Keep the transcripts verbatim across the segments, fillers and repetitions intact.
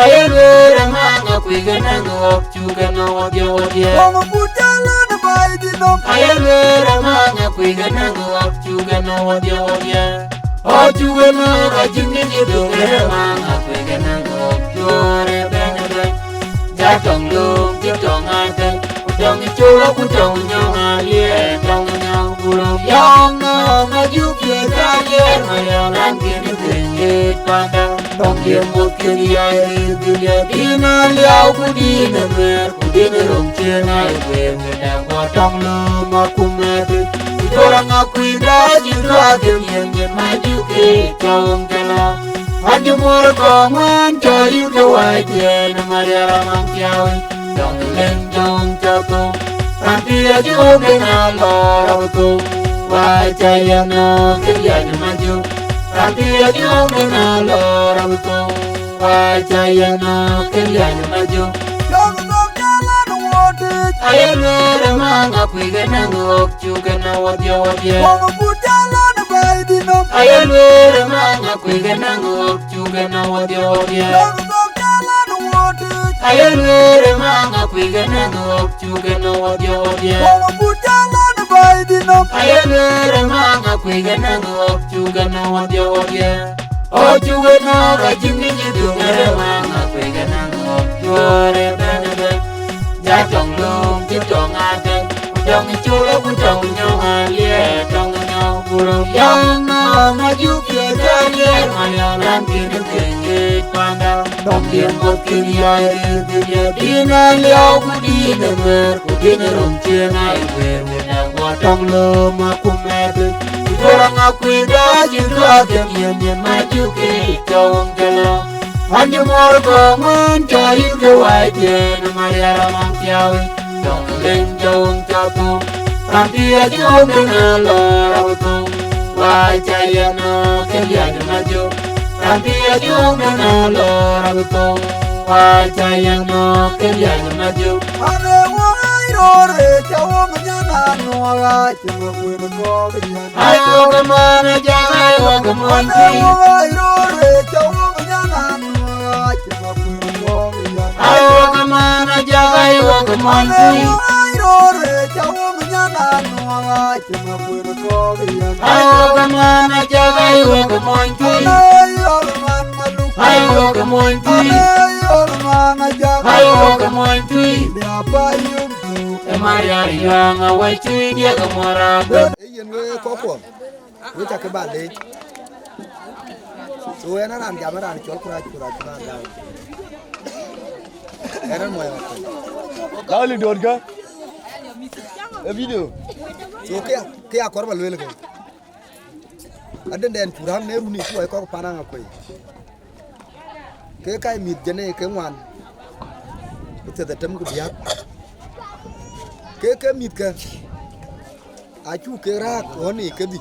Aye lueel ë maŋ akuc ke naŋ ɣɔ̈k cuk ënɔɔnë wodhie wodhie. Wok but jal ɣɔn ë baai dït nɔm. Aye lueel ë maŋ akuc ke naŋ ɣɔ̈k cuk ënɔɔnë wodhie wodhie. Ɣɔ̈k cuk ënɔɔnë ka cïn kë cï dhuk ë maŋ akuc ke naŋ ɣɔ̈k cuɔɔr ëbɛ̈n ëbɛ̈n. Ja tɔŋ lööm cï tɔŋ atɛ̈n, ku tɔŋ col ku tɔŋ nyɔŋ aliɛɛr, tɔŋ nyɔŋ ku röm yɔŋ nɔm ajuk ye ka aliɛɛr ma yɔŋ raan kën ë thëny ɣet panda. Tɔŋ ye moth kën ya ë rëër dhil ya dïn aliau ku dïn ë nuɛɛr ku dïn ë röm cien aa ë guëër wëda guɔ tɔŋ lööm akum ëtï. Ku jɔl aŋa kuïn daac ë dhuaakë miɛn miɛn ma juk ë cɔŋ jɔlɔ. Wan cï muɔɔr kɔŋ wään cɔl yïn ke wac tiɛɛn ë Maria Ramaŋ Thiaui. Dɔŋ lëŋ dɔŋ cä thou, raan bï a jɔŋ ëna lɔ rɔt thou. Wac cä yɛn nɔɔk kë liac ma jɔŋ, raan bï a jɔŋ ëna lɔ rɔt thou. Wac cä yɛn nɔɔk kë liac ma jɔŋ. Jɔŋ nɔm jal an wuɔɔtic. Aye lueel ë maŋ akuc ke naŋ ɣɔ̈k cuk ënɔɔnë wodhie wodhie. Wok but jal an baai dït nɔm. Aye lueel ë maŋ akuc ke naŋ ɣɔ̈k cuk ënɔɔnë wodhie wodhie. Jɔŋ nɔm jal an wuɔɔtic. Aye lueel ë maŋ akuc ke naŋ ɣɔ̈k cuk ënɔɔnë wodhie wodhie. Wok but jal an baai dït nɔm. Aye lueel ë maŋ akuc ke naŋ ɣɔ̈k cuk ënɔɔnë wodhie wodhie. Ɣɔ̈k cuk ënɔɔnë ka cïn kë cï dhuk ë maŋ akuc ke naŋ ɣɔ̈k cuɔɔr ëbɛ̈n ëbɛ̈n. Ja tɔŋ lööm cï tɔŋ atɛ̈n, ku tɔŋ col ku tɔŋ nyɔŋ aliɛɛr, tɔŋ nyɔŋ ku röm yɔŋ nɔm ajuk ye ka aliɛɛr ma yɔŋ raan kën ë thëny ɣet panda. Dɔŋ ye moth kën ya ë rëër dhil ya dïn aliau ku dïn ë nuɛɛr ku dïn ë röm cien aa ë guëër wëda guɔ tɔŋ lööm akum ëtï. Ku jɔl aŋa kuïn daac ë dhuaakë miɛn miɛn ma juk ë cɔŋ jɔlɔ. Wan cï muɔɔr kɔŋ wään cɔl yïn ke wac tiɛɛn ë Maria Ramaŋ Thiaui. Dɔŋ lëŋ dɔŋ cä thou, raan bï a jɔŋ ëna lɔ rɔt thou. Wac cä yɛn nɔɔk kë liac ma jɔŋ, raan bï a jɔŋ ëna lɔ rɔt thou. Wac cä yɛn nɔɔk kë liac ma jɔŋ. Anë wok aa röör ë cä wok nyan an wok aa cï wok wën kɔɔr yɛn. Ai wok ë man ë jak, ai wok ë man tui. Anë wok aa röör ë cä wok nyan an wok aa cï wok wën kɔɔr yɛn. Ai wok ë man ë jak, ai wok ë man tui. Anë wok aa röör ë cä wok nyan an wok aa cï wok wën kɔɔr yɛn. Ai wok ë man ë jak, ai wok ë man tui. Anë yɔl man maluk. Ai wok ë man tui. Anë yɔl man ë jak. Ai wok ë man tui. Bia pa yum. Ë Maria Riɔ̈ɔ̈ŋ awäc tui diɛk ë muɔɔr abël. Ee yen we kɔckuɔ, we cä ke ba leec. So ɣɛn a raan jam, a raan cɔl Kurac, Kurac, Kurac Dau. Ɣɛn a muɔc Akuei. Dau lip dot kë. Ë video. So kë ya, kë ya kɔɔr ba lueel kë. Adëndɛn cu räm në runi cu wai kɔ̈k pan Aŋakuei. Ke ka ye mïth jënë ke ŋuan, ku thiëth ë tem ku diäk. Ke ke mïthkë, acuk ke rääk ɣɔn ë kedhie.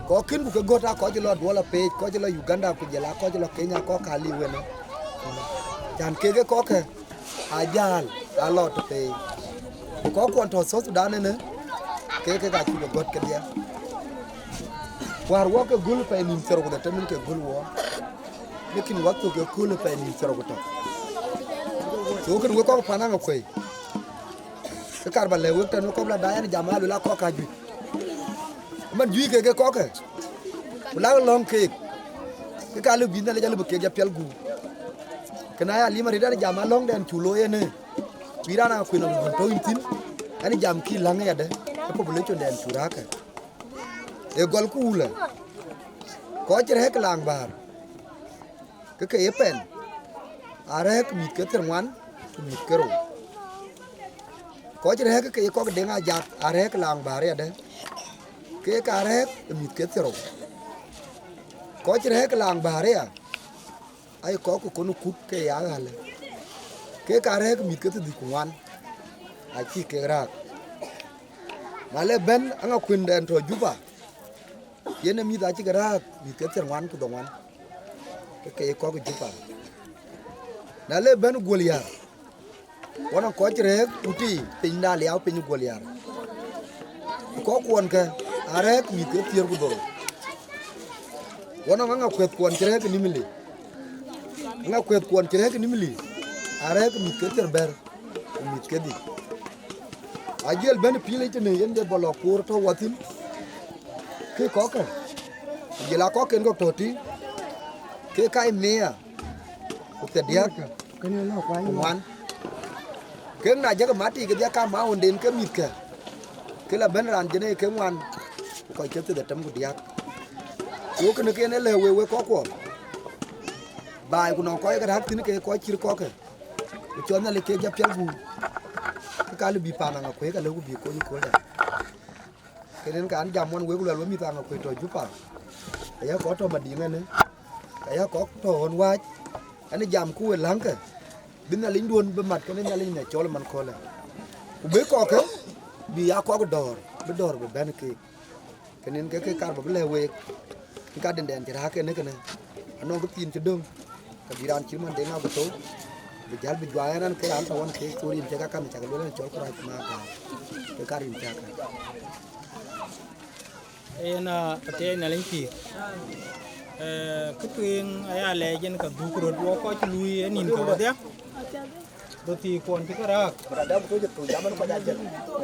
Kɔc kën ku ke gɔ̈t aa kɔc lɔ duɔl apeec, kɔc lɔ Uganda ku jɔl aa kɔc lɔ Kenya, kɔc ka liu ënë. Can kek ë kɔckë. Ajäl aa lɔ tëpei. Ku kɔckuɔn tɔ̈ South Sudan ënë, ke kek acï ke gɔ̈t kedhie. Wäär wɔ ke göl pɛɛi nïn thiërrou ku dhetem ke göl wɔ. Lakin wɔ thök ke kööl pɛɛi nïn thiërrou ku tök. So kën wek kɔc pan Aŋakuei, ke kar ba lɛ̈k wek tɛ̈n wek kɔc la daai, ɣɛn jam aa luel aa kɔc ka juëc. Ëmën juëc kek ke kɔckë, ku lak lɔ̈ŋ keek, ke ka lëu bï Nhialic alëu bï kek jɔ piɛl gup. Kënë aya lim arëët, ɣɛn jam alɔ̈ŋdɛn cu looi ënë, bï raan Aŋakuei nɔm tɔ̈u yïn thïn, ɣɛn jam kï läŋ yadë, ë population dɛn cu rääkkë. Ee gɔl ku wulë, kɔc cï rɛ̈ɛ̈k laaŋ bäär, ke ke ye pɛn, arɛ̈ɛ̈k mïth ke thiërŋuan ku mïth ke rou. Kɔc rɛ̈ɛ̈k ke ye kɔc Deŋ Ajak, arɛ̈ɛ̈k laaŋ bäär yadë, keek arɛ̈ɛ̈k ë mïth ke thiërrou. Kɔc rɛ̈ɛ̈k laaŋ bäär aya, aye kɔc ke kɔn ë kut ke ya ɣälë, keek arɛ̈ɛ̈k mïth ke thiërdhïc ku ŋuan, acï kek rääk. Na le bɛ̈n Aŋakuei dɛn tɔ̈ Juba, yen ë mïth acï ke rääk mïth ke thiërŋuan ku dhoŋuan, ke ke ye kɔc Juba. Na le bɛ̈n Guöl Yär, wɔ nɔŋ kɔc rɛ̈ɛ̈k Utii piny de Aliau piny Guöl Yär. Ku kɔckuɔnkë arɛ̈ɛ̈k mïth ke thiëër ku dhorou. Wɔ nɔŋ Aŋakuei kuɔn cï rɛ̈ɛ̈k Nimule. Aŋakuɛth kuɔn cï rɛ̈ɛ̈k ë Nimili, arɛ̈ɛ̈k mïth ke thiërbɛ̈t ku mïth kedhie. Ajiël bɛ̈n pïïr yic tënë yen de bɔlɔ kuur tɔ̈ wathïn, ke kɔ̈kkë, ku jël aa kɔ̈kken kɔ̈k tɔ̈ tïŋ, ke kac mia ku thiërdiäk ku ŋuan. Kek na jɔkï mat tik kedhie ka maunden ke mïthkë, ke la bɛ̈n raan jënë ke ŋuan ku kɔc ke thiërdhetem ku diäk. Ku kënë ken ë lëu wek, wek kɔckuɔ, baai ku nɔŋ kɔc ke räk thïn ke kɔc cït kɔ̈kkë, ku cɔl Nhialic kek jɔ piɛl guum, ke ka lë bï paan Aŋakuei ka lëu ku bï kony ë kööldɛn. Kënë yen ka an jam ɣɔn wek luɛl we mïth Aŋakuei tɔ̈ Juba, aya kɔc tɔ̈ Madiŋ ënë, aya kɔc tɔ̈ ɣɔn wääc, ɣɛn jam ku we läŋkë, bï Nhialicduön bï mat kenë Nhialic në cɔl man köölë, ku bï kɔ̈kkë bï aa kɔc dɔ̈ɔ̈r, bï dɔ̈ɔ̈r bï bɛ̈n keek. Kënë yen ke ke kar ba bï lɛ̈k week, ë ka dendɛn cï räk kenë kënë, anɔŋ kë thiin cï döŋ, ka bï raan cït man Deŋ Aguthou, bï jäl bï juak ɣɛn, ɣɛn ke raan tɔ̈ ɣɔn keek thor yen cï ka kam cak lueel ɣɛn cɔl kërac ma gam, ke ka rin cak. Yen a athiɛɛi Nhialic pïïr. Eh, kë tueŋ aya lɛɛc yen ka dhuk röt wɔ kɔc cï luui ë nïn ke wedhia, röt thii kuɔn cï ke rääk.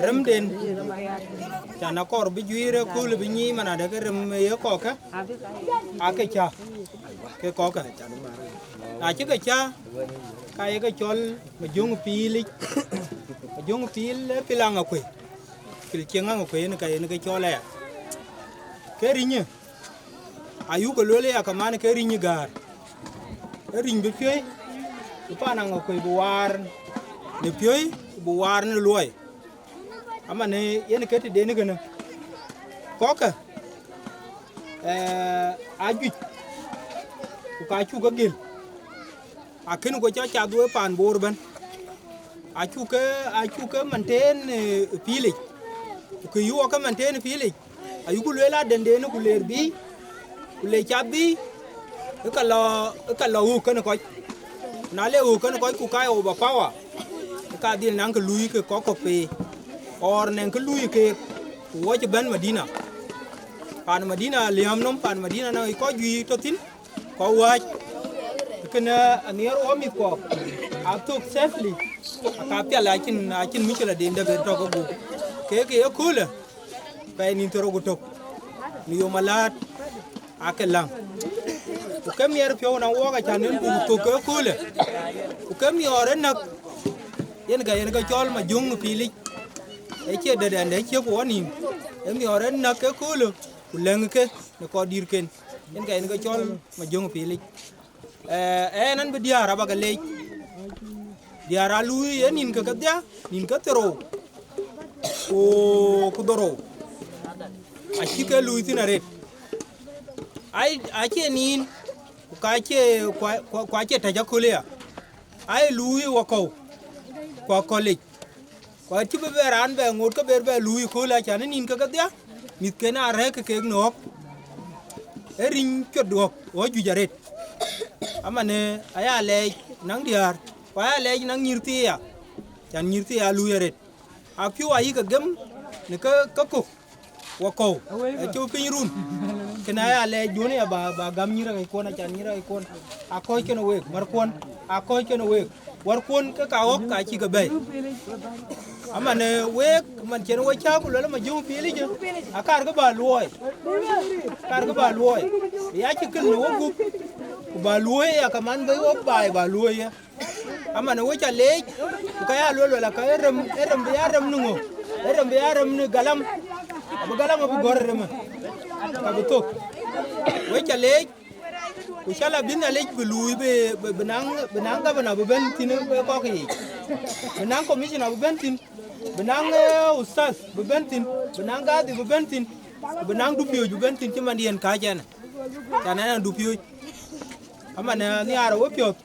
Remden, can akɔr bï juiir ë kööl bï nyiic man adë ke rem ë ye kɔ̈kkë, aake cä ke kɔ̈kkë. Na cï ke cä, ka ye ke cɔl Majöŋ Piilic, Majöŋ Piil ë pil Aŋakuei, pil cieŋ Aŋakuei yen ka yen ke cɔl aya. Ke rinyë, ayuk ke lueel aya kaman ke riny ë gäär, ë riny bï piöi, bï paan Aŋakuei bï waar në piöi, ku bï waar në luɔi. Aman ë yen ke tëden kënë, kɔ̈kkë, eh, ajuëc, ku ka cuk ke gël, akën ku cɔl cath wek paan Boor ëbɛ̈n, acuk ke, acuk ke manten, eh, piilic, ku kë yuɔk ke manten piilic, ayuku lueel adenden ku leer bï, ku le cath bï, ë ka lɔ, ë ka lɔ ɣöök kenë kɔc. Na le ɣöök kenë kɔc ku ka ye overpower, ë ka dhil naŋ kë luui ke kɔc kɔ̈k pei, or nɛŋ kë luui keek, ku wɔ cï bɛ̈n Madina. Paan Madina liääm nɔm, paan Madina na kɔc juëc tɔ̈ thïn, kɔc wääc. Kënë anhiɛɛr wɔ mïthkuɔ, athök safely, aka pial acïn, acïn mïcëla den dɛ ben tɔ̈ ke gup. Kek ye köölë, pɛɛi nïn thiërrou ku tök, në yom alaat, aake läŋ. Ku ke miɛt piɔ̈u na wɔɔk acan yen buk thök ke köölë. Ku ke miɔɔr ë näk, yen ka yen ke cɔl Majöŋ Piilic. Ë cie dɛ̈t ɛn dɛ ciëp wɔ nïïm. Ë miɔɔr ë näk ke köölë, ku lɛ̈ŋ ke në kɔc dïïrken. Yen ka yen ke cɔl Majöŋ Piilic. Eh, ɛn an bï diäär aba ke leec. Diäär aa luui ë nïn ke kedhia, nïn ke thiërrou ku, ku dhorou, acï ke luui thïn arëët. Ai, acie nïn, ku ka cie, ku, ku, ku acie tɛ̈c aköl aya. Ai luui wakɔ̈u, ku akɔ̈lic. Ku acï bï bɛ raan bɛ ŋot ke ber bɛ luui kööl acan ë nïn ke kedhia, mïthken aa rɛ̈ɛ̈k ke kek në ɣɔ̈k. Ë riny cuet ɣɔ̈k, ɣɔ̈k juëc arëët. Aman ë aya lɛɛc naŋ diäär, ku aya lɛɛc naŋ nyïïr thii aya, can nyïïr thii aya luui arëët. Apiɔ̈u ayï ke gem në ke, ke kök, wakɔ̈u, acï piny run. Kën aya lɛɛc duɔ̈n aya ba, ba gam nyïïr ɣɛckuɔn, acan nyïïr ɣɛckuɔn akɔ̈ɔ̈c kenë week, märkuɔn akɔ̈ɔ̈c kenë week. Wärkuɔn ke ka ɣɔ̈k ka cï ke bɛ̈ɛ̈i. Aman, eh, week, man cïn we cääk ku luel Majöŋ Piilic, akaar kë ba luɔɔi. Akaar kë ba luɔɔi. Ya cï kën në wok gup, ku ba luɔɔi ya kaman bï wok baai ba luɔɔi ya. Aman, we ca leec, ku ka ya luel, luel aka ë rem, ë rem bï ya rem në ŋö? Ë rem bï ya rem në galam. Abï galam abï gɔ̈r ë rem, ka bï thök. We ca leec, ku cä la bï Nhialic bï luui bï, bï, bï naŋ, bï naŋ gavana bï bɛ̈n thïn ë kɔ̈k yiic, bï naŋ commissioner bï bɛ̈n thïn, bï naŋ, eh, ustath bï bɛ̈n thïn, bï naŋ gadhi bï bɛ̈n thïn, bï naŋ dupiööc bï bɛ̈n thïn cï man yen kääc ɛn. Can ɛn an dupiööc. Aman, eh, nhiaar ë wepiɔ̈ɔ̈th,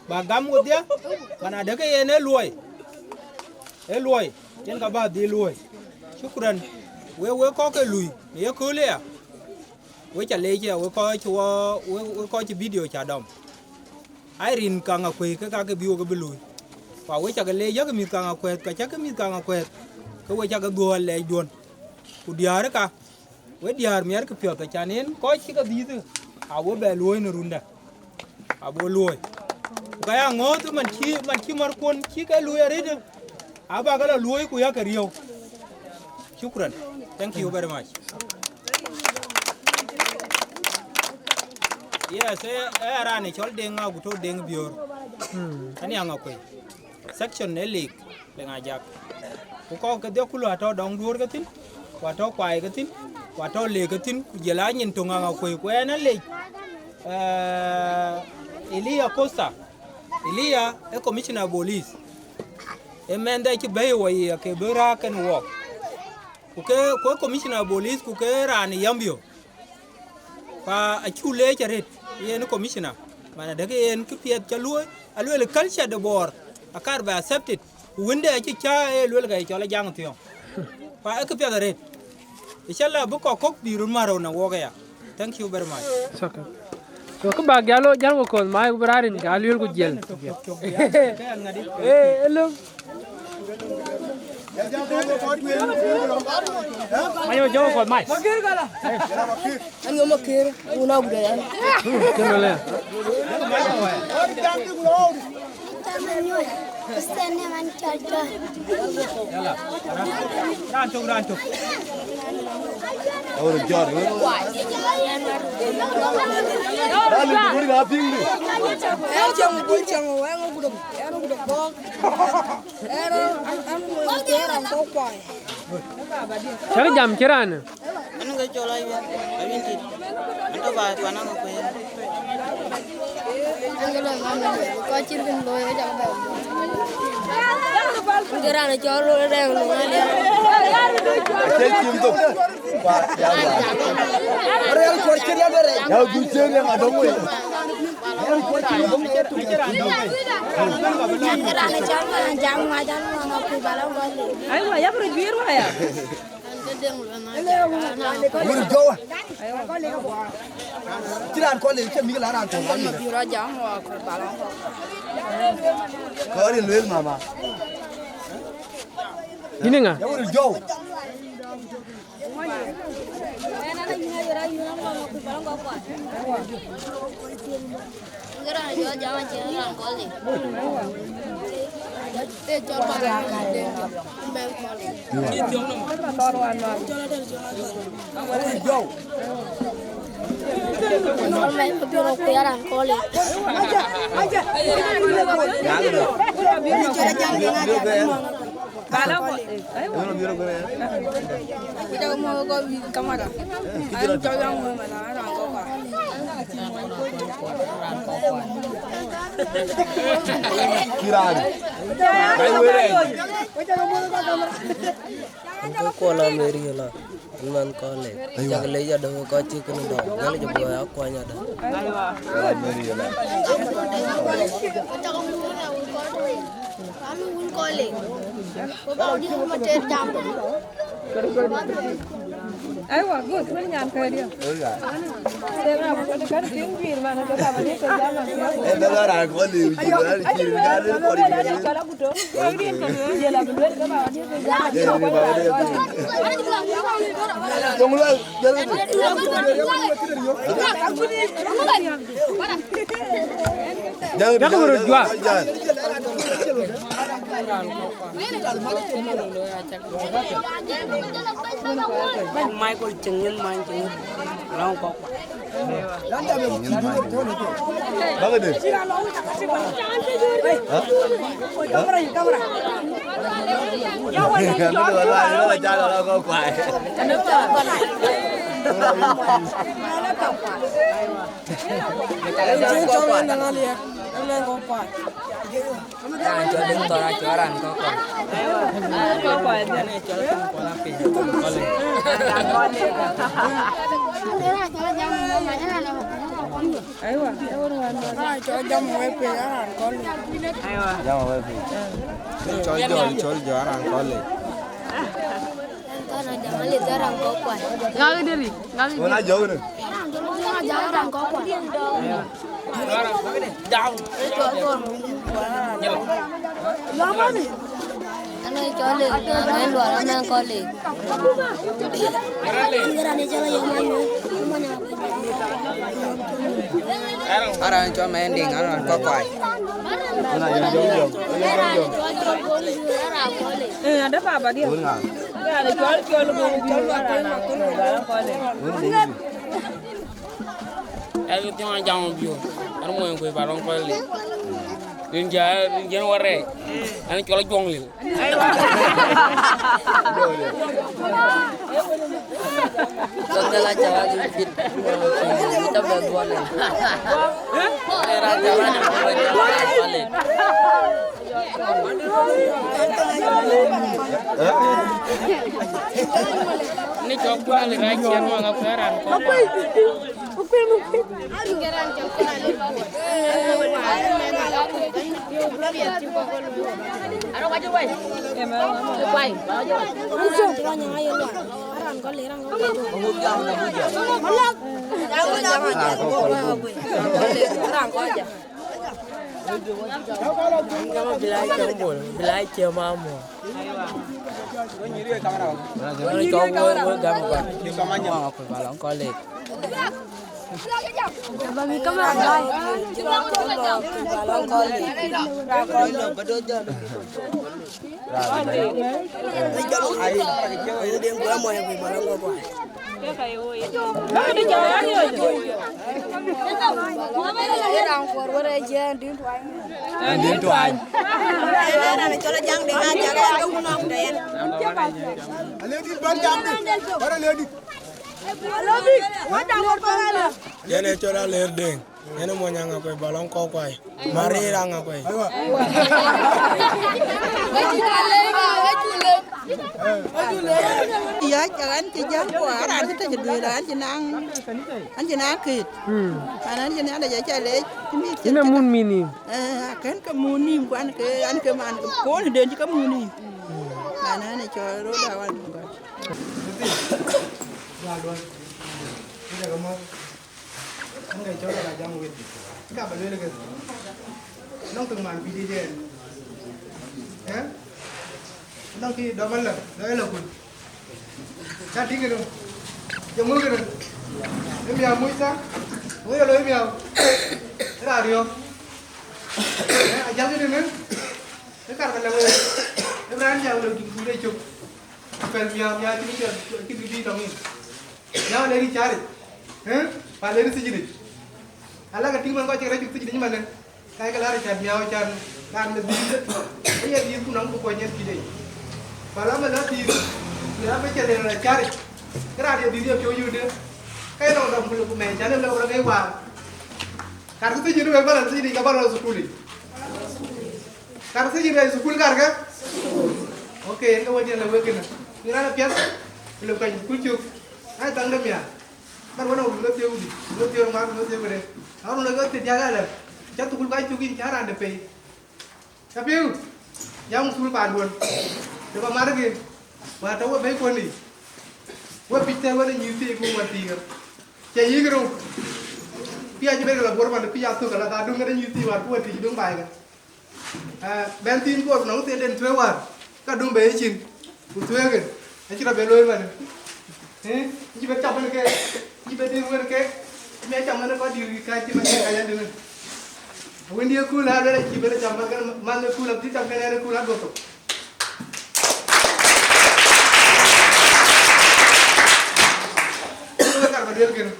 ba gam wedhia, man adɛ̈ ke yen ë luɔi, ë luɔi, yen ka ba dhil luɔi. Shukran, wek, wek kɔ̈k ke lui në ye kööl aya. We ca leec aya, we kɔc wɔ, we, we kɔc cï video ca dɔm. Ai rin kaŋ akuëi ke ka ke bï wok bï luui. Ku we ca ke leec, yak mïth kaŋ akuɛth, ka cä ke mïth kaŋ akuɛth, ke we ca ke dhuɔ̈k alɛɛcduɔ̈n. Ku diäär ka, we diäär miɛt ke piɔ̈th, acan en kɔc cï ke dhiëth, a we bɛ luɔ̈i në runda. Abo luɔ̈i. Ku ka ya ŋɔ̈ɔ̈th man cï, man cï märkuɔn cï ke luui arëët, aba ke lɔ luɔ̈i ku yak ke riëëu. Shukran. Thank you very much. Yes, eh, eh, raan ë cɔl Deŋ Aguto Deŋ Biöör. Ani Aŋakuei. Section ë Leek, Leek Ajak. Ku kɔ̈k kedhie kulu atɔ̈ dɔŋ duöör ke thïn, ku atɔ̈ kuai ke thïn, ku atɔ̈ Leek ke thïn, ku jël a nyin töŋ Aŋakuei, ku ɛn alec, eh, Elia Costa. Elia ë commissioner police. Ë mɛnhde cï bɛ̈i wɔ ye ke bï rääk kën wɔk. Ku ke, ku commissioner police, ku ke raan ë Yambio. Pa acuk leec arëët, yen commissioner. Man adek yen kë piɛth ca luöi, aluel culture de Bor, akar bɛ accepted. Ku wënde acï cä e luel ka ye cɔl Ajaŋ Thiɔ̈ŋ. Pa e kë piɛth arëët. Inshallah, bï kɔc kɔ̈k bï röt marou në wɔk aya. Thank you very much. It's okay. So, kë bäk jäl, jäl wɔ kɔ̈th mai, ku bï raan rin ka luel ku jiël. Eh, hello. Ayo, jɔŋ kɔ̈th mai. An ŋö Makër, wun a guda yan. Keno le. Raan tök, raan tök. Awur jɔt. Raan tök, raan tök. Yan cɛŋ bul cɛŋ, yan guda, yan guda bɔk. Yan an an an kɔkuai. Cak jam cï raan. An ke cɔl Ayuɛn, Ayuɛn Tit. An tɔ̈ baai pan Aŋakuei. An ke lɔ ŋa mɛn, kɔc cït kën looi, ke jam bɛ̈n. Ke raan cɔl Rɛŋ Luŋ Aliɛr. Acie cim thok. Ba, ya ba. Rɛŋ kuɔr cït ya bɛ rɛc. Ya du cït ya ŋa dɔm wei. Rɛŋ kuɔr cït ya dɔm wei. Ke raan cɔl Malan jam ŋa jam ŋa ŋa ku bala gɔl. Aywa, ya bro juir wa ya. Wur jɔwa. Cï raan kɔn le, cï mïk la raan kɔn le. Kɔɔr in luel mama. Yïn ŋa? Ya wur jɔw. Kiran. Ai, were. Ko la meri la. An man kɔn le. Aywa. Cak le ya do ko ti kun do. Ngal je bo ya ko nya da. Aywa. Ko la meri la. Anu wun kɔn le. Ko ba di ma te jam. Aywa, good. Wani nyan ka dia. Aywa. Te na ko kan tin bi ma na ka ba ni ka jam na. Eh, da ra ko le. Aywa. Aywa. Michael Cengin, man Cengin. Along kok. Bak de. Hah? Hah? Kamera, kamera. Kamera, wala, wala, jalo, wala, kok, kwai. Raan cɔl Deŋ Thɔn acɔl raan kɔ̈k kɔ̈k. Kɔ̈k kɔ̈k. Aywa, e wën wän wän. Raan cɔl Jam Wek Piny, raan kɔ̈k. Aywa. Jam Wek Piny. Cɔl Jɔl, cɔl Jɔl, raan kɔ̈k. Ŋak diri, ŋak diri. Wala jɔwne. Ŋak jɔwne raan kɔ̈k kɔ̈k. Jam. Ano cɔl le, ano luar, ano kɔc le. Ŋak diri, cɔl yom ayo. Aran cɔl Mɛndiŋ, aran Kɔkuai. Eh, ada baba dia. Ada cɔl cɔl go bi aran Kɔkuai. Ɛn thiɔŋ jam biö, ɛn mony kuc ba lɔŋ kɔc lip. Rin ja, rin jɛn warɛɛc, ɛn cɔl juɔŋ lil. Tɔŋ de la ca wä ki pit, ta bɛ duɔl lil. Rin ran ca wä ki pit, ta bɛ duɔl lil. Ni cɔk kual rin ran ciɛn wä ŋa kuɛɛr ran kɔn. Bilai cɛ bol, bilai cɛ mamu. Wani cɔk woi, woi gam ba. Wani akul ba lɔŋ kɔl lek. Ba mi kamera bai. Ba lɔŋ kɔl lek. Ai, ai, den gula mo ya ba lɔŋ kɔl. Ënɔɔnë cɔl Ajaŋ de ŋa, Ajaŋ ë ke wun nɔm tɛ̈ɛ̈n. Alëdït bän jam de, bän alëdït. Yen ë cɔl Alëër Deŋ, yen ë mony Aŋakuei ba lɔŋ Kɔkuai. Marir Aŋakuei. Aiwa. Yäc, an cï jäl kuɔ, an cï tëc duëër, an cï naŋ, an cï naŋ këët. An, an cï naŋ de jɔ ca leec, cï mïth cï. Ina mun mini. Eh, akën ke mun nïïm, ku an ke, an ke man ke koon den cï ke mun nïïm. Man an cɔl rot awan gɔl. Ŋa cɔl Ajaŋ wit? Ka ba luel ke. Nɔŋ thok man pïïr de jɛ. Eh? Nɔŋ ki dɔm ala, dɔ ala kun. Ka tïŋ kënë. Jɔ ŋö kënë. Ë miau muc tha. Ŋö yɛ loi miau. Ë raan riɔ̈ɔ̈k. Eh, Ajaŋ kënë. Ë kar ba lɛ wek. Ë raan jam lɔ dït kuc de cök. Pɛl miau, miau cïn piɛth, cïn kë bï tɔŋ yïn. Miau le rï cääric, ë? Pa le rï thijinic. Ala ke tïŋ man kɔc cï ke rɛc cuk thijinic manë. Ka ye ke la Richard miau can raan de dhil de. Ë ye dhil ku nɔm ku kuɔny yen kï de. Pa la man la dhil, ku ya be cɛ le la cääric. Ke raan ye dhil ye piɔ̈u yööde. Ka ye lɔ dɔm ku le ku mɛɛc can ë lɔ rɔ ke waar. Kar kë thijin wek ba la thijinic ka ba la thukul yic. Kar thijin rɛc thukul karkë? Ok, yen ke wadiɛn le wek kënë. Ŋic raan apiɛth, le kuany thukul cök. Ai thaŋ de miaar. Man wën awun ke thiëëu dï, ke thiëëu ŋuan, ke thiëëu këde. Awun le ke thiëëu diäk alë. Cä thukul ka cök yïn cä raan de pei. Cä piu. Jam thukul paanduön. Të ba markï. Wa tɔ we bei kuöni. We pic thɛɛr wën ë nyïïr thiëëc ku wën thiikä. Cä yïk rou. Pia cï ben ke la buɔr man, pia thök ala thaa duŋ këde nyïïr thiic war ku wën thiic duŋ baai kë. Ah, bɛ̈n thiin kuɔɔr ku nɔŋ thilden thuëëk wäär, ka dum bɛ yecin, ku thuëëkë, acï rɔt bɛ looi man. Ëë, cï bɛ cam man ke, cï bɛ dïr wën ke, mi acam man kɔc dïr ka cï man ke ka yɛn dïnë. Wëndï ë kuul aa luel acï bɛ cam man ke, man ë kuul abï cam ke nɛn ë kuul aduɔ̈k thok. Kar ba luel kënë.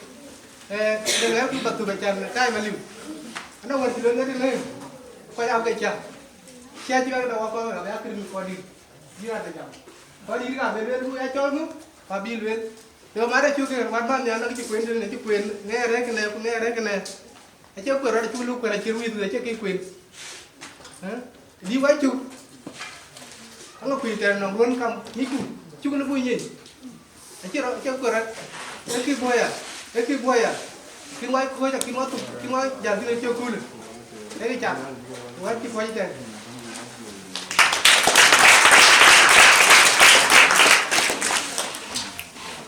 Eh, de lɛ̈k ba thuk acan time aliu. Ana wën cï luel ŋäth ënë, kɔc aa ke cä. Cä cï bɛ ke dɔk wakɔ̈u, abï akër mïth kɔc dït. Bï raan de jam. Kɔc dït ka bï luel, ku ya cɔl ŋö, ku abï luel. Yo, mat acuk kë, wat man nhial, na cï kuen tënë, cï kuen, ŋɛɛr rɛ̈k kënë, ku ŋɛɛr rɛ̈k kënë. Acie kueer rɔt acuk luk kueer acït wïïth, acie kë kuen. Ëë? Bï wacuk. Aŋa kuc tɛ̈n nɔm ruɔ̈n kam, ŋicku, cuk në buny yic. Acie rɔt, acie kueer rɔt. Ee kë buɔɔya, ee kë buɔɔya. Kïn wac kɔ̈ɔ̈c, akïn wac thuk, kïn wac jäl thïn acie köölë. Ee kë cak. Wɛ̈t cï kuɔc tɛ̈n.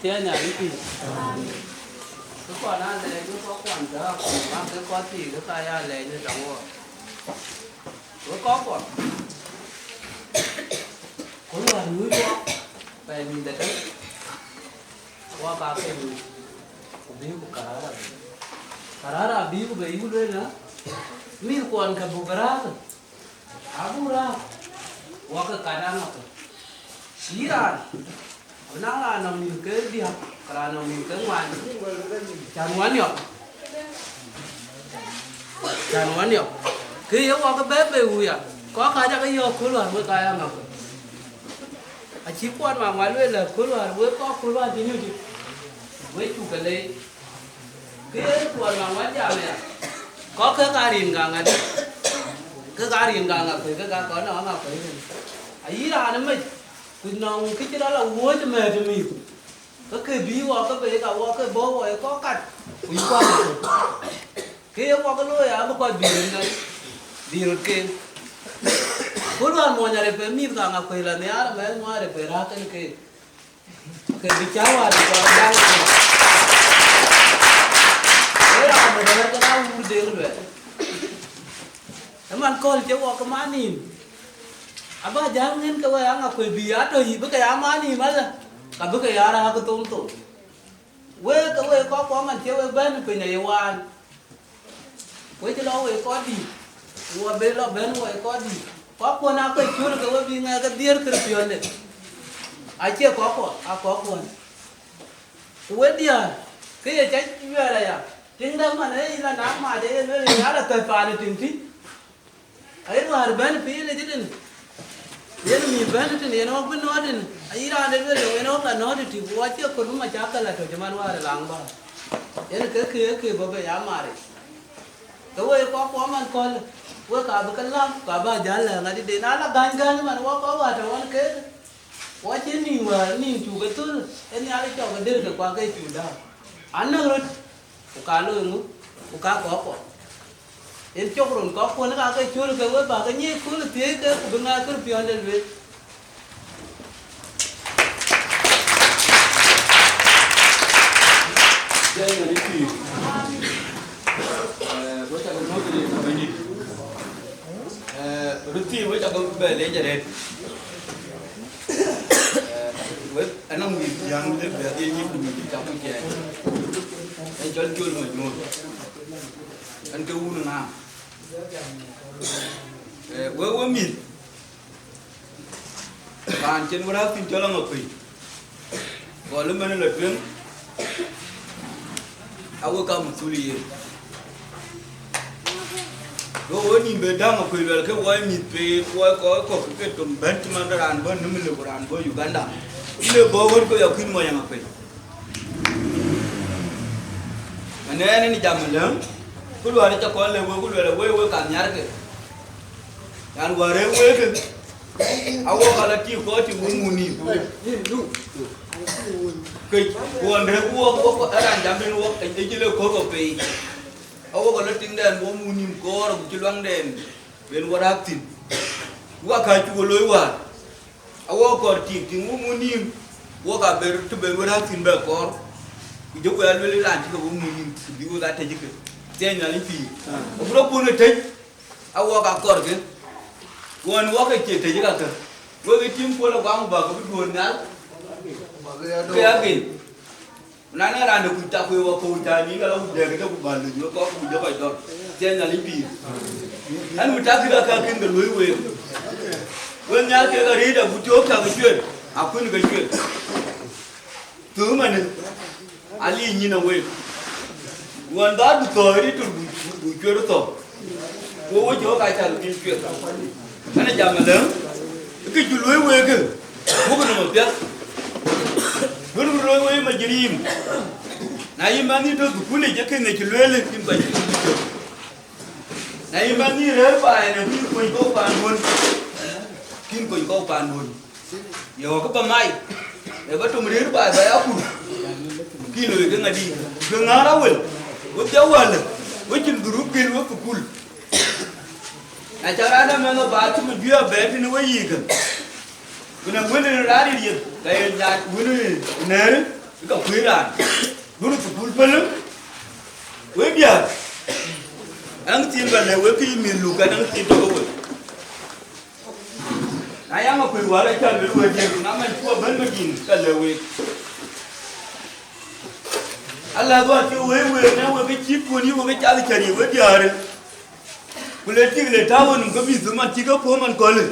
Thiëëc Nhialic pïïr. Kë kɔn aa lɛɛc, kë kɔn kuan dääk, mak kë kɔn thiik, kë ka ya lɛɛc në dɔŋ wɔ. Wek kɔc kuɔ, ku luɔi luui wɔ, pɛɛi mïth ëtëk, wɔ ka ke luui, ku bï ku kääc rɔt. Arëër abï ku bï yï lueel ëlä, mïthkuɔn ke buk rääk, abuk rääk, wɔ ke kat aŋäthkë. Yïn raan, ku na raan nɔŋ mïth ke diäk, ke raan nɔŋ mïth ke ŋuan, cän wɔ niɔp, cän wɔ niɔp. Kë ye wɔ ke bɛ̈ɛ̈i bei wui ya, kɔc kääc aake yɔ̈ɔ̈k kööl wäär wek aa ya ŋäthkë. Acï kuɔn maŋuan lueel ëlä, kööl wäär wek kɔc kööl wäär cï nyuc, wek cuk ke leec. Kë ye kuɔn maŋuan jam aya, kɔc kek aa rin ka ŋäth, kek aa rin ka ŋäthkë, kek aa kɔc nɔŋ aŋäthkë. Ayï raan ë mec, ku nɔŋ kë cï rɔt la wuɔ̈ɔ̈c mɛ̈ɛ̈t ë mïth, ke ke bï wɔ ke bei, ka wɔ ke bɔ̈ wɔ ye kɔc kat, ku yï kuan ë thök. Kë ye wɔ ke looi abï kɔc bï röt ŋäth, bï röt keek. Ku luɔn mony arëp ë mïth ka ŋa kuëc la nhiaar, mɛ̈th ŋuan arëp ë rääk kën keek. Ke bï cä wäär ë kɔɔr daŋ. Ee raan bï rɛ̈ɛ̈r ke na wur deŋ luɛl. Ëman kööl cï wɔ ke man nïïm, abä jäl ŋën ke wek aŋa kuëc bï ya tɔ yï bï ke ya man nïïm alë, ka bï ke ya rääk thom thom. Wek ke wek kɔc kuɔ man cï wek bɛ̈n piny aye waan, wek cï lɔ wek kɔc dït, wɔ be lɔ bɛ̈n wɔ ye kɔc dït. Kɔc kuɔn aa ke cöl ke we bï ŋɛk ke dhiëër kërë piɔ̈nde, acie kɔc kuɔ, aa kɔc kuɔn. Ku we diäär, ke ye cä cuɛɛr aya, tiŋ dɛ̈ man ee yïn la naŋ mac aye lueel yen ala thɛ̈t paan ë tiŋ tïc. Ayï wäär bɛ̈n piny ë tïtën, yen mïth bɛ̈n tën, yen ɣɔ̈k bï nɔ̈ɔ̈t tën, ayï raan de lueel yen ɣɔ̈k la nɔ̈ɔ̈t tït, ku acie kɔɔr bï macakël la tɔ̈c ëman wäär ë laŋ bä. Yen ke kë, ke bɔ̈ bei ya maric. Ke wek kɔc kuɔ man kööl, wek ka bï ke läm, ka bä jäl lɛ̈k adï de, na la gäny gäny man wɔ kɔc wäär tɔ̈ ɣɔn keek. Wɔ cï nïn wäär, nïn cuk ë thöl, ë Nhialic cɔk ë dërkë kuak ke cuk dääu. Anäk röt, ku ka loi ŋö, ku ka kɔ̈k kuɔ. Yen cök run kɔ̈k kuɔn ka ke cöl ke we bä ke nyiëc kööl thiëëc ke, ku bï ŋaak kërë piɔ̈nde lueel. Jai na ni pïïr. Eh, we cak mɔ̈th de na bɛ̈nydït. Eh, röt thii we cak bɛ lec arëët. Eh, we anɔŋ mïth jäŋ de bɛ dhil nyic ku mïth cak ku ciɛɛny. En cɔl col mɔc mɔ̈th. En ke wun ŋa? Eh, we we mïth. Raan cïn wën aa thïn cɔl aŋa pei, gɔl ëmën la tueŋ, awe ka muthuliye. Go we nïm be däŋ akuëc luɛl ke wɔ ye mïth pei, wɔ ye kɔc kɔ̈k ke tom bɛ̈n cï man raan bɔ̈ Nimule ku raan bɔ̈ Uganda. Yïn le bɔ̈ ɣöt ke ya kuïn mɔny aŋa pei. Ënɛɛn en jam ëlëŋ, ku luɔɔr ca kɔn le wek, ku luɛl we, we ka nhiarke. Yan wäär ee wek, awok ala tik kɔc tik wun muni. Ke kuɔn de wok, wok, eran jam den wok, e jile koko pei. Awok ala tiŋdɛn wo muni kɔɔr, ku ci luaŋdɛn ben warak thin. Wa ka cuk looi wäär. Awok kɔɔr tik tiŋ wo muni, wok aber të ben warak thin bɛ kɔɔr. Ku jɔku ya luel raan cï ke wo muni, ku bï wek a tec ke. Thiɛny Nhialic pïïr. Abï rɔt puɔ̈n ke tec. Awok akɔrkë, ɣɔn wok ke cie tec kakä, wek ë tim puɔl aguaŋ bä ke bï duöör nhial, ke ya gel. Ku na nɔŋ raan de kuc tak wek wakɔ̈u cä nyin, ala wut dɛɛk ke ku bä lec wek kɔk ku jɔ kɔc dɔr, thiɛɛny Nhialic pïïr. Ɛn, ku tak kï kakä kën ke luöi week. Wek nhial kek arëët, agut cöök tak cuet, akun ke cuet. Thöömanë, aliic nyin awek. Ɣɔn dhaardu thɔ̈ɔ̈r ë tök, bu, bu, bu cuet thɔ̈ɔ̈r. Ku wo cɔk acath bï cuet. Ɣɛn ë jam ëlëŋ, kë cï luöi week, buk nɔm apiɛth. Duökï luöi week majiriim. Na yï mɛnh yï tɔ̈ thukul yic, ee kënë cï lueel, yïn kɔc cï cök. Na yï mɛnh yï rëër baai, në kïn kony kɔ̈u paanduön. Kïn kony kɔ̈u paanduön. Yɔ̈ɔ̈k bä mai, ë bä tom rëër baai bä ya kur. Kï loi ke ŋadï, ke ŋäär awël, we dhia wäl, we cïn dhuruk gël we thukul. Na cak raan ëmɛn ë bä cï mï juëc abɛɛr tënë we yiic kën, ku na wën ë raan ë rieth, ka ye nyaai wën ë nɛ̈ɛ̈r, ka kuëër raan. Duökï thukul pëlë, we diäär, anaŋ thiin bä lɛ̈k wek kë yï mïth luk, anaŋ thiin tök ë we. Na yam akuëc wäär acä luel wëëtdiɛ̈, na man cuk abɛ̈n Madina, ka lɛ̈k week. Ala dhuat ke wei wei na wek ke cït kuɔn yï wek ke cath cäri we diäärë. Ku le tik le tääu ë nɔm ke mïth man cï ke puɔ̈u man köölë.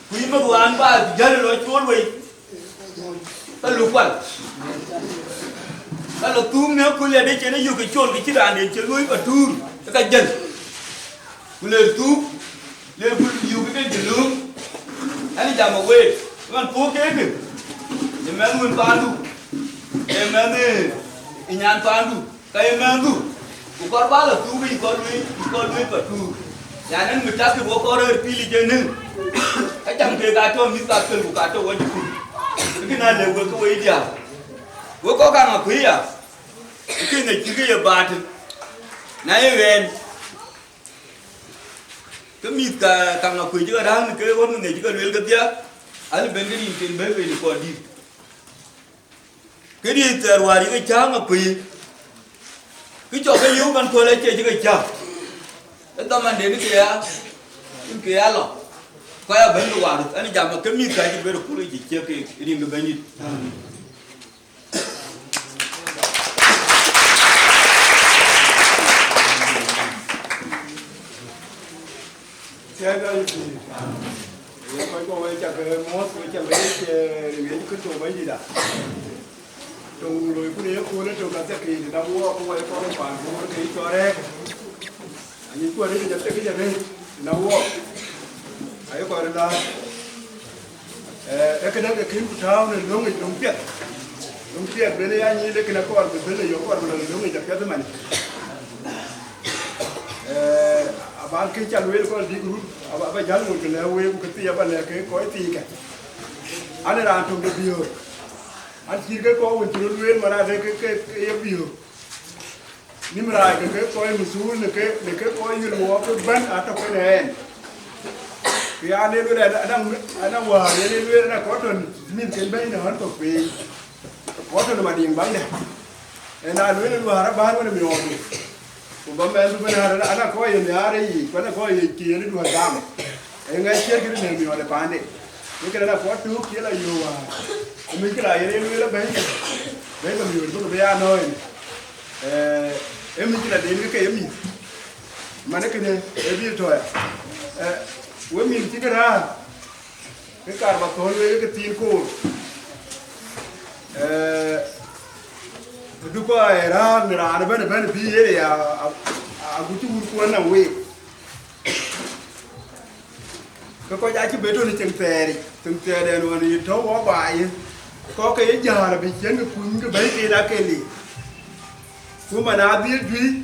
Ku yï meth wään ba jäl lɔ cuɔl wei. Ka luk kual. Ka lɔ thuum në aköl ya de cïn ë yök ke col ke cï raanden cï luöi Patuur ë ka jäl. Ku le thuuk, le ku yök ke cï lööm. Ɛn jam ë week, man puɔ̈u keek, ë mɛnh wën paandu, ë mɛnh ë nyan paandu, ka ye mɛnhdu, ku kɔɔr ba lɔ thuuk, yï kɔɔr luöi, yï kɔɔr luöi Patuur. Yan ɛn mi tak kë wok kɔɔr rëër pïïr ë jënë. Ka cam keek atɔ̈ mïth ka thel ku ka tɔ̈ wɔ jukul. Kë na le wek ke wei diaal. Wek kɔc kaŋ akuëc ya, kë ŋic cï ke ye baat. Na ye ɣɛn, ke mïth ka kaŋ akuëc cï ke raan ke ɣön ŋic cï ke lueel kedhie, alë ben ke rin ken bɛ̈ɛ̈i wei në kɔɔr dït. Ke riëëc thɛɛr wäär yï ke cääŋ akuëc, ke cɔk ke yöök man kööl acie cï ke cääŋ. Ë dhamanden ke ya, ke ya lɔ, kɔc abɛ̈n ke waar, ɛn jam ke mïth ka cï ber ë kul ë cï ciëk ke rin ke Bɛ̈nydït. Thiëëc Bɛ̈nydït, ye kɔc kɔ̈k wek cak muɔ̈th, wek cak leec, eh, riŋ Yecu Kërtho Bɛ̈nydït. Töŋ loi kun ye kun ë tök ka thiak kï, dam wɔ ku wek kɔn pan Bor ke cɔl rɛ̈ɛ̈k. Anyic kuɔn ë jɔ thiak kï jɔ rëëc, dam wɔ. Aye kɔn rëër. Eh, ee këdäŋ ke kën ku tääu në löŋic, löŋ piɛth. Löŋ piɛth bën ya nyic, lekin akɔɔr bï bën ë yök, akɔɔr bï lɔ löŋic apiɛth ëmën. Eh, aban kë ca lueel kɔn dïk rut, aba, aba jäl ŋot ke lɛ̈k week, ku kë thii aba lɛ̈k ke kɔc thiikë. An, ë raan töŋ de biöök. An, cït ke kɔc wën cï röt lueel man ade ke, ke, ke ye biöök. Nïm rac ke, ke kɔc muthuul në ke, në ke kɔc yïl wɔɔk ke bɛ̈n atɔ̈ kenë ɛn. Ku ya le lueel an, anaŋ, anaŋ wäär, ye le lueel anaŋ kɔc tɔ̈ mïthken bɛ̈ny në ɣän tök piny. Kɔc tɔ̈ në Madiŋ baŋdɛ. Ëna lueel luäär abäär wën ë miɔɔrdu. Ku ba mɛnhdu bɛ̈n ɣär, anaŋ kɔc ye nhiaar ë yiic, ku anaŋ kɔc ye cï yen ë duɔ̈ɔ̈r gam. Ee ŋɛc ciɛ̈t kënë në miɔɔr ë paande. Ë kënë anaŋ kɔc tuuk cï la yöök wäär. Ë mïckëla yen ë lueel abɛ̈ny. Bɛ̈ny ke miööc bï ke bï ya nɔ̈ɔ̈i. Ee, ee mïckëla den ke ke ye mïth. Man ë kënë ee dhil tɔ̈ ya. Ee, we mïth cï ke raan, ke kar ba thɔ̈n wek ke thiin koor. Ee, du kɔc ë raan në raan ëbɛ̈n ëbɛ̈n bï yen ya, a, a, agut cï wurkuɔn nɔm week. Ke kɔc acï bet tɔ̈ në ceŋ thɛɛr yic, ceŋ thɛɛr ɛn ɣɔn ye tɔ̈u wɔ baai, kɔc ke ye jäl abï ciɛ̈n ke kuny ke bɛ̈i ke yen akël yic. Ku man adhil juëc,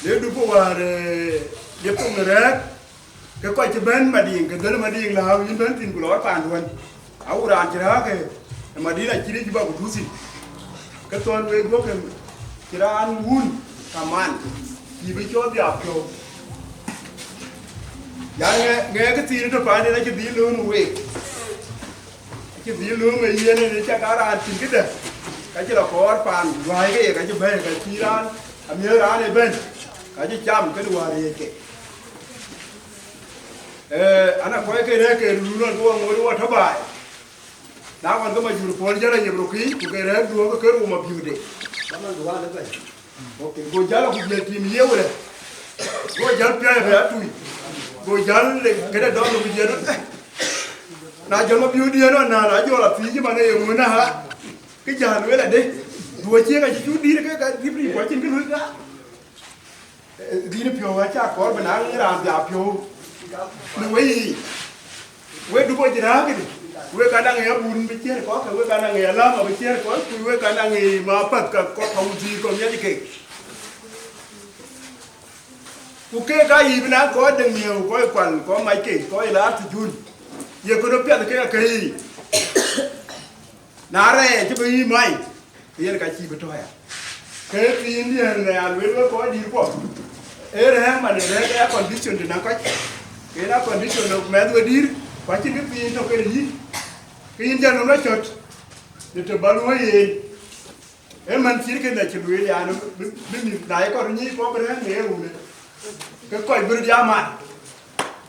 le du kɔc wäär, ee, ye thoŋ në rɛ̈ɛ̈r, ke kɔc cï bɛ̈n Madiŋ, ke dhël Madiŋ lääu yïn bɛ̈n thïn ku lɔɔr paanduɔ̈n. Awu raan cï rääk ë Madina cï ric bä ku duthi. Ke thɔ̈n wek duɔ̈kkë cï raan wun kaman, cï bï cɔɔl dhiaap piɔ̈u. Yan ŋɛ, ŋɛ kë thiin tɔ̈ paanden acï dhil lööm ë week. Acï dhil lööm ë yen ë cak aa raan cïn këdë. Ka cï lɔ kɔɔr paan duäi ke ye ka cï bɛ̈ɛ̈i, ka cï raan amiëëu raan ëbɛ̈n, ka cï cam kënë wäär yiëëc ke. Eh, ana kɔc ke rɛ̈ɛ̈r ke run nɔn ke wɔ ŋoot wɔ tɔ̈ baai. Na ɣɔn ke ma jur puɔl jäl a yep rokii, ku ke rɛ̈ɛ̈r duɔ̈ɔ̈k ke rum abiööde. Baman dual ëbɛ̈n. Okay, go jäl a ku jiël tim ye wërë. Go jäl piac bɛ atui. Go jäl le këde dɔm ku jiël. Na jɔl ma biöödiɛn ɣɔn na, na jɔl a thiic man e ye ŋö na ha. Ke jäl wël ade. Duɔ̈ɔ̈k cieŋ acï cu dïïr ke ka rip rip kɔc cïn kë luöi ka. Dhil piɔ̈u acä kɔɔr bï naŋ raan bï a piɔ̈u në wei yiic. Wek du bɔc rääk këdï, wek ka naŋ ë abun bï ciɛ̈r kɔ̈k, wek ka naŋ ë alam abï ciɛ̈r kɔ̈k, ku wek ka naŋ ë mapäth ka kɔ̈k ka wudhiir kɔ̈k miɛc kek. Ku keek aa yic bï naŋ kɔc de nhiëëu, kɔc kual, kɔc mac kek, kɔc laar thïjun, ye kën piɛth kek akëc yiic. Na rɛɛc cï bï yï mai, ke yen ka cïï bï tɔ̈ ya. Ke thiindiɛ̈n në aluel wek kɔc dïïr kuɔ, ee rɛ̈ɛ̈r man ë rɛ̈ɛ̈r air condition tënë kɔc. Ke yen air condition lok mɛth we dïïr, ku acïn kë thiin tɔ̈ kenë yïn. Ke yïn jɔl nɔm lɔ cɔ̈t në të bä luöi yen. Ee man cït kënë acï lueel, yani, bï, bï mïth na ye kɔc nyic kɔc bï rɛ̈ɛ̈r në ye runë. Ke kɔc bï röt ya mat.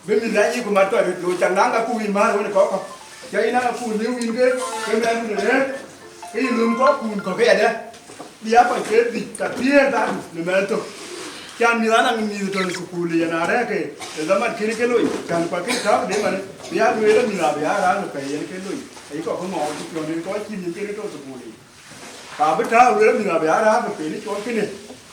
Bï mïth aa yïk ku mat kɔc röt, ku cak naŋ akun yïn määr wën ë kɔc kɔ̈k. Cä yïn naŋ akun liu yïn ke, ke mɛnhdu në rëër, ke yïn lööm kɔckun kɔ̈k ke yadɛ̈. Bï ya kɔc ke dhïc ka thiëër dhadu në mɛɛn thök. Can mïth anaŋ mïth tɔ̈ në thukul yen arɛ̈ɛ̈k ë dhaman kën ke loi, can kɔc kën tääu de man, bï ya lueel mïth abï ya raan ë pɛ̈i yen ke loi, ayï kɔc ke ŋɔɔk cï piɔ̈n yen kɔc cïn yen kën tɔ̈ thukul yic. Ka bï tääu lueel mïth abï ya raan ë pɛ̈i në cɔl kënë,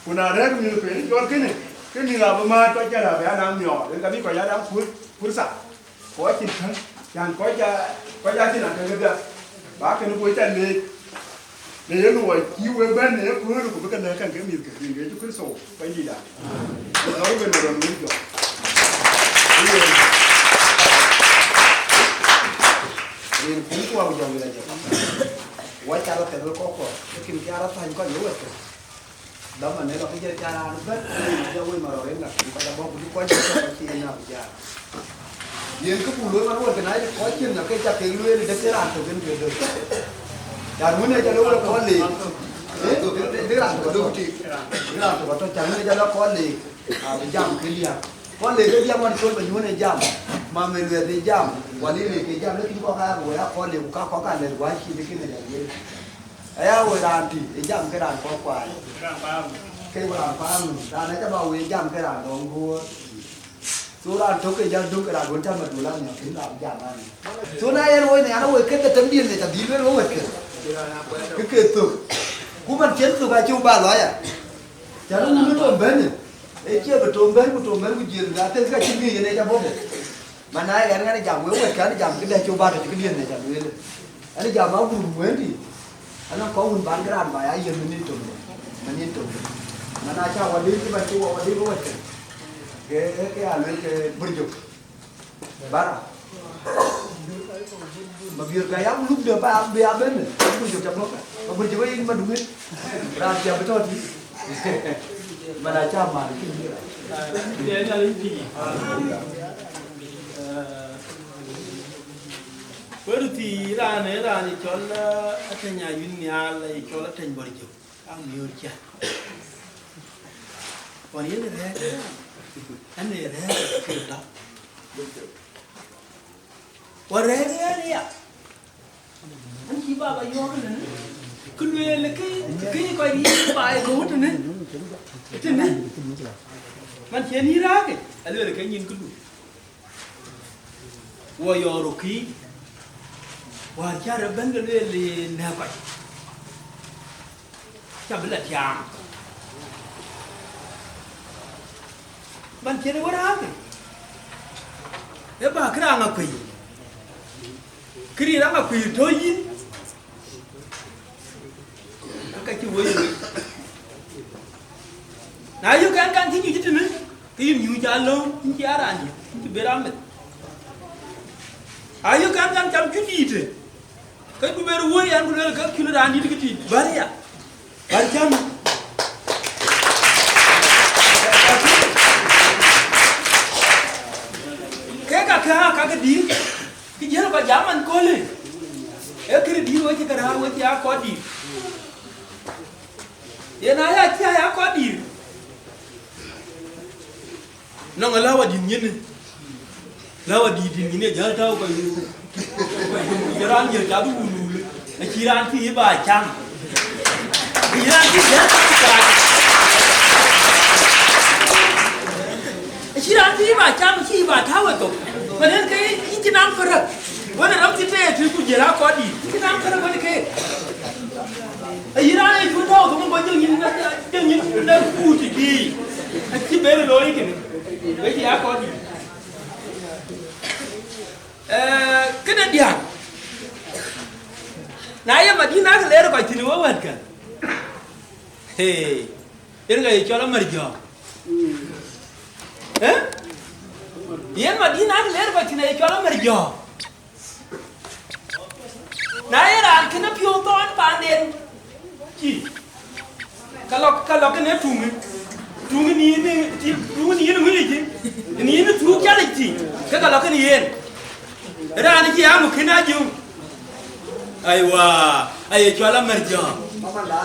ku na rɛ̈ɛ̈k mïth pɛ̈i në cɔl kënë, ke mïth abï määt kɔc cän abï ya naŋ miɔɔr, yen ka bï kɔc ya daŋ pur, pur tha. Kɔc cïn käŋ, can kɔc a, kɔc a cïn akäŋ kedhia, ba kën kuɔ̈c ca leec. Në yen wɔ cï wek bɛ̈n në ye kööl, ku bï ke lɛ̈k käŋ ke mïthke, rin ke Yecu Kërtho, Bɛ̈nydïïtda. Ku dhɔ̈r ben rɔt wec jɔ. Yen, rin kun ku wa ku jɔ wël ajɔk. Wa ca rɔt thɛn wek kɔckuɔ, ke kïn kia rɔt thany kɔc ye wek. Dhaman ë lɔ ke jël ca raan bɛ̈n, jɔ wëi marɔ̈ɔ̈r ë ŋak, ku kɔc abɔ̈, ku bï kɔc bï cɔk cï yen abï jaar. Yen kë buk lueel man wën, kë na ye kɔc cïn ŋak ke ca kek lueel, dek ke raan tök en ke döt. Raan wën ë ca lueel kɔn leec, eh, dek, dek, dek raan tök atɔ̈. Dek raan tök atɔ̈, ca wën ë ca lueel kɔn leec, abï jam kë liääp. Kɔn leec ke jam man col ba nyuɔ̈n ë jam, mam ë luɛth ë jam, wal ë leec ke jam, lakin kɔc aa wëë aa kɔn leec, ku ka kɔc aa lɛ̈th, ku acïï dek kën ë jam lueel. Aya wëë raan tï, ë jam ke raan kɔ̈k kuai. Ke wëë raan kuai ŋö? Raan aca ba wëë jam ke raan dɔŋ guöör. So raan tök ke jal döŋ ke raan duön cä mat dulan nhiɔk, kën raan jam an. So na yen wëë nhian wëë ke dhetem diën nhiac adhil wël wëë wɛ̈t ke. Ke ke thök. Ku man cïn thök acï ba lɔ aya. Cän wun ë tom bɛ̈n. Ee cie bï tom bɛ̈n ku tom bɛ̈n ku jiël bï athel ka cïn bï yen ë ca bɔ̈ bɔ̈. Mana ɣɛn ɣɛn jam wek wɛ̈t kɛn jam këdë cï bä tɔ̈ cï këdiën ë ca lueel. Ɣɛn jam a gurum wëndï. Anɔŋ kɔc wun ban gëran ba ya yen mënin töŋ de, mënin töŋ de. Mana ca wä dït cï ba cï wä wä dït wɛ̈t kɛn. Ke ke ya lueel ke Burjök. Bara. Mabiör ka ya luk de ba ya ben. Burjök ca bɔ̈. Burjök yen maduŋ. Raan ca bï tɔ̈ tï. Mana ca man kï. Yen ala yï pïïr. Wërëthi raan ë raan ë cɔl, eh, Ateny Ayuny Nhial, ë cɔl Ateny Bɔ̈rjök, amiöör cä. Ɣɔn yen rɛ̈ɛ̈r, ɛn ë rɛ̈ɛ̈r kë tɔ̈. Wä rɛ̈ɛ̈r ɣɛn ya. An cï baba yɔ̈ɔ̈k ënë, kë lueel kë, kë kɔc yï baai gɔ̈u tënë, tënë. Man cï en yï rääk, alueel ke nyin këdu. Wɔ yɔ̈ɔ̈k rökï, wäär cä rɔt bɛ̈n ke lueel nɛ̈k kɔc. Ca bï la tiaam. Man cïn wën aake. Ë bä kë raan akuëc. Kë rïïr raan akuëc tɔ̈ yïn. Ka cï woi. Na yök ɛn kan cï nyuc tënë, ke yïn nyuc alöŋ, yïn cï a raan dït, yïn cï bï raan meth. Ayök ɛn kan cam cï dïïtë. Ke ku ber woi an, ku luel ke cïn raan dït kë tït bär ya. Bär cam. Ke ka ka ka ke dït. Kë jiël kɔc jam man köölë. Ee kënë dït wecë ke raan wecë ya kɔc dït. Yen aya cï aya kɔc dït. Nɔŋ alä wadït nyin, lä wadït dït nyin ë jäl tääu kɔc, kɔc raan jël cath wulwul, acï raan thii ba cam. Acï raan thii jäl tääu kɔc. Acï raan thii ba cam, acï ba tääu ë thok. Mɛn en ke yïn cï naŋ kërë. Wën ë rɔm cï tëë tï ku jël akɔ̈l dït, cï naŋ kërë wën ke. Ayï raan ë cuö tɔ̈u thok bä jël nyin, jël nyin na kuut tï. Acï ben looi kënë, we cï akɔ̈l dït. Eh, këde diäk. Na ye Madina ke leer kɔc thïn we wɛ̈tkë. Hey, yen ka ye cɔl amär jɔ̈ɔ̈k. Eh? Yen Madina ke leer kɔc thïn ye cɔl amär jɔ̈ɔ̈k. Na ye raan kënë piɔ̈u thɔn paanden cï, ka lɔ, ka lɔ kënë tuŋë, tuŋë ni yïn, tuŋë ni yïn ŋulic, ni yïn thuk calic thï, ke ka lɔ kënë yen. Raan cï amu kënë ajöŋ. Aiwa, aye cɔl amär jɔ̈ɔ̈k.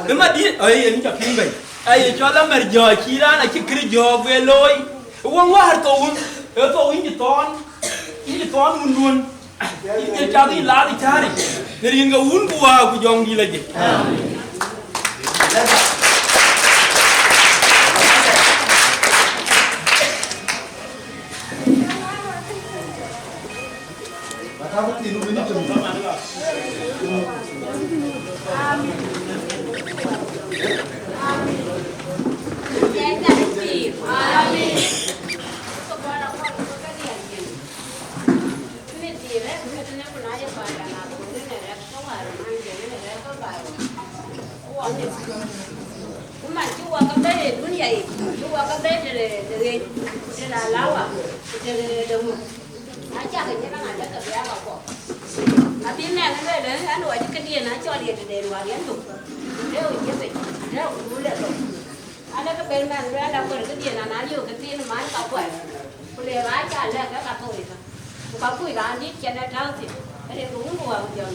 Ë Madina, aye yen ca piŋ bei. Aye cɔl amär jɔ̈ɔ̈k, cï raan acï kërë jɔ̈ɔ̈k be looi. Wëŋ wäär thou, ë thou yïn cï thɔn, yïn cï thɔn wunduön. Yïn cï cath yïn lath ë cääric, në rin ke Wun ku Wää ku Jɔŋdït lajik. Amen. Ku man cï wɔ ke bɛ̈ɛ̈i ë dunia yic, cï wɔ ke bɛ̈ɛ̈i tëde, tëde ɣeec, ku tëde alawa, ku tëde, tëde ŋö. Acä ke cïn raan adek ke bï aa kakuɔ. Abï mɛnh lueel, an, wɔ cï këdiën acɔl ye tëde ruaak yen thok. Tëëu Egypt, tëëu ku le thok. Alë ke ben mɛnh lueel, akuër këdiën, an, aliu ke thiin man kakuɔi. Ku le raan cä lɛ̈k ke ka thok ëkä. Ku ka kuc raan dït cïn ë tääu thïn, rin ke wun ku wäu jɔŋ.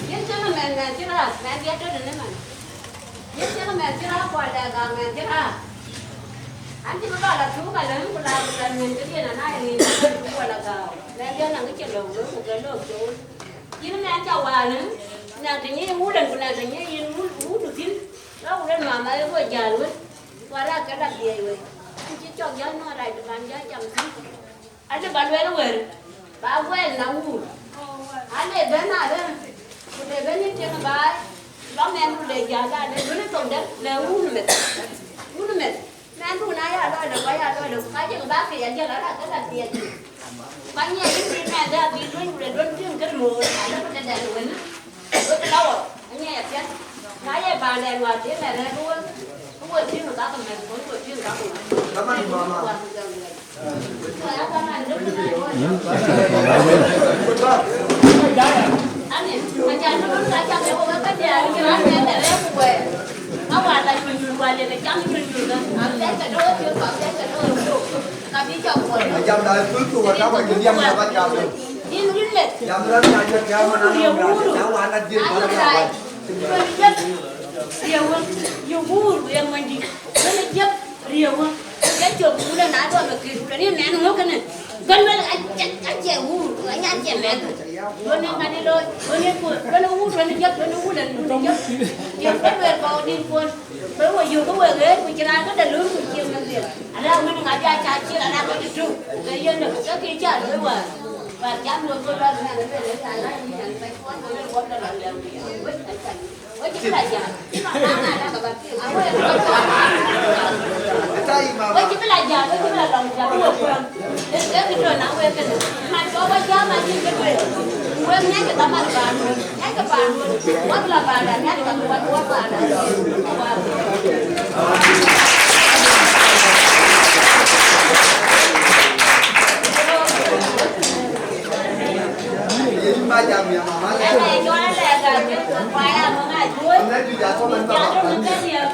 Yen cïn ëmɛn mɛnh cï raak, mɛnh diɛt tɔ̈ tënë man. Yen cïn ëmɛn cï raak, ku alɛ̈k gam mɛnh cï raak. An, cï bï ba la thuk alë, ku la, ku la nyin ke diën ana ye rin, ku la gääu. Mɛnh diɛt na ŋic cï lɔ̈u, ku ke lɔ̈k cool. Yïn mɛnh cä wään, na të nyin wulën, ku na të nyin yïn wul, wuldu thïn, la wulën mama, ë guɔ jäl wën, ku araak ke la dhiɛɛi wei. An, cï cɔk jäl nɔn rac të ban jäl cam thïn. Acï ba lueel wër, ba wɛl na wuur. An, le bɛ̈n arëër, ku le bɛ̈n ë tiëŋ baai, lɔ mɛnhdu le jäl, an, le duënë thok dɛ̈t, le wun meth. Wun meth. Mɛnhdu na ya lɔɔdë, ku ya lɔɔdë, ku ka jëk ba ke ya jäl, ala ke la thiëëc. Ku ka nyiɛc yïn cït mɛnhde abï luöny, ku le duön piŋ kën moor, ala ke tëdɛn wën. Wek la wɔ, anyiɛc apiɛth. Na ye paandɛn wäär cï mɛnh rɛ̈ɛ̈r, ku we, ku we piŋ ka ke mɛnh, ku we piŋ ka ke wun. Tamam, mama. Ajam da kul tu wa ta wa ke diam na ba jam. Jam ran na jam na na na wa na dia ba na wa. Riëwë, ye wuur, ye mony dït, wën ë jiëp, riëwë, ke cök, ku le na dɔm ë kër, ku le ni mɛn ŋö kënë, bɛ̈n wël, acie wuur, anya acie mɛn. Wën ë ŋadï looi, wën ë kuöör, wën ë wuur, wën ë jiëp, wën ë wuur, wën ë jiëp. Tiɛm bɛ̈n wël kɔ̈u nïn kuön, bë we yök ke we ɣeer, ku cï raan këde lööm, ku cï mɛn dhiël. Ala wën ë ŋadï aca ciël, ala ke tëtök, ke yen lë, ke kë cä looi wäär. Wäär jam looi, ku lɔ mɛn, mɛn, mɛn, ala yïn, ala kuɔn, ku le wɔm de lɔ lɛ̈u, wec aca.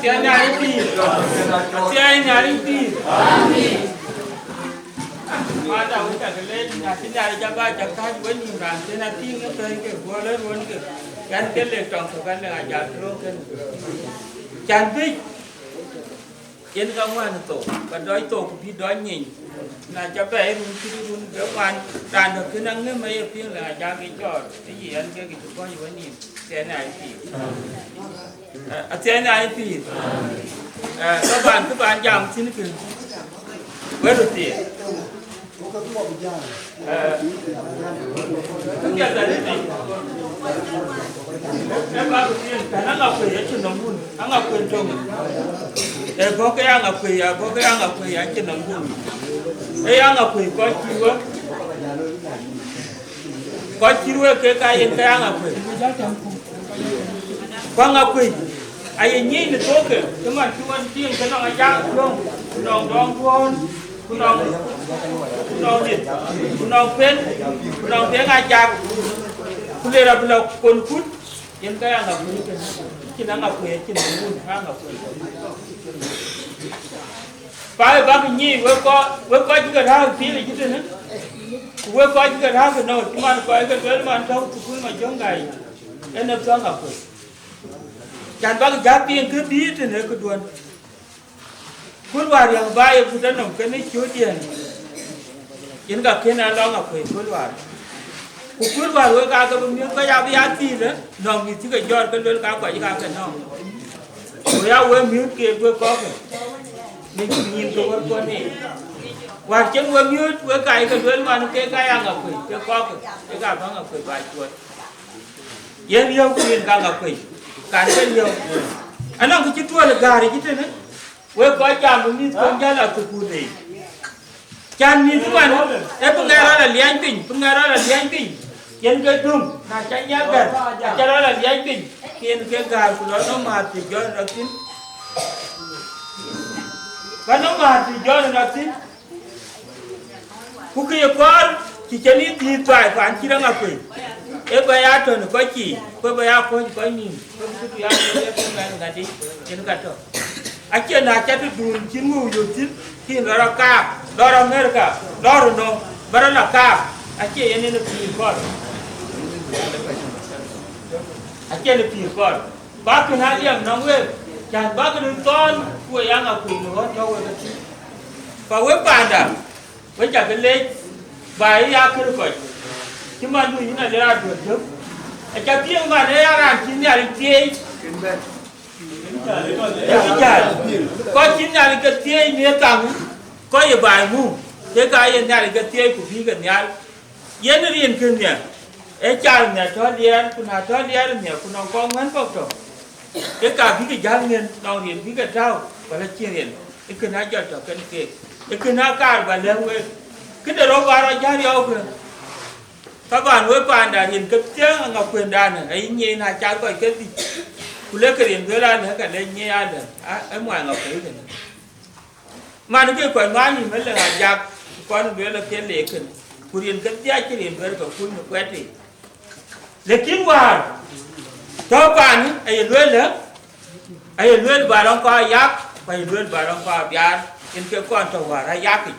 Athiɛɛi Nhialic pïïr. Athiɛɛi Nhialic pïïr. Amin. Mada wun cak leec, na cï Nhialic aba cak kääc wenïïm raan thïn atïŋ ë pɛ̈i ke guɔl ë ruɔ̈n ke. Yɛn ke lek tɔŋ thok, an, lek ajal tök kën. Can bïc. Yen ka ŋuan thok, ka dɔc thok ku bï dɔc nyiny. Na ca bɛ run cït run ke ŋuan, raan dɔ̈ kën aŋëm aye piŋ lë ajak ke cɔɔr, ë yiɛn ke kë cï kɔc wën nïïm, athiɛɛi Nhialic pïïr. Eh, athiɛɛi Nhialic pïïr. Eh, ka ban, kë ban jam thïn kën, wël thiëëk. Këpiɛth arëëtic, ë bäk piŋ, tën aŋakuei acïn nɔm wun, aŋakuei töŋ. Ë bɔ̈ ke aŋakuei, abɔ̈ ke aŋakuei acïn nɔm wun. Ë aŋakuei kɔc cï wek, kɔc cï wek kek ka yen ke aŋakuei. Ku aŋakuei aye nyic në thookë, cï man cï ɣɔn tïŋ ke nɔŋ ajak löŋ, ku nɔŋ dɔŋ duɔ̈ɔ̈n, ku nɔŋ, ku nɔŋ mïth, ku nɔŋ pɛ̈n, ku nɔŋ piɛŋ ajak, ku le rɔt bï lɔ kon kut, yen ke aŋakuei kënë, cïn aŋakuei, acïn wun aŋakuei. Pa ë bäk nyic wek kɔc, wek kɔc cï ke rääk pïïr ë cï tënë, ku wek kɔc cï ke rääk ënɔɔnë, cï man kɔc ke lueel man tɔ̈u thukul Majöŋ Gai, en ë thɔ̈ŋ akuec. Can bäk jäk piŋ kë bï tënë këduɔ̈n. Kul wäär riäŋ ba ye gut enɔm kenë cöötdiɛ̈n, yen ka kën a lɔŋ akuec kul wäär. Ku kul wäär wek aake bï miöth kɔc abï ya thiil, nɔŋ mïth cï ke jɔɔr ke luel ka kɔc ka ke nɔ̈k. Ku ya wek miöth keek wek kɔ̈k, në cï nyïïn ke wärkuɔn en. Wäär cïn we miööc, wek ka ye ke lueel man, ke ka ya Aŋakuei, ke kɔ̈k, ke ka bä Aŋakuei bä cuɔt. Yen riëëu ku yen ka Aŋakuei, kan ke riëëu. Anɔŋ kë cï tuɔl ë gäär yic tënë, wek kɔc jam bï mïth kɔn jäl a thukul yiic. Can mïth man, ee bï ŋɛk rɔt a liɛny piny, bï ŋɛk rɔt a liɛny piny, yen ke döŋ, na ca nyiɛk gär, aca rɔt a liɛny piny, ke yen ke gäär ku lɔ nɔm määr thiëc jɔt rɔt thïn. Bä nɔm määr thiëc jɔt rɔt thïn. Ku kë ye kɔɔr cï cïn ë dhiëëth baai paan cït Aŋakuei, ee bä ya tɔ̈n ë kɔc cii, ku ee bä ya kuɔ̈c ë kɔc nïïm, ku bï këdu ya kuɔ̈c ë piny man ŋadï, yen ka tɔ̈. Acie na ca tëdun cïn wëu yök thïn, kïn lɔ rɔt kaak, lɔ rɔt Amerika, lɔ rɔt nɔm, bä rɔt lɔ kaak, acie yen en ë pïïr kɔɔr. Acie yen ë pïïr kɔɔr. Bäk kën a liɛm nɔm week, cän bäk röt thɔ̈n, ku we ya Aŋakuei në ɣɔn tɔ̈ wek ëtï. Ku wek paanda, we cä ke leec, bä ya kër kɔc, cï man du yïn a le raan duöt jök. Aca piŋ man ee ya raan cï Nhialic thieei. Ee kë jäl. Kɔc cï Nhialic ke thieei në kaŋ, kɔc ë baai muk, ke ka ye Nhialic ke thieei ku bï ke nhial. Yen rin kën nhial, ee cal nhial tɔ̈ liɛɛr, ku na tɔ̈ liɛɛr nhial, ku nɔŋ kɔŋ wën kɔ̈k tɔ̈. Ke ka bï ke jäl ŋiɛ̈n, nɔŋ rin bï ke tääu, wala cïn rin, ee kën a jɔl tɔ̈ kën keek. Ee kën a kaar bä lɛ̈k week. Këde rɔt bä rɔt jäl yɔu kë. Taban, we paanda rin ke thiëëŋ Aŋakuendan, ayï nyiɛɛi na cath kɔc kedhie. Ku lek ke rin duël a lɛ̈k, ka lek nyiɛɛi a lɛ̈k, a, ee muɔny Aŋakuei kënë. Man ke kɔc ŋuan nïm ë lëŋ Ajak, kɔn duël ë ke le kënë. Ku rin kedhie acï rin duël ke kuc në kuɛ̈t yic. Lakin wäär tɔ̈ panë, aye lueel ë, aye lueel bä rɔŋ kɔc Ayak, ku aye lueel bä rɔŋ kɔc Abiaar, yen ke kɔn tɔ̈ wäär Ayak yic.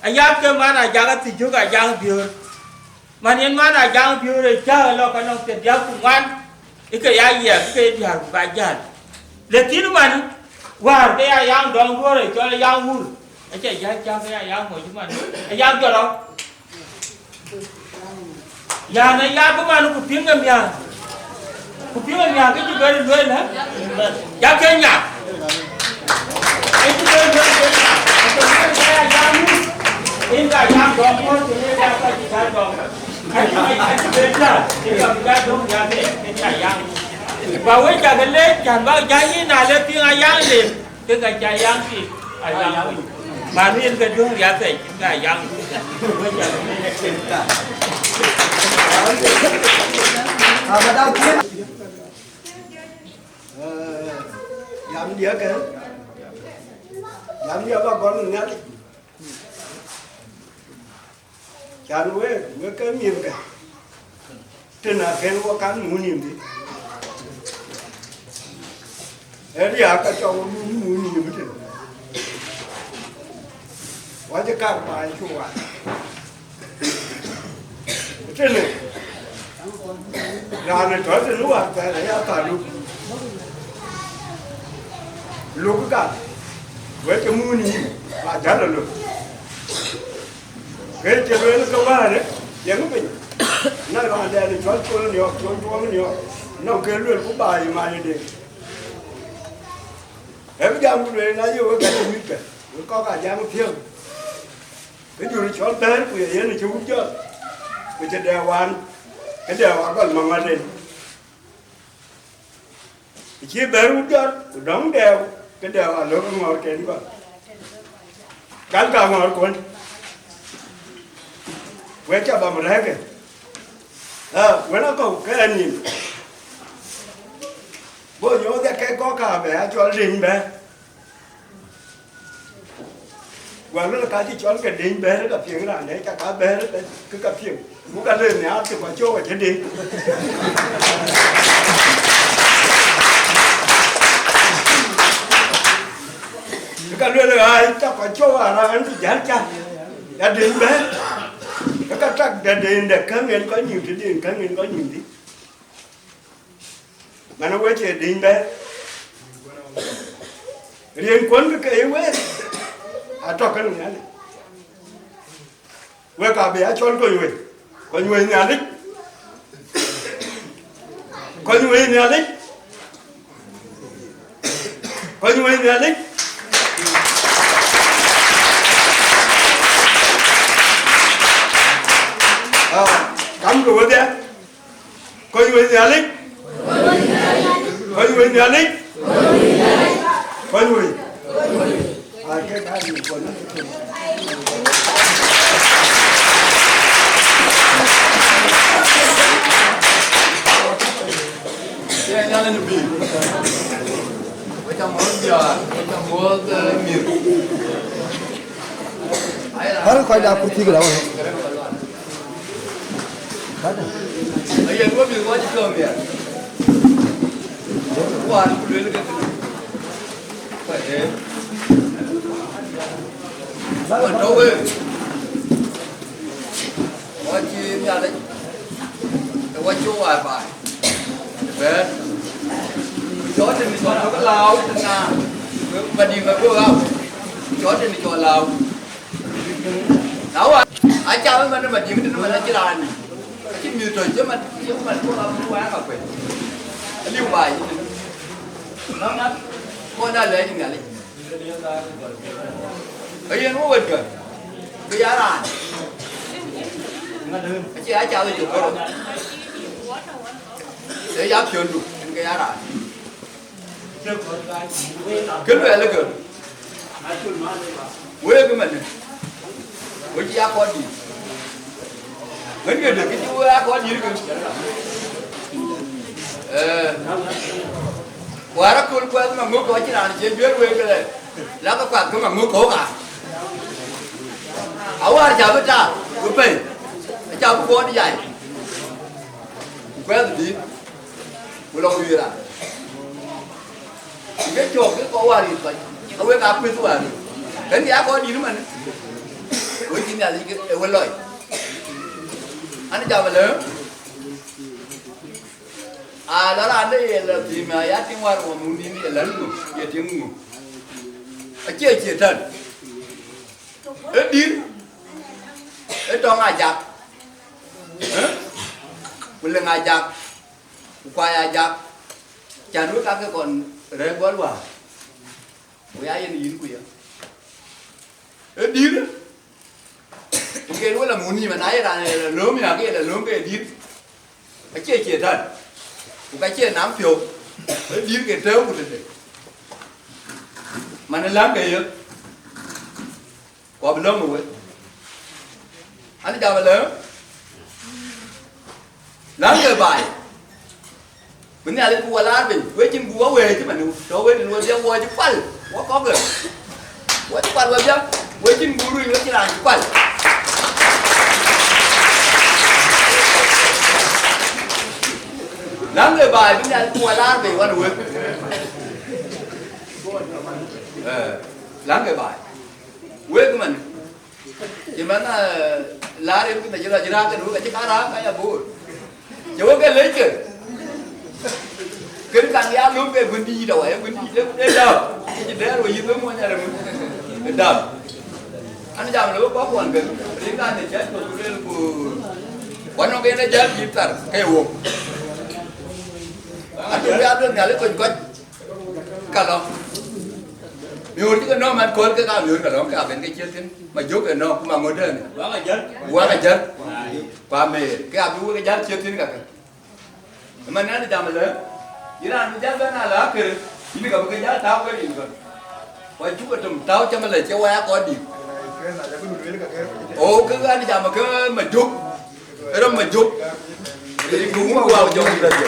Ayak ke man Ajak athïc jök Ajak Biöör. Man yen man Ajak Biöör ë cä ë lɔ ka nɔŋ thiërdiäk ku ŋuan, ë ke ya yiɛk, ë ke ye diäär ku ka jäl. Lakin man, wäär ke ya yaŋ dɔŋ duöör ë cɔl Ayak Wur, acä jäl cäk ke ya yaŋ moc man, Ayak jɔt rɔt. Yɛn aya bï man ku piŋ ë miäk, ku piŋ ë miäk, kë cï bɛ̈n lueel, ë? Ya ke nyak. Kë cï bɛ̈n lueel ke nyak. Ku ke lueel ke ya yam, yen ka yam dɔm kuɔ̈c, ku yen ka kɔc cï cä dɔm. Acï, acï bɛ̈n jäl, yen ka bï jäl döŋ ya ke, yen ka yam. Ba wek cä ke leec, cän bä jäl yïn na le piŋ aya le. Ke ka ca yaŋ tik, a yaŋ tik. Ba nu yen ke döŋ riath ë cïn ka yaŋ tik. Yam diäk, yam diäk ba gɔl në Nhialic. Can wek, wek ke mïthkë, tën akën wok kan muk nïïm thïn. Ee riääk ka cɔk wok muk nïïm tën. Wacë kar baai cu wan. Tënë, raan ë tɔ̈ tënë wäär thɛɛr aya tha luk. Luk gal, wek ke muk nïïm, ba jäl ë lok. Ke cï lueel ke wäär, yeŋö piny? Na raan dɛn cɔl col niɔp, col duɔm niɔp, nɔŋ ke lueel ku ba yï mac de. Ee bï jam ku lueel, na ye wek ka cï mïthkë, wek kɔk aa jam piɔ̈u. Ke jur cɔl bɛ̈ɛ̈r ku ye yen cï wut jɔt, ku cï dɛ wan, ke dɛ wa gɔl maŋɔt en. Cï bɛ̈ɛ̈r wut jɔt, ku dɔ̈ŋ dɛɛu, ke dɛɛu alök ŋɔ̈ɔ̈rken kɔn. Gal ka ŋɔ̈ɔ̈rkun, wek ca bam rɛ̈ɛ̈ke. Ah, wën akɔ̈u ke ɣɛn nïïm. Go nyooth ë kek kɔ̈k ka bɛ a cɔl deny bɛ̈ɛ̈r. Wën lɔ ka cï cɔl ke deny bɛ̈ɛ̈r, ka piŋ raan dɛ, ca ka bɛ̈ɛ̈r ke, ke ka piŋ. Ku ka le nhiaar cï kɔc cɔɔk acï deny. Ka lueel ɣaac, ca kɔc cɔɔk a raan cï jäl ca, ya deny bɛ̈ɛ̈r. Ke ka tak dɛ deny dɛ käŋ en kɔc nïïm tëde, käŋ en kɔc nïïm thïn. Man, we cie deny bɛ̈ɛ̈r. Riɛnkuɔn ke ke ye week, atɔ̈ ke Nhialic. Wek abï a cɔl kony wei, kony wei Nhialic. Kony wei Nhialic. Kony wei Nhialic. Ku ke wedhie, kony wei Nhialic, kony wei Nhialic, kony wei. Har kɔc da kuc thik la wä. Ayen wä bï wä cï piɔ̈u miɛt. Wään ku luel ke tëdu. Kɔc ee. Wän tɔ̈u wek. Wä cï Nhialic. Ë wä cï wä baai. Bɛ̈ɛ̈r. Cɔɔt tënë cɔl tök lääu tëna. Madïŋ abï ɣau. Cɔɔt tënë cɔl lääu. Na wä, aca bï man Madïŋ tënë man acï raan. Acï mïth tɔ̈ cï man, cï man tuɔɔk abï wä ka kuec. Aliu baai. Nɔn na, kɔn da lɛɛc Nhialic. Ayen wä wɛ̈t kë, bï ya raan. Acie aca bï cök kärou. Ee ya piɔ̈ndu, en ke ya raan. Kë luɛɛl ë kë, wek ëmënë, we cï ya kɔc dït. Ŋäc ke dë kë cï we ya kɔc dït kë. Ee, wäär aköl kuɛth maŋök kɔc cï raan cie juëër wek këlë, la ke kuath ke maŋök kɔ̈k aa. Awäär ca bï tak, ku pɛ̈i, aca bï kuɔɔt yai. Ku kuɛth dït, ku lɔ ku yï raan. Ku ke cɔɔk ke kɔc wäär yïth kɔc, ke wek aa kueth wäär yïth. Kën ya kɔc dït man, we cï Nhialic ke ë we lɔc. An, jam ëlë, a lɔ raan de ye lɔ thïn, a ya tiŋ wäär wä muk nïn ye län ŋö, ye tiŋ ŋö? Acie Catan. Ë dït, ë tɔŋ ajak, ë? Ku leŋ ajak, ku kuai ajak, can wek kakë kɔn rɛ̈ɛ̈r gɔl wäär, ku ya yen yïn ku ya. Ë dït, ku ke luel amuk nïïm, na ye raan ye lɔ lööm ya, ke ye lɔ lööm ke ye dït. Acie Catan, ku ka cie nam piɔ̈u, ë dït ke tëëu ku tëde. Man ë läŋ ke ye, ku abï lɔ̈ŋ ë we. An, jam ëlë, läŋ ke baai, bï Nhialic ku wä laar bei, we cïn ku wä wëëc cï man, tɔ we tën we bï wä cï kual, wä kɔ̈k ë. Wä cï kual wä bï, we cïn ku ruc, we cïn raan cï kual. Läŋ ke baai, bï Nhialic ku wä laar bei wan ë we. Ee, läŋ ke baai. Wek man, cï man, ee, laar en kën acï rac raak kën wek acï ka raak ka ya boor. Cï wek ke lec ke. Kën kan ya lom ke guëndït awä, ee guëndït, ee, ee dap. Cï dɛɛr we yïth we muɔny arem. Ee dap. An jam le wek bä kuɔn kën. Rin kan de cɛt ku lel ku. Kuan nɔŋ ke en ee jäl yïth thar ke wok. Adu ya dun ya le kony kɔc. Ka lɔ. Miöör cï ke nɔ̈k man kööl ke ka miöör ka lɔ̈ŋ ke abën ke ciël thïn. Ma jök ke nɔ̈k, ku ma ŋöt dɛ̈n. Wak ajäl. Wak ajäl. Ku ameer. Ke abï wek ajäl ciël thïn kakë. Ëmën nɛn jam ëlë, yïn raan bï jäl bɛ̈n ala akër, yïn ka bï ke jäl tääu ke rin kɔn. Wa cuk ke töŋ tääu cam ëlë, cie waya kɔn dït. O, ke ɣɛn jam ke ma jök. Rɔm ma jök. Rin ku wun wau jɔŋ la jɔ.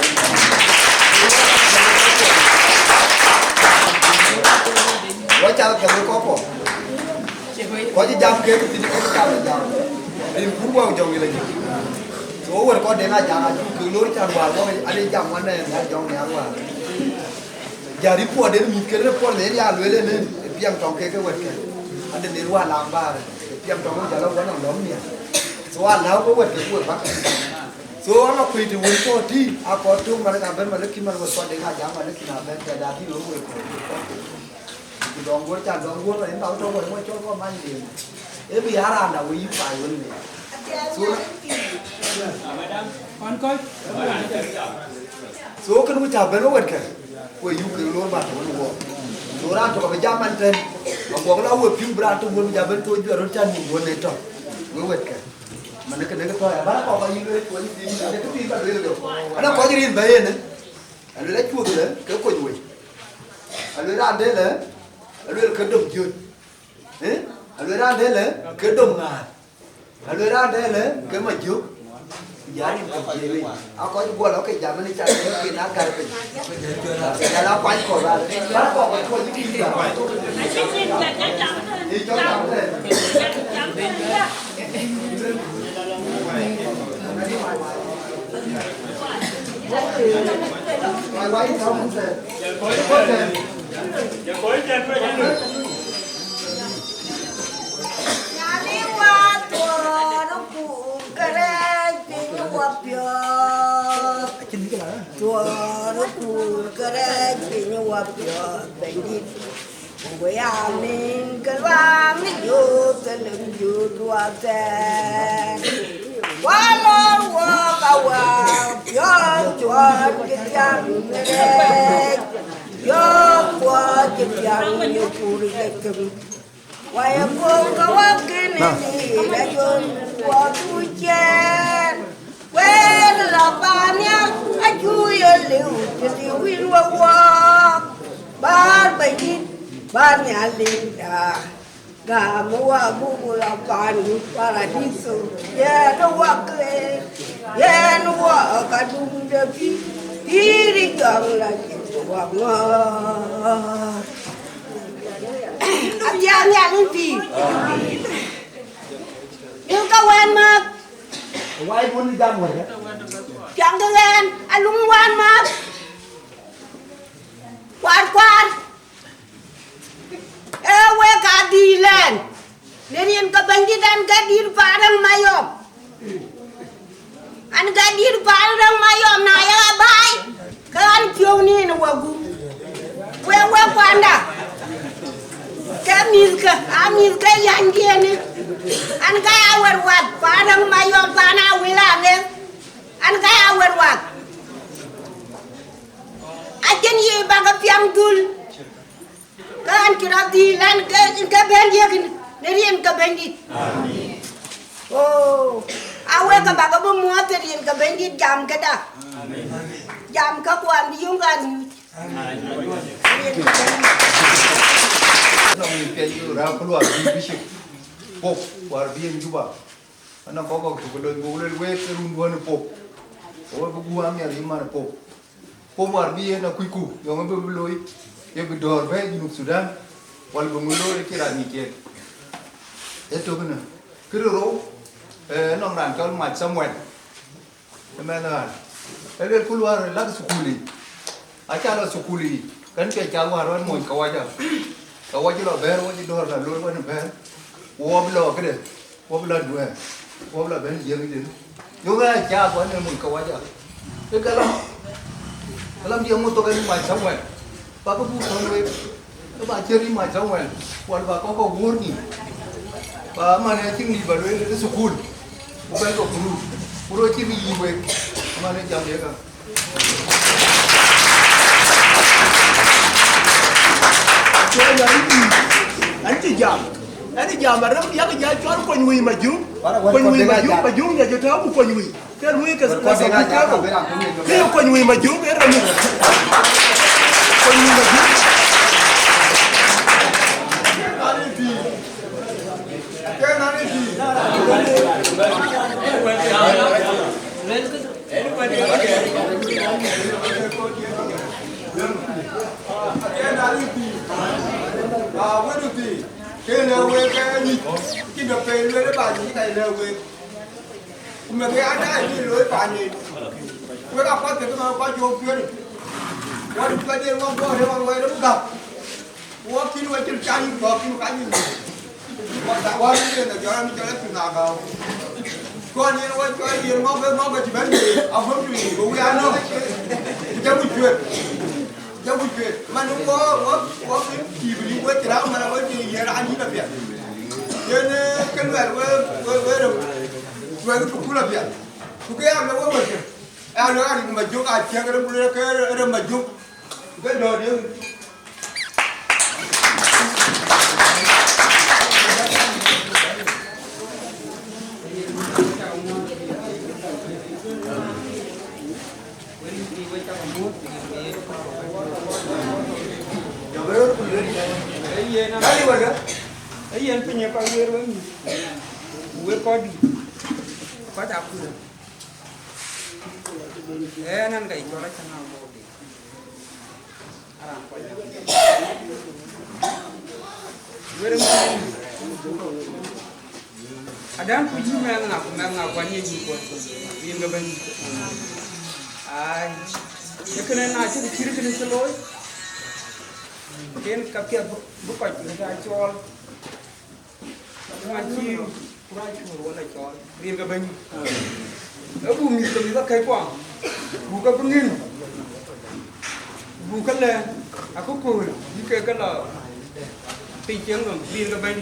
Wa cal ka ko ko. Ko ji jam ke ti ko ka jam. Rin ku wau jɔŋ la jɔ. So wer ko de na jam a ju ke lor can wa ko ale jam wa ne na jɔŋ ya wa. Jari puɔt en mïth ke report ne ya luel en, e piɛŋ tɔŋ ke ke wet ke. Ade ne rua lam bar, e piɛŋ tɔŋ jalo wana lɔm nia. So a lau ke wet ke kuet bak. So ala kuit wun tɔ ti, a kɔ tum man ka ben man ki man wet kɔ de ka jam man ki na ben ke da ti lo wet ko. Ku dɔŋ guor ca dɔŋ guor en ba tɔ wet mo chol ko man de. E bi ara na we yi pa wun ne. So, on kɔc. So kën ku ca ben wet ke. Ku yuk ke lor ba tɔ wun wo. So ran tɔ ka be jam man ten. Ba go la we piu bra tɔ wun ja ben to jua ro chan ni wun ne tɔ. We wet ke. Man ke ne ke tɔ̈ ya, bana kɔk ayï lueel, tuɔny piny, ne ke piny ka lueel do. Ana kɔc rin ba yen, alueel acuɔth le, ke kony wei. Alueel raan de le, alueel ke dom jot. Eh? Alueel raan de le, ke dom ŋaar. Alueel raan de le, ke ma jok. Jari ka jeli. A kɔc guɔ lɔ ke jam ni cha ke ke na gar piny. Jala kuany kɔc ba. Bana kɔk ba tuɔny piny ba. Ni jok jam de. Nyaliwa tuɔɔr kur kärɛc piny wapiɔ̈ɔ̈th. Tuɔɔr kur kärɛc piny wapiɔ̈ɔ̈th, Bɛ̈nydït. Ku ya min ke luaŋ ë Jerusalem jut wathɛɛr. Wa lor wok awäär piɔ̈ɔ̈th cuɔt cï thiäŋ ë rɛɛc, yök kuɔɔth cï thiäŋ ë kur ë thëm. Wa ye kɔ̈u ke wa kënë dït ajöl kuɔɔth ku ciɛɛr. Kueer lɔ paannhial, acu ye liu, të liu wïn we wɔɔk. Bäär Bɛ̈nydït, bäär Nhialicda, gäm wa buk lɔ paandu Paradiso. Yen wak le, yen wak adum de pïïr, pïïr jɔŋ la cï wak ŋɔ̈ɔ̈r. Athiaŋ Nhialic pïïr. Yïn ka wɛ̈n mäth. Wai bun jam wɛ̈t. Piaŋ ke ɣɛn, alum wään mäth. Kuar kuar. Ee wek adhil ɛn. Në rin ke Bɛ̈nydït ɛn ke dït paan Däŋ Mayɔm. An ke dït paan Däŋ Mayɔm na ya baai, ke an piɔ̈u nin wagup. Wek wek kuanda. Ke mïthkë, a mïthkë yany diɛni. An ka ya wɛ̈t wath, paan Däŋ Mayɔm, paan Awil Aŋeth. An ka ya wɛ̈t wath. Acïn yic bä ke piaŋ dhul. Ke an cï rɔt dhil an ke, ke bɛ̈n diëk në rin ke Bɛ̈nydït. Oh, awek ke bä ke bï muɔɔth në rin ke Bɛ̈nydït jam këda. Jam ka kuan bï yöŋ kan nyuc. Nɔŋ piɛc raan ku luaar bï bishop Pope war bï en Juba. Anɔŋ kɔc kɔ̈k cuk loc, buk luel wek ke run duɔ̈n ë Pope. Wek bï gup amiɛl yï man ë Pope. Pope war bï yen akucku, yɔŋ bï bï looi, ye bï dɔ̈ɔ̈r bɛ̈ɛ̈i Junub Thudan, wal bï ŋö looi cï raan ŋic yen. Ee tök ënë. Kë rou, ee, nɔŋ raan cɔl Mac Samuel. Ëmɛn ɣän. Ee luel ku luaar lak thukul yic. Aca lɔ thukul yic. Kën piɛc cath wäär ɣän mony kawaja. Kawaja lɔ bɛ̈ɛ̈r, waja dɔ̈ɔ̈r la looi wën bɛ̈ɛ̈r. Ku wɔ bï lɔ këde. Wɔ bï la duɛ̈ɛ̈r. Wɔ bï la bɛ̈n jiëëŋ yic. Yök ɣɛn cath wën ë mony kawaja. Ë galam. Galam diɛ̈ ŋö thok ɛn Mac Samuel. Bä ke buk thɔ̈n wek, ke bä cï rïm Mac Samuel, wal bä kɔ̈k kɔ̈k wuɔ̈ɔ̈r nïïm. Bä man ë cïŋ dït bä lueel ë thukul, ku bɛ̈n ke kuru, ku röt cï bï yï wek, man ë jam ye ka. Cï rɔt yɔn ë pïïr, ɛn cï jam, ɛn cï jam arëm yak jäl cɔl kony wïï Majuŋ, kony wïï Majuŋ, Majuŋ nya jɔ tääu ku kony wïï. Ke luui ke, ke thok ku ke rou. Ke ye kony wïï Majuŋ, ke rou. Kony wïï Majuŋ. Ke lëu wek ke nyic, cïn dɔ pei lueel ë bä nyic ka lëu wek. Ku meth ë adaai bï looi paan nïn. Wek apath ke ke man kɔc cök piöönë. Wɔ dït kɔc yen wɔ guɔ rem wɔ rem gäk. Wɔ kïn wɔ cïn cä yïn gɔ̈k kïn ka yïn. Wɔ da wä rin yen ajɔl an cɔl athïn agäu. Kɔn yen wɔ cɔl yen ŋɔ̈k ke ŋɔ̈k ke cï bɛ̈n yen aguëm tui ku wï anɔ̈k. Ku jam ku cuet. Jɔku cuet, man wɔ, wɔ, wɔ kï tiiŋ bï wɔ cï raan man wɔ cï yiëë raan yïn apiɛth. Yen, eh, ke luɛl wë, wë, wë rem, luɛl thukul apiɛth. Ku ke ya luɛl wë wëlkë. Ya luɛl a rin Majuŋ a ciëŋ rem ku luel ke rem Majuŋ. Ku ke dɔ̈ɔ̈r ye. Ku wek kɔc dït, kɔc akut, ɣɛn, ɣɛn ka yï cɔl Acaŋ Abɔ̈ Deŋ. Aran kɔc nya. Wërë mɛn. Adan ku yï mɛn ŋa, ku mɛn ŋa, ku anie yï kɔc. Rin ke bɛ̈ny. Ai. Ee kënë na cï cït kënë cï looi. Ken ka piɛth bï, bï kɔc bï ka cɔɔl. Ku man cï kurac cuɔ̈r wala cɔɔl, rin ke bɛ̈ny. Ee buk mïth ke mïth akɛ̈i kuɔŋ, buk ke bï ŋïn, buk ke lɛ̈ŋ, akököl bï kek ke lɔ piny cieŋ nɔm, rin ke bɛ̈ny.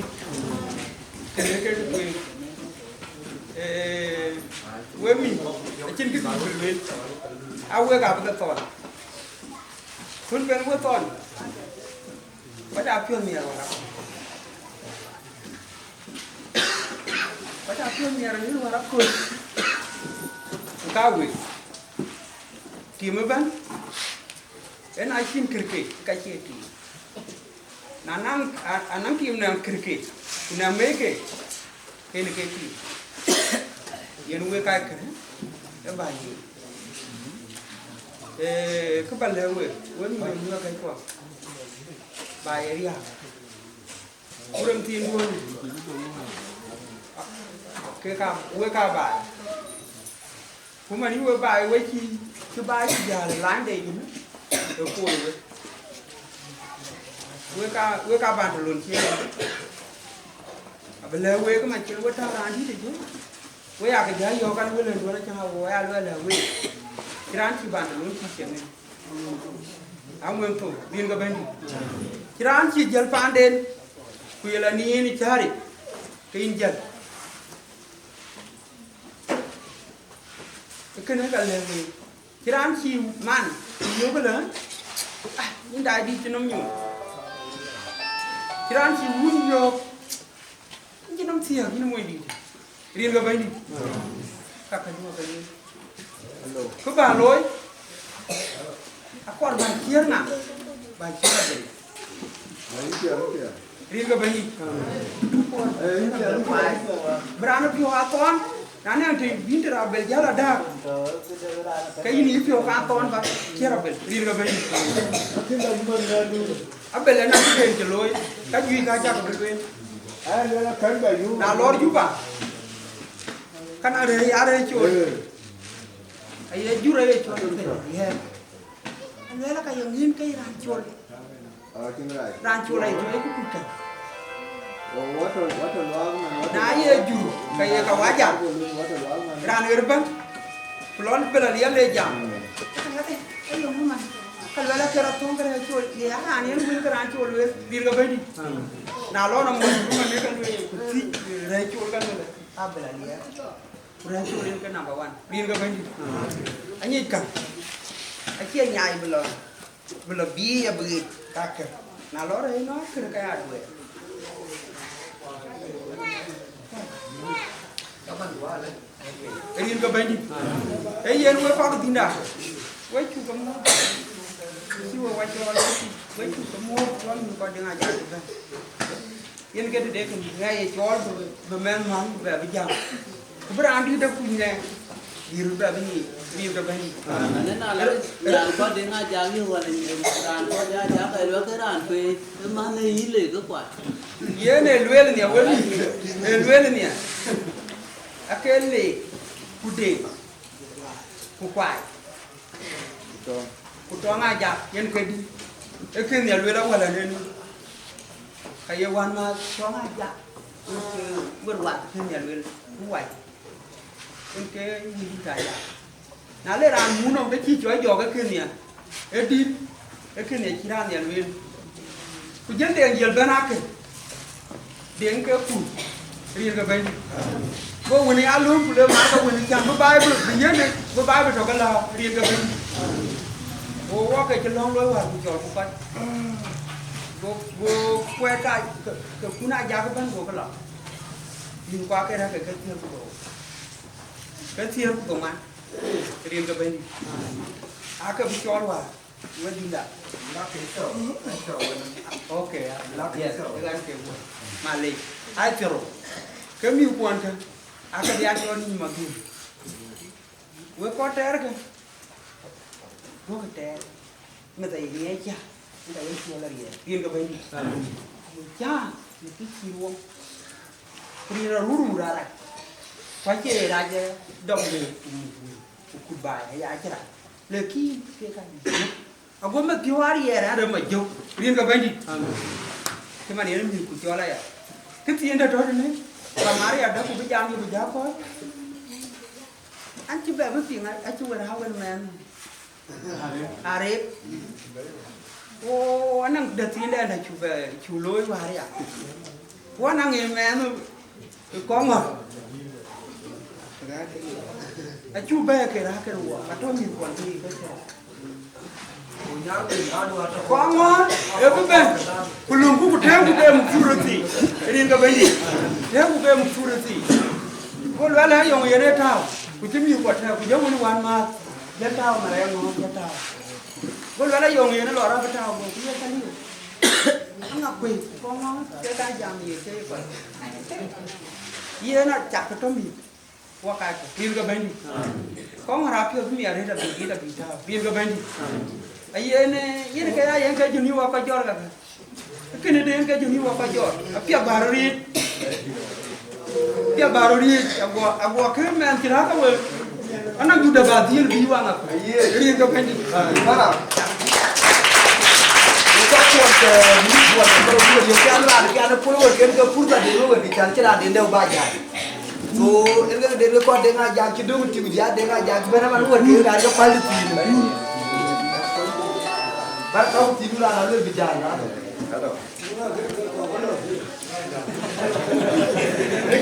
Kënë ke tueŋ. Ee, wek mïth, acïn kë dït bï lueel, a wek abï ke thɔn. Kun ben we thɔn. Kɔc aa piɔ̈ɔ̈th nhiɛɛr wär aköl. Kɔc aa piɔ̈ɔ̈th nhiɛɛr wär aköl. Ku ka wek. Tim ëbɛ̈n. Yen acïn kërke, ka cie tim. Na naŋ, a, anaŋ tim naŋ kërke, ku naŋ meeke, ken ke tim. Yen wek aa kërë, ë ba yen. Ee, kë ba lɛ̈k wek, wek mïth wek akɛ̈i kuɔŋ. Ba ye riääk. Ku rem thiin duɔ̈n, ke ka, wek ka baai. Ku man yï wek baai, wek cï, cï baai cï jäl ë lany de yïn, ë koor wek. Wek ka, wek ka ban të lon cï yen. Abï lɛ̈k wek man cï wek tɔ̈ raan dït ë jö. Wek aa ke jɔ yɔ̈ɔ̈k an, wël ë duɔ̈n acä ɣa wɔ, ya luɛɛl ë wek. Cï raan cï ban të lon cï cieŋ ë. Aŋuɛ̈n thou, rin ke bɛ̈nydït. Cï raan cï jäl paanden, ku ye lɔ niin ë cääric, ke yïn jäl. Kënë ka lɛ̈k wek. Cï raan cï man, ku yöök ëlë, ah, yïn daai dït cï nɔm nyuɔɔth. Cï raan cï wun yöök, yïn cï nɔm thiëëk, yïn muɔny dït. Rin ke bɛ̈nydït. Ka ka duɔ̈k ke rin. Kë bä looi, akɔɔr bä ciëër ŋa, bä ciëër abël. Rin ke bɛ̈nydït. Bï raan ë piɔ̈u aa thɔɔn, na nɛn të bïn të abël jäl adääk, ke yïn yï piɔ̈u ka thɔɔn bä ciëër abël. Rin ke bɛ̈nydït. Abël ë na cï ben cï looi, ka juëc ka cak bï lueel. Na lɔɔr Juba, ka na rëëc, arëëc col. Aye jur aye col thïn, yeah. Aluɛɛl ka ye ŋïn ke raan col. Raan col aye col, aye ku kuc käŋ. Na ye jur, ka ye ka waja. Raan ɣer bɛ̈n. Ku lɔ bï lɔ liɛl le jam. Ka luɛɛl ke rɔt thöŋ ke raan col, ye raan yen wël ke raan col lueel, rin ke bɛ̈nydït. Na lɔ na mɔ̈u, ku man ne ka lueel, ku thiëc, raan col ka lueel, a bï lɔ liɛl. Ku rɛ̈ɛ̈r col yen ke number one. Rin ke bɛ̈nydït. Anyic käŋ. Acie nyaai bï lɔ, bï lɔ biic abï ɣet ka kër. Na lɔ rɛ̈ɛ̈r nɔ̈k kër ke ya duɛɛr. Rin ke bɛ̈nydït. Ee yen wek kɔc dhïnda. Wek cuk ke muɔ̈ɔ̈th. Cï wek wac cɔɔl, wek cuk ke muɔ̈ɔ̈th, cɔl mïth kɔc Deŋ Ajak ëbɛ̈n. Yen ke tëde kën ŋɛk ye cɔɔl bï, bï mɛnh mɔ̈ŋ bï bɛ bï jam. Ku bï raan dït de kuc nɛn, dït bï bɛ bï nyic, rin ke bɛ̈nydït. Ane na la nyan kɔc Deŋ Ajak yï wala nyin raan kɔc Ajak ka luɛk ke raan kueer, ë man ë yï le ke kuat. Yen ë lueel nhial wël, ë lueel nhial. Ake le ku de ku kuai. Ku tɔŋ Ajak yen ke dï, ee kën nhial lueel awäl anënë. Ka ye wän ma tɔŋ Ajak, yen ke wër wath kën nhial lueel, ku wac. Yen ke wïc Ajak. Na le raan muk nɔm ke cï cɔc jɔɔk ee kën nhial, ee dït, ee kën nhial cï raan nhial lueel. Ku jël Deŋ jiël bɛ̈n akën. Deŋ ke kun, rin ke bɛ̈ny. Go wëni alööm ku le mar ke wëni cam bï Baibul bï nyiëëndë, bï Baibul tɔ̈ ke lääu, rin ke bɛ̈ny. Go wɔ ke cï lɔ̈ŋ looi wäär ku cɔl ku kɔc. Go, go kuɛɛt ka ke, ke kun Ajak ëbɛ̈n go ke lɔ. Yïn kuak ke rɛ̈k ke ke thiëër ku dhorou. Ke thiëër ku dhoŋuan, rin ke bɛ̈ny. Aake bï cɔl wäär. Wek dïnda. Lakï cɔk, cɔk wën. Okay, yeah. Lakï yes, cɔk. Ë ɣɛn ke wek. Malec. Ai piɔ̈u. Ke mïth kuɔn kë, aake bï a cɔl nïïm adhur. Wek kɔc tɛɛr kë, duɔ̈kkë tɛɛr. Meth aye ŋiɛc cä, meth aye cuɔl ariɛɛr. Rin ke Bɛ̈nydït. Amen. Cä në kë cï ruɔm. Ku rin arurur arac. Ku acie rac, eh, dɔm de ku muk wëu, ku kut baai, aya cï rac. Lakin ke ka ago meth piɔ̈u ariɛɛr arëm ajök. Rin ke Bɛ̈nydït. Amen. Cï man yen mïth ku cɔl aya. Kë thiin dɛ̈ tɔ̈ tënë, ka Maria dɛ̈ ku bï jam yï ku jɔ kɔ̈ɔ̈c. An cï bɛ bï piŋ, acï wën aa wën mɛɛn. Arëk. Wo, anɔŋ dɛ̈ thiin dɛ̈ dɛ̈ cu bɛ, cu looi wäär ya. Wo, anɔŋ ë mɛɛn ë kɔŋ ŋɔ̈r. Acu bɛ ke rä ke wo, ka tɔ̈ mïth kuɔn ke ke cä. Kɔŋ ŋɔ̈ɔ̈r ë bï bɛ̈n, ku löŋku, ku tëëŋku ke muk thur thii, rin ke Bɛ̈nydït, tëëŋku ke muk thur thii. Go luɛl ë yɔŋ yen ë tääu, ku cï mïth kuɔ tɛ̈ɛ̈u, ku jɔ wën wän määth, jɔ tääu, mara ya ŋɔ̈ɔ̈r jɔ tääu. Go luɛl ë yɔŋ yen ë lɔ rɔt bï tääu, go ku ye ka liu. Aŋa kuëi, kɔŋ ŋɔ̈ɔ̈r ke ka jam ye ke ye kɔc. Yen acak ke tɔ̈ mïth. Wakato, rin ke Bɛ̈nydït. Kɔŋ rap piɔ̈th bï miɛt arëët abï git abï tääu, rin ke Bɛ̈nydït. Ayen, eh, yen ke ya yen ke jön yï wak kɔc jɔt kakë. Kënë de yen ke jön yï wak kɔc jɔt. Apiɛth bä röt riëëc. Apiɛth bä röt riëëc, aguɔ, aguɔ kë mɛn cï rääk awël. Anɔŋ juda bä dhil bï waŋ akë. Rin ke Bɛ̈nydït. Bara. Wek ka kuɔt, eh, mïth kuɔt, eh, bä röt riëëc, pian raan, pian ë pol wek, ken ke pur bä de wek, cän cï raan de lëu bä jai. So, en ke den ke kɔc Deŋ Ajak cï döŋ tïŋ, ja Deŋ Ajak bɛ̈n aman wär ke raan ke päl thïn. Bär tɔ̈u thïn raan alë bï jal raan.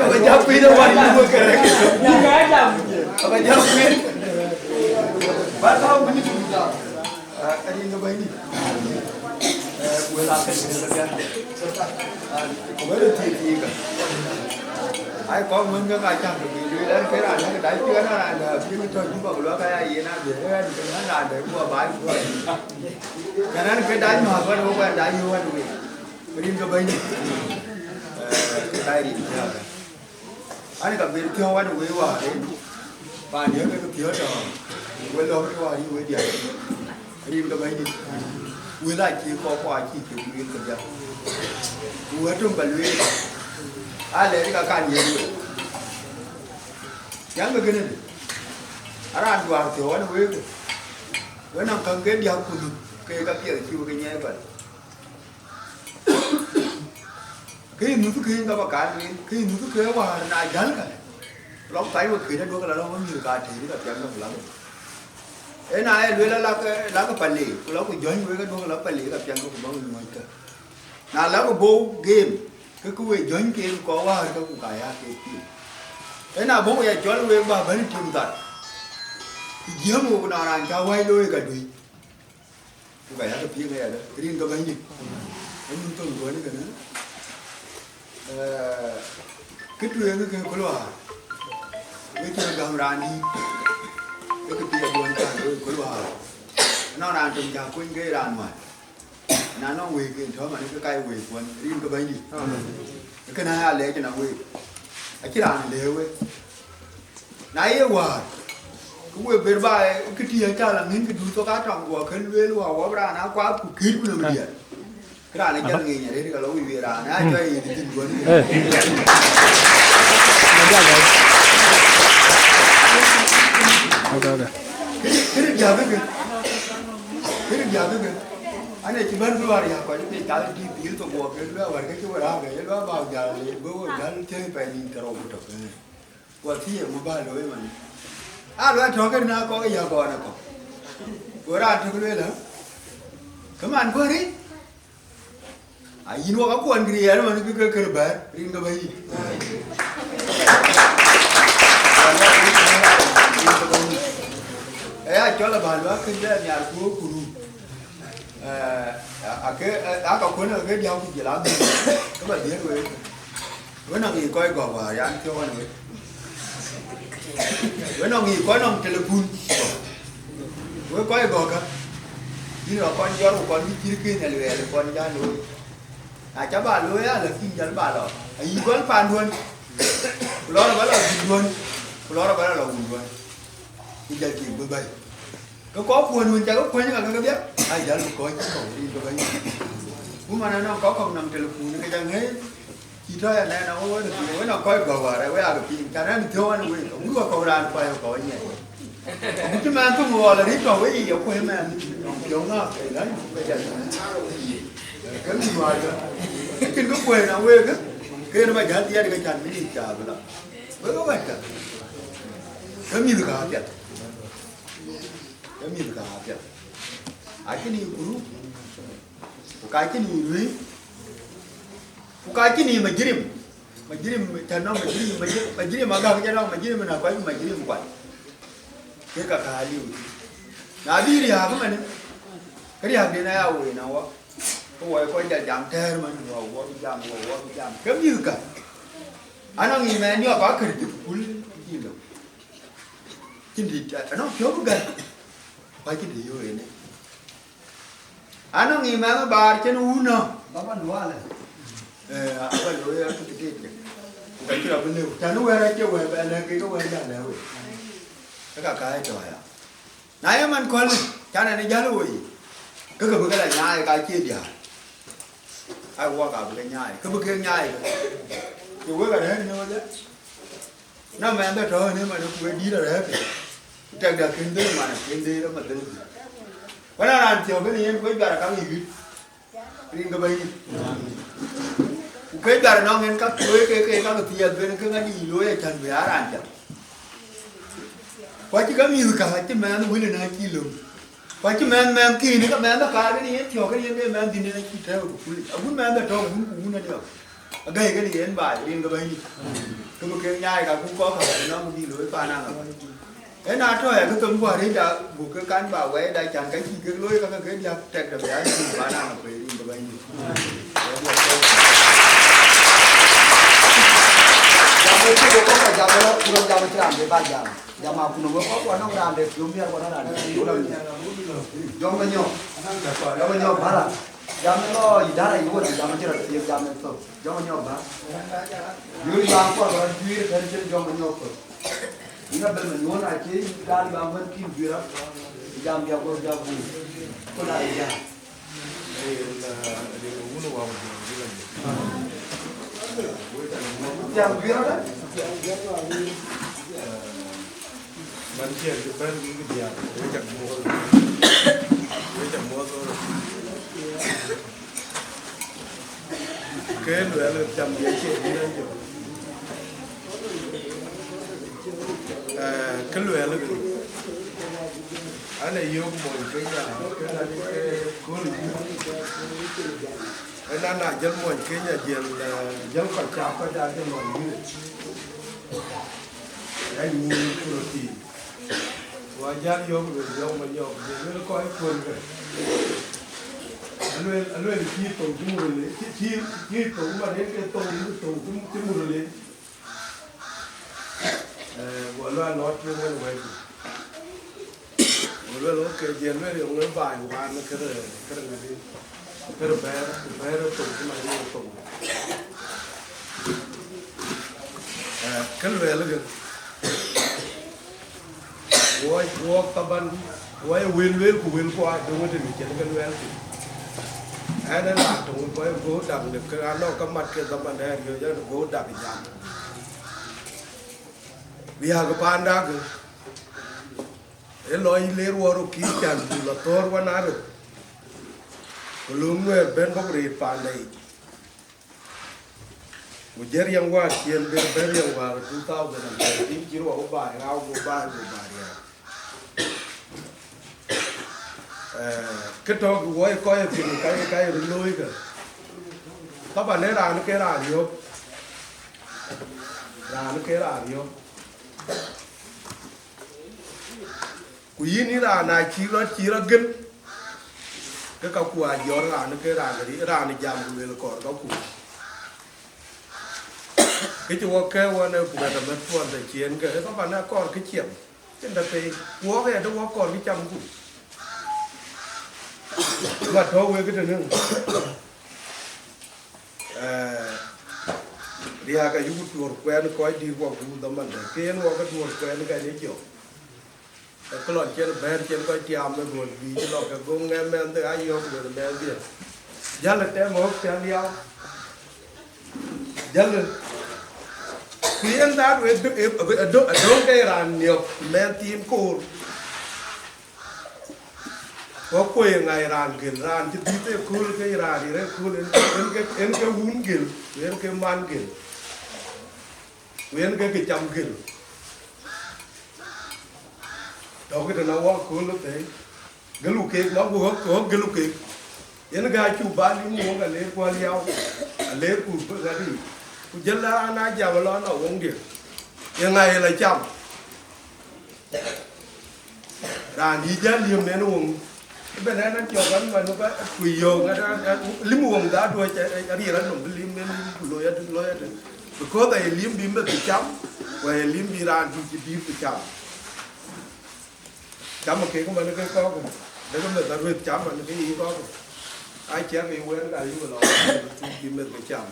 Aba jam piny de wär yïn wek kërɛk. Aba jam piny. Bär tɔ̈u piny tïŋ jal. Ah, ka rin ke Bɛ̈nydït. Eh, ku wël aa kën kën ke piɛth. Ah, ku wël ë thiëëk thiëëk ka. Ai, kɔc wën ke ka cäŋ ke bï lueel, ɛn ke raan ke dac piɔ̈u, ɛn raan dɛ̈ bï ke tɔ̈ Juba, ku luɔk aya yen adhie, ɛn ke ɛn raan dɛ̈ guɔ baai guɔ. Kɛn ɛn ke dac määth wän wek, ɛn dac yöök wän wek. Rin ke Bɛ̈nydït. Eh, ke dac rin piɔ̈u. An, ka ben piɔ̈u wan ë wëi wäär, eh, paan diëër ke piɔ̈u tɔ̈, wël lɔ̈k ke wäär yï wëi diäk, rin ke Bɛ̈nydït, wël acï kɔc kuɔ acï ke lueel ke diäk, ku wël töŋ ba lueel, aa lɛɛr ka kan yɛn wël. Yɛn ke kënë, araan juaar piɔ̈u wan ë wëi ke, wën nɔm käŋ ke diäk ku luth ke ka piɛth cï wek ke nyiɛɛi bal. Ke yï nyuth ke yïn ka ba kaar lueel, ke yï nyuth ke wäär na jäl ka. Lɔk thai wek kënë duɔ̈k la lɔk wek mïth ka tëëri ka piɛŋ ke ku lak. Ë na ë lueel alak, lak Pale, ku lak ku jɔ̈ny wek duɔ̈k la Pale ka piɛŋ ke ku bäk luɔ̈ɔ̈c ka. Na lak Bou gem, ke ku wek jɔ̈ny ke kɔc wäär ke ku ka ya ke tim. Ë na Bou ya cɔl wek ba bɛ̈n tim thar. Ku jiëëm wek ku na raan cä wäc looi ka dui. Ku ka yak piŋ ayadä, rin ke Bɛ̈nydït. Ë mun thöŋ duɔ̈n kënë, eh, kë tueŋ ke kuluaar, wek cï röt gäm raan dïït, ke kë piɛth duɔ̈n kan ke kuluaar. Nɔn raan töŋ cä kuny ke raan mat. Na nɔŋ wëëk en tɔ̈ man ke ka ye wëëk kuɔn, rin ke Bɛ̈nydït. Kënë aya lɛc na wëëk. Acï raan lëë wek. Na ye wäär, ke we ber ba, eh, kë tï acal aŋïn këdu thok atɔŋ guɔ ke lueel wä wä raan akuath ku kït ku nɔm diɛɛr. Ke raan ë jal ŋeny arëët ka lɔ wic wek raan, aa jɔ ye thïn duɔ̈n. Eh. Okay, okay. Kënë diäk ke, kënë diäk ke. An, ë cï bɛ̈n bï wäär ya kɔc piny, jal dït dhil thok guɔ ke lueel wäär ke cï we raan ke, ye lueel ba jal, bï we jal thiëëc pɛɛi nïn ke rou ku tök. Ku athiëëc, ŋö bä looi man? Aa, luɔi tɔ̈ kënë na kɔk ë ya kɔn ë kɔk. Go raan tök lueel, ë, kë man guäri? A yïn wak akuɔn riɛɛl man, kë ke kër bɛ̈ɛ̈r, rin ke bɛ̈ɛ̈r yïn. Ë ya cɔl abä luɔi kën bɛ nhiar ku ku rum. Eh, ake, eh, aka kuën ake diäk ku jël adhil, ke ba dhiëët wek. Wën nɔŋ yiic kɔc gɔ̈k wäär yan thiɔ̈k ɣɔn wek. Wën nɔŋ yiic kɔc nɔŋ telepun. Wek kɔc gɔ̈k kä. Yïn rɔ kɔn jɔr ku kɔn bï cït kënë luɛɛl kɔn jal looi. Na ca ba looi ala kïn jal ba lɔ. Ayï gɔl panduɔ̈n. Ku lɔ rɔt bä lɔ wun duɔ̈n, ku jɔl tik bï bɛ̈i. Ke kɔc kuɔ̈n wën cä ke kuɔ̈ny ŋa ke ke biäk, aa jäl bï kɔc cï kɔ̈u rin ke bɛ̈i. Ku man ënɔŋ kɔc kɔ̈k nɔm telefon ke jɔ ŋëë, cï tɔ̈ ya nɛn aɣo wën, wën a kɔc gɔ̈k wäär, we aa ke piŋ, cän ɛn thiɔ̈u ɛn wek, agut wa kɔ̈k raan kuany kɔc nyiɛc. Agut cï mɛn thum ɣɔl arït tɔ̈ we yic, akuëë mɛn nɔm piɔ̈u ŋa, ke lany, ke jɔl. Ke mïth wäär ke, ke cïn ke kuëë na wek, ke yen bä jäl dhiɛɛt ke cän bï yic caath bï la. Wek ë wɛ̈tkë, ke mïthkë apiɛth, ke mïthkë apiɛth. Acïn yï kuru, ku ka cïn yï luui, ku ka cïn yï majirim. Majirim cä nɔŋ majirim, majirim, majirim agäk cä nɔŋ majirim na kuany majirim kuany. Ke ka ka liu. Na bï riääk ëmënë, ke riääk den aya woi na wä. Ke wɔ ye kɔc jal jam tɛ̈ɛ̈r man, wɔ, wɔ bï jam, wɔ, wɔ bï jam. Ke mïthkë, anɔŋ yï mɛɛn yɔ̈k akër cï thukul cï lɔ. Cïn dït, anɔŋ piɔ̈u bï gäi, ku acïn dït yöök en ë. Anɔŋ yï mɛɛn baar cïn wun nɔ̈k. Baba Lual. Eh, aba looi ya kï tëtëët. Ku ka cï rɔt bï lëu. Tɛ̈n wɛ̈ɛ̈r acie wɛ̈ɛ̈r bɛ lɛ̈k kek wɛ̈ɛ̈r jal lɛ̈k wek. Ke ka ka ye tɔ̈ aya. Na ye man kööl, cän ɛn ë jäl woi, ke ke bï ke la nyaai ka cie diäär. Ai, wok abï ke nyaai, ke bï kek nyaai ke. Ke wek arɛ̈ɛ̈r nyooth ë. Na mɛnh bɛ tɔ̈ ënë man ku ë dïït arɛ̈ɛ̈r ke. Ku tɛkdä kën dhël man, kën dhël ë ma dhël dhïc. Wën a raan thiɔ̈k kënë yen kuec juar akaŋ yï wït. Rin ke Bɛ̈nydït. Ku ke jar nɔŋ en ka looi ke, ke ka ke thiɛth ben ke ŋa dï looi acän bï aa raan jam. Ku acï ke mïthkë, acï mɛnh wël en acï löŋ. Ku acï mɛnh mɛnh kïn, ke mɛnh bä kaar kën yen thiɔ̈k kën yen ke mɛnh dhïn en acï tɛ̈ɛ̈u ë thukul. Agut mɛnh bä tɔ̈ wun ku wun adiɔ̈k. Agäi kën yen baai, rin ke Bɛ̈nydït. Ke bï ke nyaai ka ku kɔ̈k ka nɔŋ bï looi paan aŋa. Ëna tɔ̈ ë kë thon bɔ̈ rëëcda, buk ke kan ba wɛɛcda, cän ka cï kek looi, ka ke ke diäk tɛkdä bï aa cï ba naŋ apɛi rin ke Bɛ̈nydït. Jam ë cï bï kɔ̈k jam ë rɔt, ku rɔt jam ë cï raan bï ba jam. Jam akun ë wek kɔ̈k, ku anɔŋ raan de piɔ̈u miɛt, ku anɔŋ raan de piɔ̈u la miɛt. Jɔŋ ë nyɔk. Jɔŋ ë nyɔk bära. Jam ë lɔ idara iwuɔt, jam ë cï rɔt thiëëk, jam ë thok. Jɔŋ ë nyɔk bä. Yööc ba kuɔth rɔt juiir tën cïn jɔŋ ë nyɔk thok. Yïn abël ma nyuɔ̈n acï dal ba wën kïn juëc rɔt, jam bï aguɔ̈p bï aguur. Ku la ë jam. Jam juëc rɔt, eh? Man cï en cï bɛ̈n kï diäär, wek cak muɔ̈th. Wek cak muɔ̈th. Ke luɛɛl jam ye cie bï na jɔ. Eh, ke luɛɛl ke. An ee yök mony Kenya, ke na ni ke kööl yï. Ëna na jël mony Kenya jël, eh, jël kɔc cak kɔc aa jël lɔ yï. Ë nyïïn ku röt thii. Ku ajäl yɔ̈ɔ̈k luel Jɔŋ Manyɔk, luel kɔc kuönkë. Aluel, aluel cïï thou cï Murle, cï, cï, cïï thou man en ke thou, cï thou cï, cï Murle. Eh, go luel anɔɔt tueŋ wën wɛ̈ɛ̈cdu. Go luel, okay, jël luel yɔŋ ë baai wään këde, këde ŋadï. Këde bɛ̈ɛ̈r, bɛ̈ɛ̈r ë thou cï man en thou. Eh, kë luɛɛl kë. Wɔ, wɔ kaban, wɔ ye wël lueel ku wël ku aa döŋ tënë cïn kë luɛɛl thïn. Ɛn ë raan töŋ kɔc göök dak lëk ke raan nɔŋ ka mat ke dhaman dɛɛr riɔ̈c, ɛn göök dak jam. Riääk paanda kë, ë lɔ yï leer wɔ röt kï can bï lɔ thɔ̈ɔ̈r wän aa röt. Ku löŋ Nuɛɛr ben bɔ̈ ku rëët paanda yic. Ku jël riɛm wäär cï en ben bɛ̈n riɛm wäär two thousand and thirteen, cï rɔt baai rau, go baai, go baai riääk. Eh, kë tɔ̈ kë wɔ ye kɔc ye piŋ ka ye, ka ye röt looi kë. Taban, ee raan ke raan yök. Raan ke raan yök. Ku yïn, yïn raan, na cï rɔt, cï rɔt gën, ke ka ku ajɔt raan ke raan ri-, raan jam ku luel kɔɔr ka ku. Kë cï wɔ kɛ̈ɛ̈k wɔ në ku bɛ tɔ mɛt puɔl të ciëën ke, ë ka bän ë kɔɔr kë ciɛm, cïn tɔ pei, ku wɔk ë të wɔ kɔɔr kë cam ku. Mat tɔ wek tënë. Eh, Riääk ayuku duɔ̈r kuɛɛn kɔc dït wɔ guur dhamandë, ke yen wɔ ke duɔ̈r kuɛɛn kɛn ë jɔ. Ke lɔn cïn bɛ̈ɛ̈r cïn kɔc tiaam ë ruɔ̈n bï cï lɔ ke goŋ ŋɛm mɛnhde ayɔ̈ɔ̈k luel mɛnhdiɛ̈. Jäl ë tɛm ɣɔ̈k pial yau. Jäl ë. Ku yen that way, ë, ë, ë, ë, adöŋ ke raan niɔp mɛnh thiin koor. Ku akuɔ̈c ë ŋa ye raan gël, raan cï dhïth ë kööl ke ye raan ril ë kööl, en, en ke, en ke wun gël, ku en ke man gël, ku en ke kë cam gël. Tɔ̈ kë tënë wɔ kööl ë thëi, gëlu keek, nɔŋ ku ɣɔ̈k, ɣɔ̈k gëlu keek. Yen ke acuk ba lim woŋ, aleerku aliau, aleerku ŋadï. Ku jël raan a jam ëlɔn a woŋdiɛ̈, ye ŋa ye la cam? Raan yï jäl liëm nen woŋ, ëbɛ̈n ɛn acɔk an man ba ku yöök ŋa, lim woŋ dha duɔ̈c ariɛl anɔm bï lim en lim ku loi adï, loi adï. Because aye lim bï meth bï cam, ku aye lim bï raan dït cï dït bï cam. Cam kek man ke kɔ̈k, dek meth arueth cam man ke yï kɔ̈k. Aciɛk yï wɛ̈n ka yï lɔ bï meth bï cam.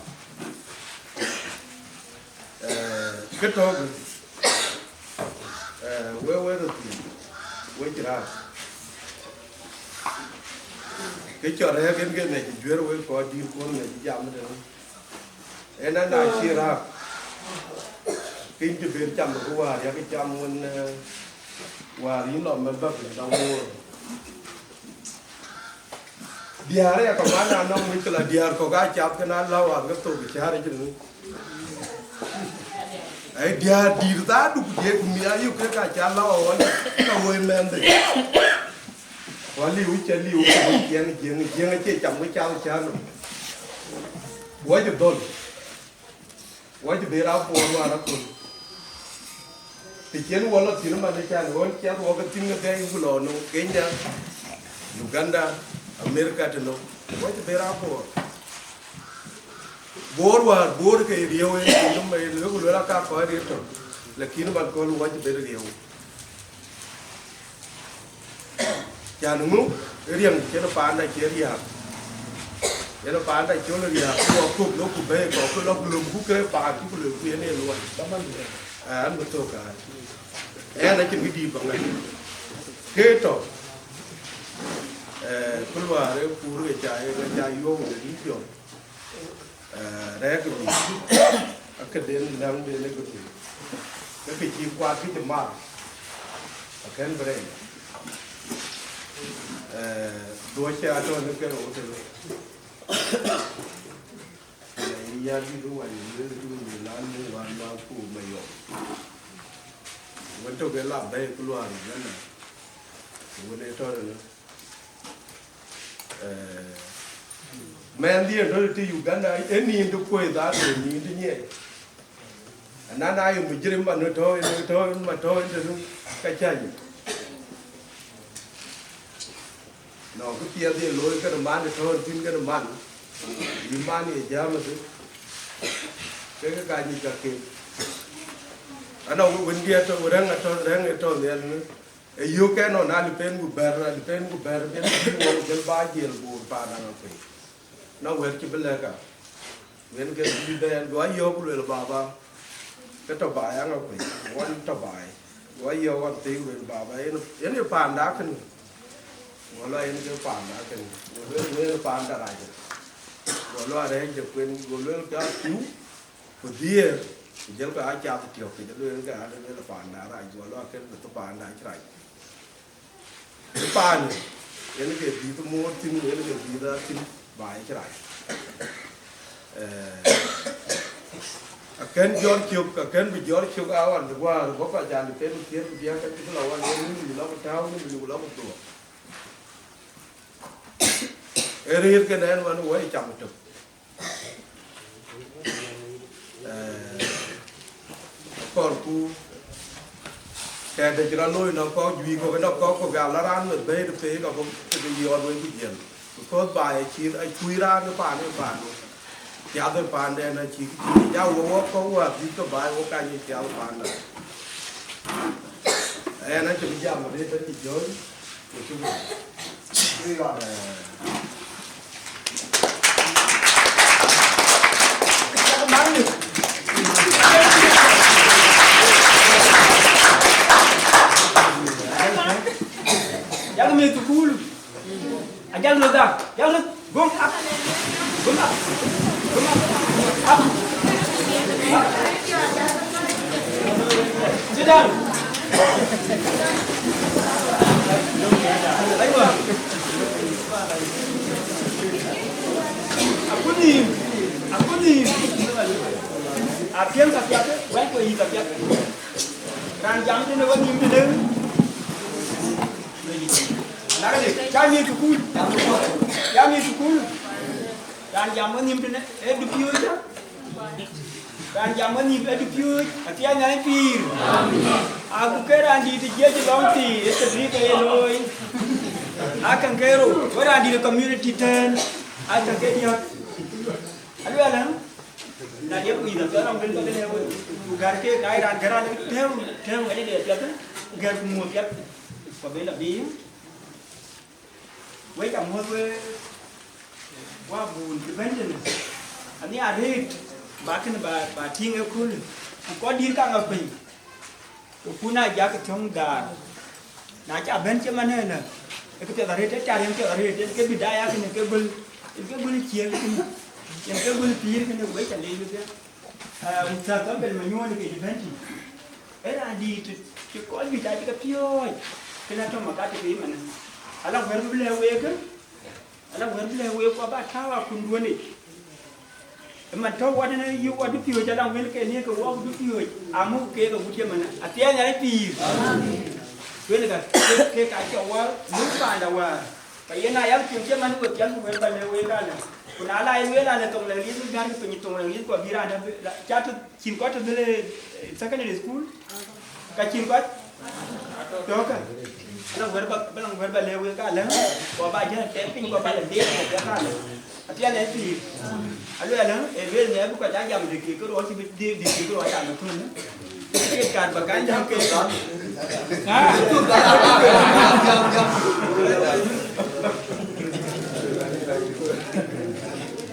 Eh, kë tɔ̈ kë, eh, we, we röt thïn, we cï raak. Kë cɔl rɛ̈ɛ̈k en ke ŋiɛc juër wek kɔc dït kuɔn ŋiɛc jam tënë. En an, acï raak, ke yïn cï ber cam kë wäär, yak cam wën, eh, wäär yïn lɔ mɛn bäk piny dɔm woor. Diäär ë ya kaman anɔŋ mïckëla, diäär kɔ̈k aa cath kën a läu an ke thok ë cäär ëcïn ŋö. Ai diäär dït thaadu ku diëëk ku miaar yök kek aa ca läu awɔn ka woi mɛnhde. Ku aliu cä liu ku woi jiɛŋ jiɛŋ jiɛŋ acie cam ke cath ë cäär nɔm. Wɔ cï dhöl. Wɔ cï ber a Bor wäär aköl. Të cïn wɔ lɔ thïn man ë can ɣɔn ciɛth wɔ ke thïn ke gɛi ku lɔ nɔŋ Kenya, Uganda, America tënɔŋ. Wɔ cï ber a Bor. Bor wäär, Bor ke riëëu en thïn nɔm ë lëk ku luel aka kɔc riëëu tök. Lakin man köl wɔ cï ber riëëu. Can ŋu? Riɛŋ cïn paanda cï riääk. Yen paanda col riääk, ku akop lok ku bɛ̈ɛ̈i kɔ̈k, ku lok lom ku ke paan cï ku lom ku yen ee luɔi. Ë, an bï thök aa. Ɣɛn acïn kë dïït ba ŋäc. Ke tɔ̈, ë, ku luaar ë kuur ke ca, ke ca yuɔ̈ɔ̈k de dït jɔ̈k. Eh, rɛ̈ɛ̈k run, akëden läŋden ë ke thïn, ke kë cï kuat kë cï mar, akën bï rɛɛc. Eh, duɔ̈c cï atɔ̈ në ke rou tënë. Yïn ya dït wany, luel tuŋ de lan në wan ma ku mayɔm. Wën tök ë la bɛ̈ɛ̈i ku luaar ë Uganda, wën ë tɔ̈ tënë. Eh, mɛnhdiɛ̈n tɔ̈ të Uganda, ë nïn të kuöc dhaat, ë nïn të nyiɛc. Anan aa ye mujrim man ë tɔ̈, ë tɔ̈, ma tɔ̈ ë tënë ka cä yic. Nɔŋ kë piɛth ye looi kënë man ë tɔ̈ thïn kënë man, yï man ye jääm ëdï, ke ke ka nyic ka ken. Anɔŋ wëndiɛ̈ tɔ̈, rɛ̈ŋ atɔ̈, rɛ̈ŋ ë tɔ̈ nhial ënë. Ë yöök kɛn nɔn, alipɛn ku bɛ̈r, alipɛn ku bɛ̈r, ben bï wɔ jël ba jiël Bor paan Aŋakuei. Na wɛ̈t cï bï lɛ̈k a, wen ke bï bɛ̈n, go ayɔ̈ɔ̈k ku luel, baba, ke tɔ̈ baai Aŋakuei, wan tɔ̈ baai. Go ayɔ̈ɔ̈k wan thëëi luel, baba, yen, yen ë paanda kënë. Go lɔ yen ke paanda kënë. Go luel, yen ë paanda rac. Go lɔ arɛɛc de kuën, go luel ka piu. Ku dhiëër, ku jëlkë aa cath tiɔ̈k, ke jɔ lueel ke aa lueel paanda rac, go lɔ akën bï thë paanda cï rac. Ë paan, yen ke dhïth moor thïn, yen ke dhïth a thïn, baai cï rac. Eh, akën jɔr cök, akën bï jɔr cök a wan bï guäär, bɔ̈ kɔc an, kën thiëër ku diäk, ka cï bï lɔ wan, yen wïc lɔ ku tääu, wïc ku lɔ ku dhuɔ̈k. Ë rëër kënë ɛn man wɔ ye cam ëtök. Eh, akɔɔrku, kɛ̈ɛ̈t dɛ̈ cï rɔt looi nɔŋ kɔ̈k juëc kɔ̈k, nɔŋ kɔ̈k kɔ̈k, ya la raan meth bɛ̈ɛ̈i të pei, ka bɔ̈ të ke yɔɔt wei ku jiël. Because baai acï, acui raan ë paan ë paan. Piath ë paandɛn acï, cï ya wɔ, wɔ kɔ̈k wäär dhïc ke baai, wɔ ka nyic piath ë paanda. Ɛn acï bï jam arëët, acï jɔ̈ɔ̈ny. Ku cuk, eh, man ni, Aywa. Akutnhïïm, akutnhïïm. Apiɛŋ ka piath, wɛ̈t ku yïth apiath. Raan jam tënë wenhïïm tënë. Lakë de, cä miëth thukul. Cä miëth thukul. Raan jam wenhïïm tënë, ee dupiööcë. Raan jam wenhïïm ee dupiööc, athiɛɛny ë pïïr. Aku ke raan dït ë jiëc lɔŋ thii, ë tëdï ke ye looi. Akäŋ ke rou, wek raan dït ë community tën, akäŋ ke diäk. Aluɛl ë, na diɛk ku yïth apiɛth rɔŋ ben ke ben ë wek. Ku gär ke, na ye raan gär raan tëëm, tëëm ɣɛn ë de apiɛth, gär ku muɔ̈th piɛth. Ku ben abï. Wek amuɔ̈th we, wa bun cï bɛ̈n tënë, anhiar arëët, ba kënë ba, ba tïŋ ëköölë, ku kɔc dït kaŋ a piny, ku kun a jak ë thiɔ̈ŋ dhaar. Na ca bɛ̈n cï man ënë, ë kë piɛth arëët, ë car yen piɛth arëët, yen ke bï daai akënë ke gol, yen ke gol ciëëk kënë, yen ke gol pïïr kënë, wek ca leec wek piɛth. Aa, muthakamel manyuɔɔn ke cï bɛ̈n tïŋ. Ee raan dïït cï kɔc juëc acï ke piɔ̈ɔ̈c, kënë atɔ̈ makati ke yï manë. Ala wɛ̈t bï lɛ̈k week, ala wɛ̈t bï lɛ̈k week, ku aba tääu akutduön yic. Ë man tɔ̈u wat ënë yï wa dupiööc, ala wël ke niëk ke wok dupiööc, amuk keek agut ye manë. Athiɛɛny ë pïïr. Wël ka, ke, ke ka cɔ wär, muk paanda wäär. Ka yen aa yak piŋ cï man we piɛŋ ku wël ba lëu wek alë. Ku na la yen wël alë thoŋ lë liith bï gär piny thoŋ lë liith ku abï raan dä bï, la, ca tï cïn kɔc tï dhil, eh, secondary school. Ka cïn kɔc tɔ̈ɔ̈kë. Bï la wër ba, bï la wër ba lëu wek alë. Ku aba jäl tɛk piny ku aba la deet ku piɛth alë. Apiɛth ë pïïr. Aluɛl ë, ë lueel në bï kɔc aa jam dït kï kërɔɔc cï bï dït kï kërɔɔc aa bï thun. Ë kar ba kan jam ke.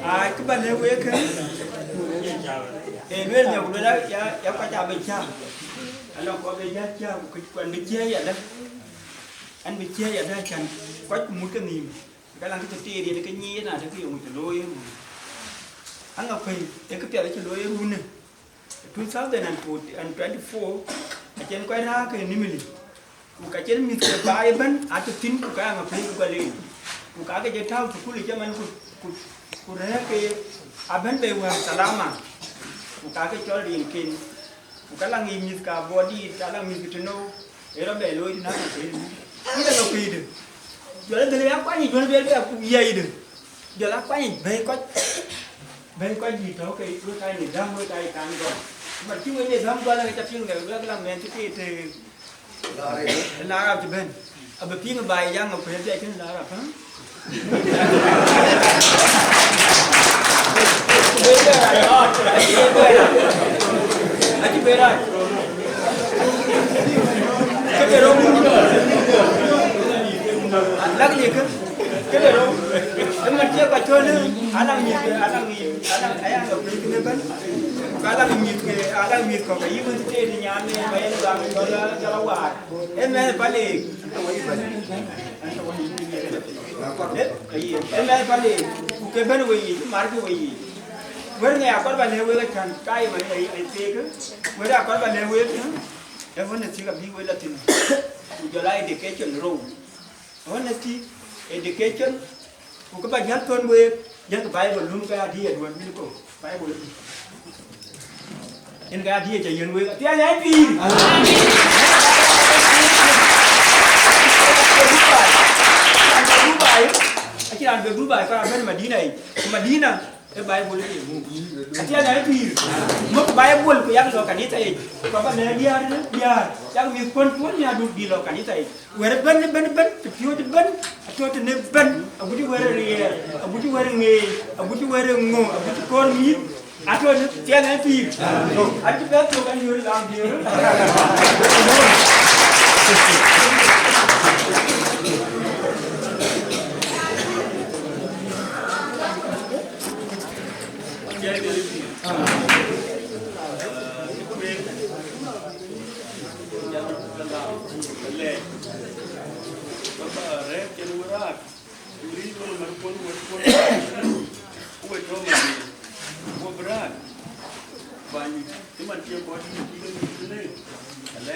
Aa, kë ba lëu wek kë. Ë lueel në ku lueel ya, ya kɔc aa bï cam. Alɔŋ kɔc bï ya cam ku kuan bï ciëëc yadë. An bï ciëëc yadë can kɔc ku mut ke nhïïm. Ka lan kë cï tiit yen ke nyiic ëna të kë yöŋ cï looi ë mum. Aŋa kuëny ë kë piɛth cï looi ë runë two thousand and twenty-four, acïn kɔc rääk ke Nimili. Ku ka cïn mïth ke baai ëbɛ̈n atɔ̈ thïn ku ka aŋa kuëny ku ka leec. Ku ka ke jɔ tääu thukul ë cï man ku, ku, ku rɛ̈ɛ̈r ke abɛ̈n bei wäär thalama. Ku ka ke cɔl rinken. Ku ka la ŋic mïth ka bɔ̈ dïït, ka la mïth ke tënou, ë rɔt bɛ looi tënë akököl. Kï la lɔ këcdë. Jɔl dhil ya kuany, jɔl bɛ bɛ ku yiëëdë. Jɔl a kuany bɛ̈i kɔc. Bɛ̈i kɔc dïït tɔ̈u ke wek ka nidham, wek ka ye kan gɔl. Mat cï wek nidham gɔl, ke ca piŋ de, wek la mɛn cï tiit, eh, Larab cï bɛ̈n. Abï piŋ ba ye jaŋ, ku ye dhiac kënë Larab, ha? Acï bɛ rac. Acï bɛ rac. Këde rou. Lak likë. Këde rou. Ëmën cie kɔc cɔl, ala mïth, ala mïth, ala, aya lɔ piny kënë bɛ̈n. Ala mïth ke, ala mïth kɔ̈k, ayï wën cï tëë nyan, ba yen gam, jɔl, jɔl awar. Ëmën pale. Ëmɛn pale, ku ke bɛ̈n weyiic, ku markï weyiic. Wër ŋɛ akɔr ba lëu wek acän, ka ye man ë, ë, ë theek, wër akɔr ba lëu wek, ë, ë honesty ka bï wek la thïn. Ku jɔl a education rou. Honesty, education, ku kë ba jäl thon week, jäl Bible lum ke adï ye duɔ̈n bï ko. Bible. Yen ka adï ca yiɛ̈n wek, athiɛɛny ë pïïr. Dubai, acï raan bɛ Dubai, ka raan bɛ̈n Madina yic. Ku Madina, ë Bible ke muk. Athiɛɛny ë pïïr. Muk Bible ku yak lɔ kanitha yic. Ku aba lɛ̈k diäär, diäär. Yak mïth kuɔ̈n tuɔ̈n nya duk bï lɔ kanitha yic. Wɛ̈t ëbɛ̈n, ëbɛ̈n, ëbɛ̈n, të piööc ëbɛ̈n, atɔ̈ tënë ëbɛ̈n, agut cï wɛ̈t ë riɛɛr, agut cï wɛ̈t ë ŋeeny, agut cï wɛ̈t ë ŋö, agut cï kɔɔr mïth, atɔ̈ në thiɛɛny ë pïïr. Acï bɛ thök anyuöör lam diëër.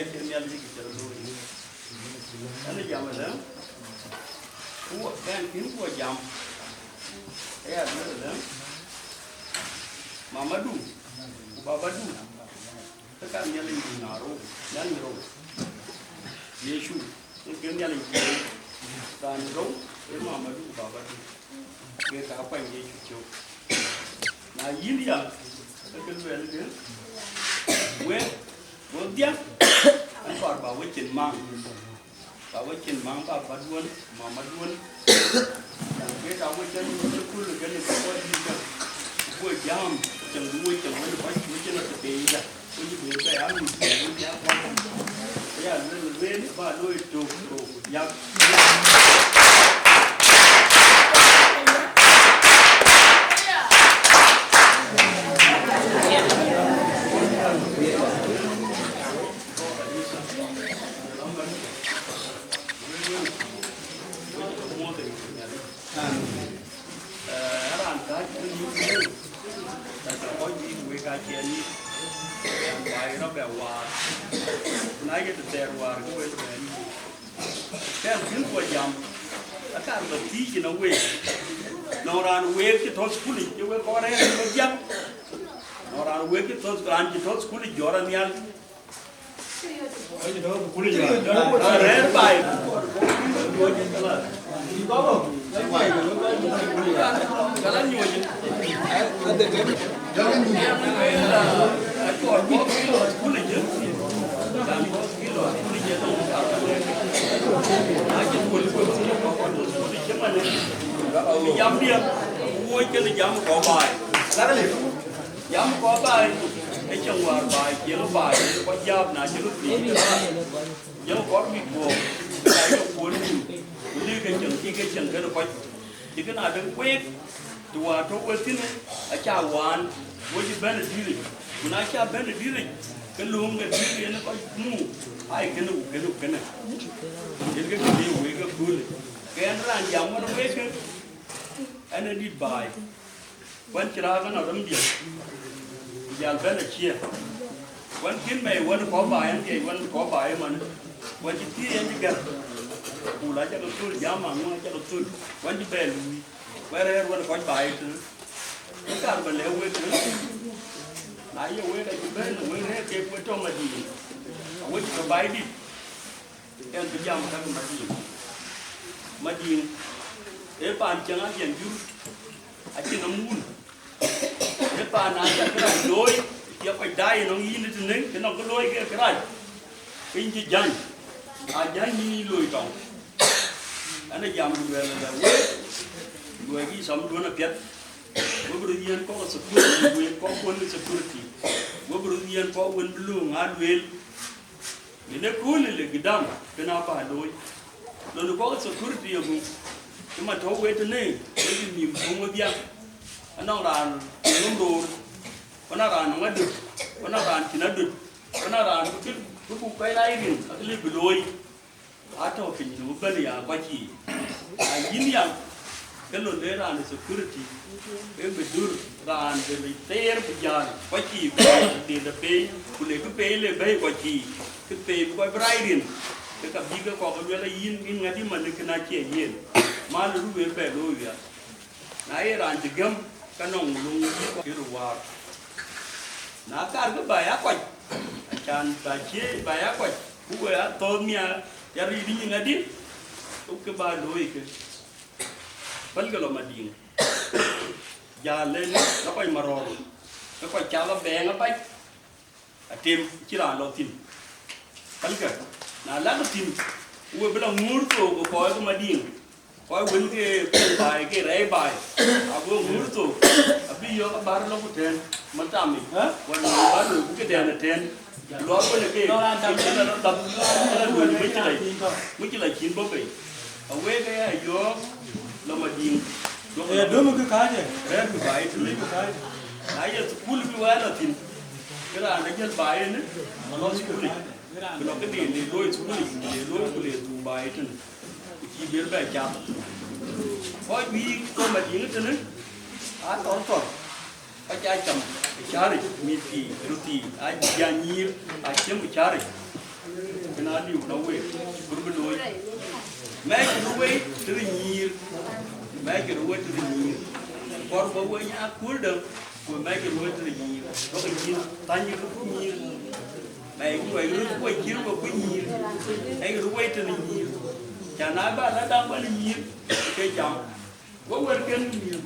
Acïn Nhialic kë cï rɔt looi. Ɣɛn ë jam ëlë, ku ɛn kën ku jam, aya lueel ëlë, mamadu ku babadu, ke ka Nhialic dït na rou, Nhialic rou. Yecu, ke Nhialic dït raan rou, ee mamadu ku babadu. Wek aa kuany Yecu cök. Na yïn ya, ke ke lueel ke, wek, wek diäk, an kɔɔr ba we cin maŋ, ba we cin maŋ, ba baduön, mamaduön. Wek aa we cin cukul kën ke kɔc dït kä, ku jam, cäŋ du we cäŋ wën kɔc, we cin rɔt tëde yïda. Amen. Ee, raan kääc wën yïk wëu, ka cä kɔc yïk wëu ka ciɛɛn yïk, raan baai rɔt bɛ waar, ku na ye të thɛɛr waar ke wël bɛ̈n yïk. Kɛn kën kuɔ jam, akar bä thiic cïn awëi. Nɔŋ raan wëëk cï tɔ̈ thukul yic, cï wek kɔn rɛ̈ɛ̈r ë diäk. Nɔŋ raan wëëk cï tɔ̈, raan cï tɔ̈ thukul yic jɔt anhial. Rɛ̈ɛ̈r baai. Jam diɛ̈, wuɔ̈c kënë jam kɔ̈u baai. Jam kɔ̈u baai, ë cïn wäär baai, cïn baai, kɔc jääp na cïn thiëëc, jam kɔ̈u bï guɔ̈p, ka ye kuöl nïïm, ku lëk ke cieŋ, cï ke cieŋ kënë kɔc. Cï kënë adëŋ week, të wäär tɔ̈ we thïn, acä waan, we cï bɛ̈n ë dïïric, ku na cä bɛ̈n ë dïïric, ke lööŋ de dïïr yen kɔc muk, ai kënë ku kënë ku kënë. Yen ke kë bï wek ke köölë. Ke ɣɛn raan jam wën week, ɣɛn ë dït baai. Wën cï raak ënɔɔnë röm diɛ̈, ku jäl bɛ̈n acie. Wën kïn mɛi wën kɔ̈u baai, ɛn dhiɛc wën kɔ̈u baai ëmën, wën cï thiëëc ɛn cï gɛ̈r. Ku la cä ke thöl, jam aŋö acä ke thöl, wën cï bɛ luui, wën rɛ̈ɛ̈r wën kɔc baai tënë. Ë kar bä lɛ̈k wek tënë, na ye wek acï bɛ̈n, wek rɛ̈ɛ̈r kek wek tɔ̈ Madiŋ, awek tɔ̈ baai dït. Ɣɛn bï jam käk Madiŋ. Madiŋ, ee paan cäŋ a jiɛn jur, acïn nɔm wun. Ee paan na cä kërac looi, cï kɔc daai ënɔŋ yïn ë tënë, ke nɔŋ kë looi ke kërac, ke yïn cï jäny, a jäny yïn loi tɔŋ. Ɣɛn ë jam ku luɛɛl ëlë, wek, luɔikï thɔmduön apiɛth, we bï röt yiɛ̈n kɔ̈k ë security, wek kɔ̈k kuön ë security, we bï röt yiɛ̈n kɔ̈k wën bï lööŋ aa lueel. Yen ë kööl ë lë gidam kën aa bä looi. Lon kɔ̈k security ë gup, cï man tɔ̈u wet tënë, wek cï nïïm tuŋ wedhia. Anɔŋ raan nöm roor, ku na raan nɔŋ adöt, ku na raan cïn adöt, ku na raan bï kë, bï buk kɔc rac rin, akë lëu bï looi. Atɔ̈ piny në bɛ̈n ya kɔc yiic. Na yïn ya, ke lon de raan ë security, ke bï dur raan de lec theer bï jäl kɔc yiic, ku de de pei, ku le kë pei le bɛ̈i kɔc yiic, kë pei bï kɔc bï rac rin, ke ka bï ke kɔk luel ayïn, yïn ŋadï man ë kën acie yen, mal ë ruëër bɛ looi wia. Na ye raan cï gäm, ke nɔŋ löŋ yï kɔc kë röt waar. Na kar kë ba ya kɔc, acan ba cie ba ya kɔc, ku we athɔ̈ɔ̈th miaar, ya rïït yï nyin adï, ku kë ba looi kë. Pälkë lɔ Madiŋ. Jäl lënë, la kɔc marɔ̈ɔ̈r, ke kɔc cath abɛɛŋ abac. Atem cï raan lɔ thïn. Pälkë, na lak thïn, ku we bï lɔ ŋuur thook ë kɔc ke Madiŋ, kɔc wën ke kuöŋ baai, ke rɛɛc baai, ago ŋuur thook, abï yɔ̈ɔ̈k abär lɔ ku tɛ̈ɛ̈n, matam yic, wën bä loi ku ke tɛ̈ɛ̈n ëtɛ̈ɛ̈n, luɔr wën ke, ke cïn lɔ rɔt gam, ke lɔ lueel mucilai, mucilai cïn bɔ̈ bei. Awek aya yɔ̈ɔ̈k lɔ Madiŋ, duɔ̈kkë lɔ dömë kë kääcë, rɛ̈ɛ̈rkë baai tënë. Na ye thukul bï wɛɛr lɔ thïn, ke raan de jël baai ënë, alɔ thukul yic, ku lɔ këde le looi thukul yic, le looi ku le thuk baai tënë, ku cïï bɛr bɛ cath. Kɔc wïïk tɔ̈ Madiŋ tënë, aa thɔ̈r thɔ̈r. Kɔc aa cam ë cäär yic, mïth thii, röt thii, aa jany nyïïr, aa cam ë cäär yic. Na liu na wek, kur bï looi. Mɛɛc röt wei tëde nyïïr. Mɛɛc röt wei tëde nyïïr. Kɔɔr bä wei nya kuldä, ku mɛɛc röt wei tëde nyïïr. Bäkë nyïïr, thany röt ku nyïïr. Mɛɛc röt wei röt wei cïr wei ku nyïïr. Mɛɛc röt wei tëde nyïïr. Ca na bä la daŋ bä nyïïr, ke jam. Wek wärkɛn mïth,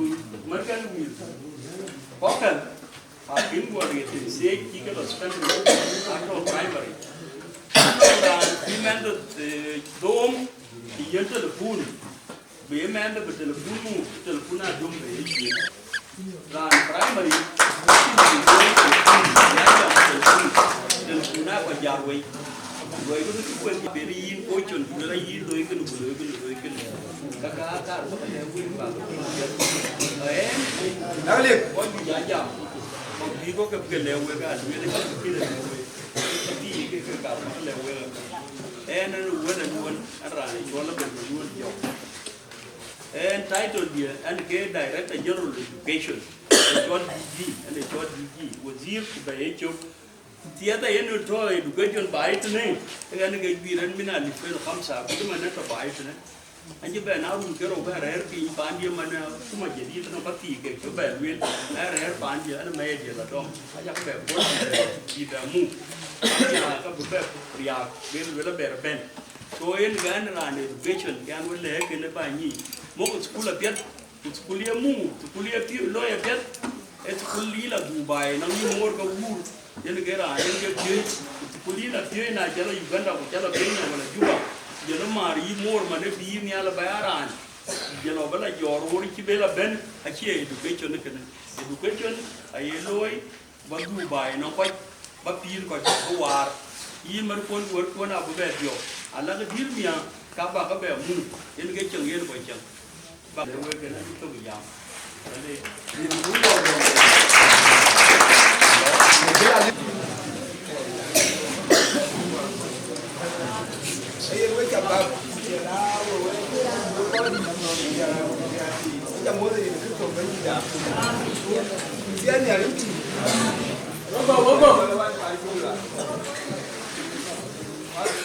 wärkɛn mïth. Kɔckɛn, akïn guɔ riɛt thiëëc cï ke lɔ secondary, atɔ̈ primary. Raan cï mɛnhde, eh, dhoom, cï yiën telephone. Bï mɛnhde bï telephone muk, telephone adöm bï ye yiën. Raan primary, cï mïth dhoom telephone, ya jam telephone, telephone akɔ jar wei. Luɔi kë bï kë kuën bï yïn kocon, ku luel ayï loi kënë, ku loi kënë, loi kënë. Ka ka kaar bä lɛ̈k wek ba. Ɛn, na lek kɔc juëc a jam. Kɔc bï kɔ̈k ke bï ke lɛ̈k wek, a luel acï kë lɛ̈k wek. Bï ke ke kaar bä lɛ̈k wek. Ɛn, ɛn wën, ɛn wën, ɛn raan cɔl abï wën jɔk. Ɛn title diɛ, ɛn ke Director General Education. Ɛn cɔl D G, ɛn cɔl D G. Wazir ku bɛ ye cök. Thiɛth ayen tɔ̈ education baai tënë, ë ɣɛn ke juiir ɛn min alif ken khamsa, ku cï man ë tɔ̈ baai tënë. An cï bɛ na run ke rou bɛ rɛ̈ɛ̈r piny paandië man akuma jadid nɔm ka thii kek cï bɛ lueel, ë rɛ̈ɛ̈r paandië ɛn mɛyɛdië la dɔm, aca ke bɛ puɔ̈l bï bɛ, bï bɛ muk. Ya ka bï bɛ riaak, ben lueel abɛ bɛ̈n. So yen ke ɛn raan education, ke an wën lɛ̈k kënë ba nyic. Mok thukul apiɛth, Ku thukul ye muk, thukul ye piööc, looi apiɛth, ee thukul yïn la dhuk baai, nɔŋ yï moor ke wuur, yen ke raan yen ke piööc, ku thukul yïn la piööc, na cä la Uganda, ku cä la Kenya, wala Juba, jël ë maar yï moor, man ë bï yï nhial ë bä ya raan, jël ɔ bä la jɔɔr, wor cï bë la bɛ̈n, acie education kënë. Education aye looi, bä dhuk baai nɔŋ kɔc, bä pïïr kɔc, bä waar. Yï märkuɔn, wärkuɔn abï bɛ dhiɔp, alakï dïïr miäk, ka bä ke bɛ muk, yen ke cieŋ, yen kɔc cieŋ. Bä le wek kën acï thök jam. Ade. Ayen wek ca bäk. Ca muɔ̈th yen Kërtho Bɛ̈nydït. Amen. Thiɛɛn nhial ë pïïr. Wek bä, wek bä.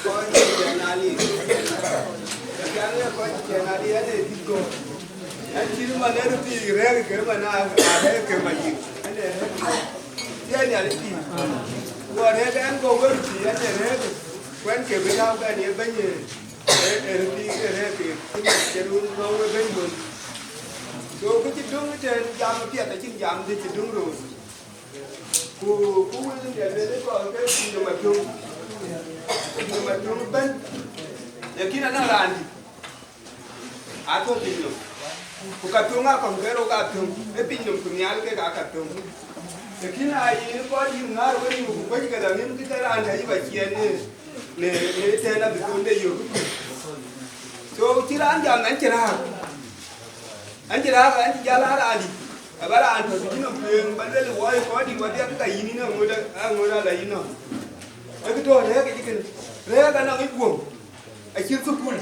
Kɔc cï tiɛɛn alik. Tiɛɛn alik, kɔc cï tiɛɛn alik, ɛn ee dït kɔ̈u. Ɛn cït man ee röt thiëëc rɛ̈ɛ̈k kë man aa, aa rɛ̈ɛ̈k kë man yic. Ɛn ee rɛ̈ɛ̈k kë. Tiɛɛn nhial ë pïïr. Ku arɛ̈ɛ̈k ɛn kɔ̈u wek röt thiëëc, ɛn ee rɛ̈ɛ̈k kë. Ku ɛn ke bï tääu bɛ̈n ye bɛ̈ny ee, ee, ee röt thiëëc ke rɛ̈ɛ̈k kë. Cï man cï run nɔm wek bɛ̈ny wën. So, kë cï döŋ ëtɛ̈ɛ̈n jam apiɛth, acïn jam dï cï döŋ röör. Ku, ku wël ë lueel ë kɔɔr ke piny nɔm atöŋ. Piny nɔm atöŋ ëbɛ̈n. Lakin anɔŋ raan dït atɔ̈ piny nɔm. Ku ka töŋ akɔ̈ŋ ke rok atöŋ. Ë piny nɔm ku nhial kek aa ka töŋ. Lakin aa yïn kɔc yïn ŋäär wenïïm ku kuöckë la ŋïm kë ke raan dɛ̈ yï ba ciɛɛn në, në, në tɛ̈ɛ̈n abï thonde yök. So cï raan jam ɛn cï rääk. Ɛn cï rääk, ɛn cï jäl aa raan dït, aba raan tɔ̈ cï nɔm tueŋ, ba luel wɔ ye kɔc dït wadhiɛ, ke ka yïn yïn aŋot, aŋot ala yïn nɔm. Ee kë tɔ̈ rɛ̈ɛ̈k yic kënë, rɛ̈ɛ̈k anɔŋ yic guöm, acït thukul.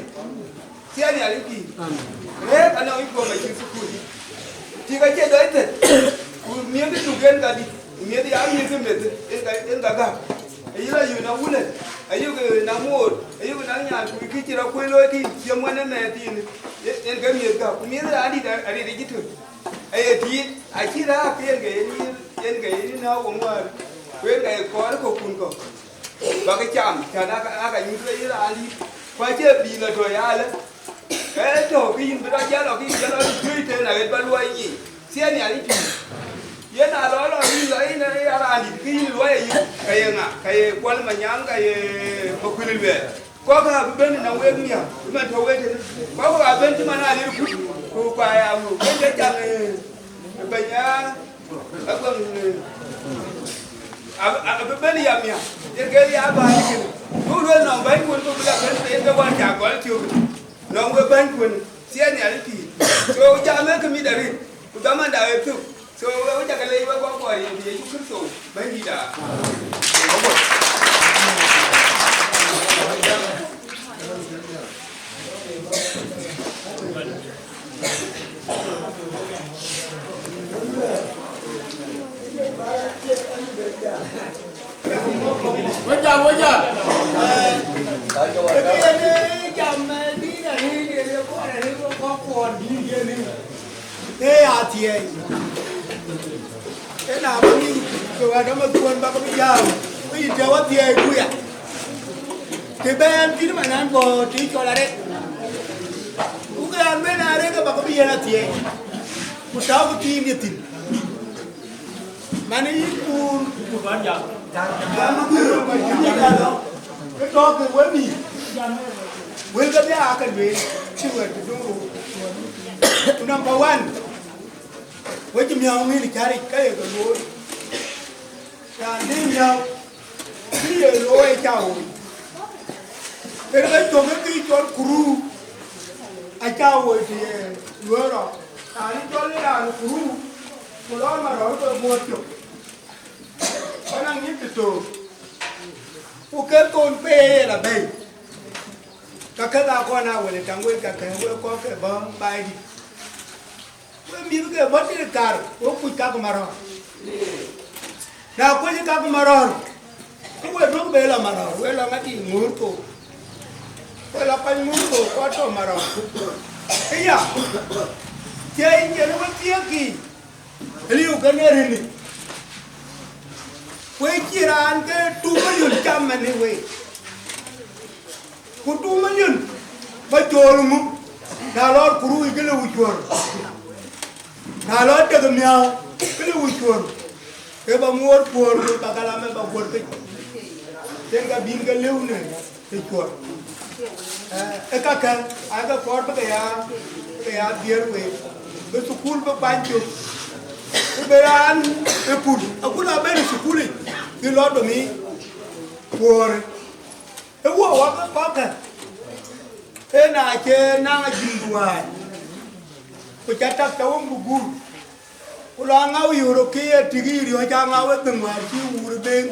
Thiɛɛn nhial ë pïïr. Rɛ̈ɛ̈k anɔŋ yic guöm, acït thukul. Tik acie dɔc theth, ku miëth ë tuk en ka dït, ku miëth ya miëth ë meth, en ka, en ka gäk. Ayï la yök na wulë, ayök na moor, ayök na nyan, ku kë cï rɔt kuöc looi kï, cï muɛn ë mɛɛth thïn, en ke miëth gäk, ku miëth raan dït arëët ë cï tök. Aye tiit, acï rääk yen ke yen, yen ke yen na wok ŋuäär, ku yen ke kɔɔr ë kökkun kɔ̈k. Bäk cam, cän aka, aka nyuth ke yïn raan dït, ku acie bï lɔ tɔ̈ yalë. Ee tɔ̈, ke yïn bï rɔt jäl lɔ, ke yïn jäl lɔ, juëc tëën aɣet bä luɔi yiic. Thiɛɛn nhial ë pïïr. Yen a lɔ lɔ yïn lɔ yïn ë ya raan dït, ke yïn luɔi ayï, ka ye ŋa? Ka ye Kuɔl Manyaŋ, ka ye Makuël Luɛɛl. Kɔ̈k abï bɛ̈n nɔm wek miäk, ëmɛn tɔ̈ wek tënë. Kɔ̈k abï bɛ̈n cï man Alier Kut, ku, ku aya ŋö, wek ke cam, eh, bɛ̈ny a, a guäŋ, eh, abï, abï bɛ̈n ya miäk, yen ke ya bäny kënë. Ku luel nɔm bäny kun, ku bï la bɛ̈n, yen ke wään ca gɔl tiök. Nɔŋ we bäny kuën, thiɛɛn nhial ë pïïr. So, jam ee kë mit arëët, ku dhamanda ee thök. So, we, we cä ke leec wek kɔc kɔɔr yen Yecu Kërtho, Bɛ̈nydït aa. Wek jam, wek jam. Ke ya thiɛɛi. Ëna bä ŋic ke wɛ̈t ëmä thuɔ̈n bä ke bï jääu, ke yï tëë wä thiɛɛi ku ya. Të bɛ̈n cït man an bɔ̈ të cɔl arëk. Ku ke an ben arëk ke bä ke bï yen athiɛɛi. Ku tääu ke thiin ye thïn. Man yï kuur. Ke tɔ̈ ke we mïth. Wël ke bï aa ke lueel, cï wɛ̈t të döŋ rou. Ku number one, we cï miäu ŋïn cäric ka ye ke looi. Raan dï miäu, cï ye looi ë cä woi. Kën ke cök ë kï cɔl kuruu, acä woi të ye luöör rɔt. Raan cɔl ë raan kuruu, ku lɔ marɔ̈ɔ̈r ke guɔ̈ɔ̈r cök. Kɔn a ŋic të took, ku ke thon pei ë la bɛ̈i. Ka kek aa kɔn aa wël ë taŋ wek, ka kek wek kɔ̈k ke bɔ̈ baai dït. Wek mïth ke bɔ̈ tëde kar, wek kuc kak marɔ̈ɔ̈r. Na kuc kak marɔ̈ɔ̈r, ke we duɔ̈k be lɔ marɔ̈ɔ̈r, we lɔ ŋadï ŋuur thok. We lɔ kɔc ŋuur thok, kɔc tɔ marɔ̈ɔ̈r. Ëya, thiëi yen we thiëëk kï, liu kënë rinï. Wek cï raan ke two million cam man ë wek. Ku two million bä cool ŋu? Na lɔɔr kuruu ke le wu cuɔr. Na lɔɔr dek miäu ke le wu cuɔr. Ke bä muɔɔr kuɔɔr ku bä kalam ë bä guɔ̈t piny. Yen ka bïn ke lëu në të cuɔr. Ë kakë aa ke kɔɔr bï ke ya, bï ke ya dhiëër week. Bï thukul bï kuany cök. Ku bï raan ë pul. Akun a ben ë thukulic, bï lɔ domic kuɔɔr. Ë wok wak kɔ̈kkë, ë na cï naŋ ajïm duäär, ku ca tak ca wëŋ bï guur, ku lɔ aŋäu yöörë ke ye tik yï riɔ̈c aŋäu ë dhëŋ wäär cï wuur ë beŋ,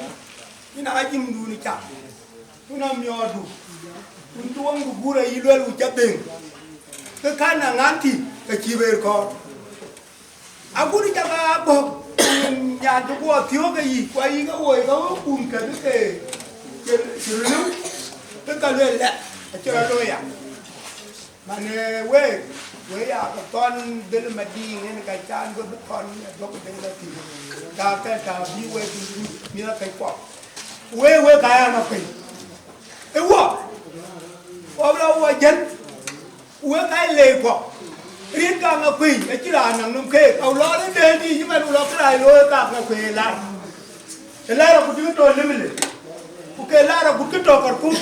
yïn ajïmdun ë cak, ku na miɔɔrdu, ku cï wëŋ bï guur ayï luɛl ku ca beŋ, ke kän aŋäŋ thïn ke cïï ber kɔɔr. Agut cak aa bɔ̈, nyan cï guɔ thiöök ë yic, ku ayï ke woi ke wëu kun kë bï ke cï röt lëu, bï ke lueel lɛ, acï rɔt looi ya. Man ë week, wek ya ke thɔn dhil Madiŋ en ka can bï bï thɔn ë duɔ̈k dhil la thïn. Ka ke ta bï wek mïth akëc kuɔk. Wek, wek aya ŋa piny. Ë wɔ, wɔ bï la wɔ jël. Wek ka le kɔ̈k, rin ka ŋa kuëi, acï raan nɔm nɔm keek, au lɔ rin dee dïït cï man, ku lɔ kërac looi ka ŋa kuëi ë lar. Ë lar agut cï tɔ Nimule, ku ke lar agut cï tɔ Karkum,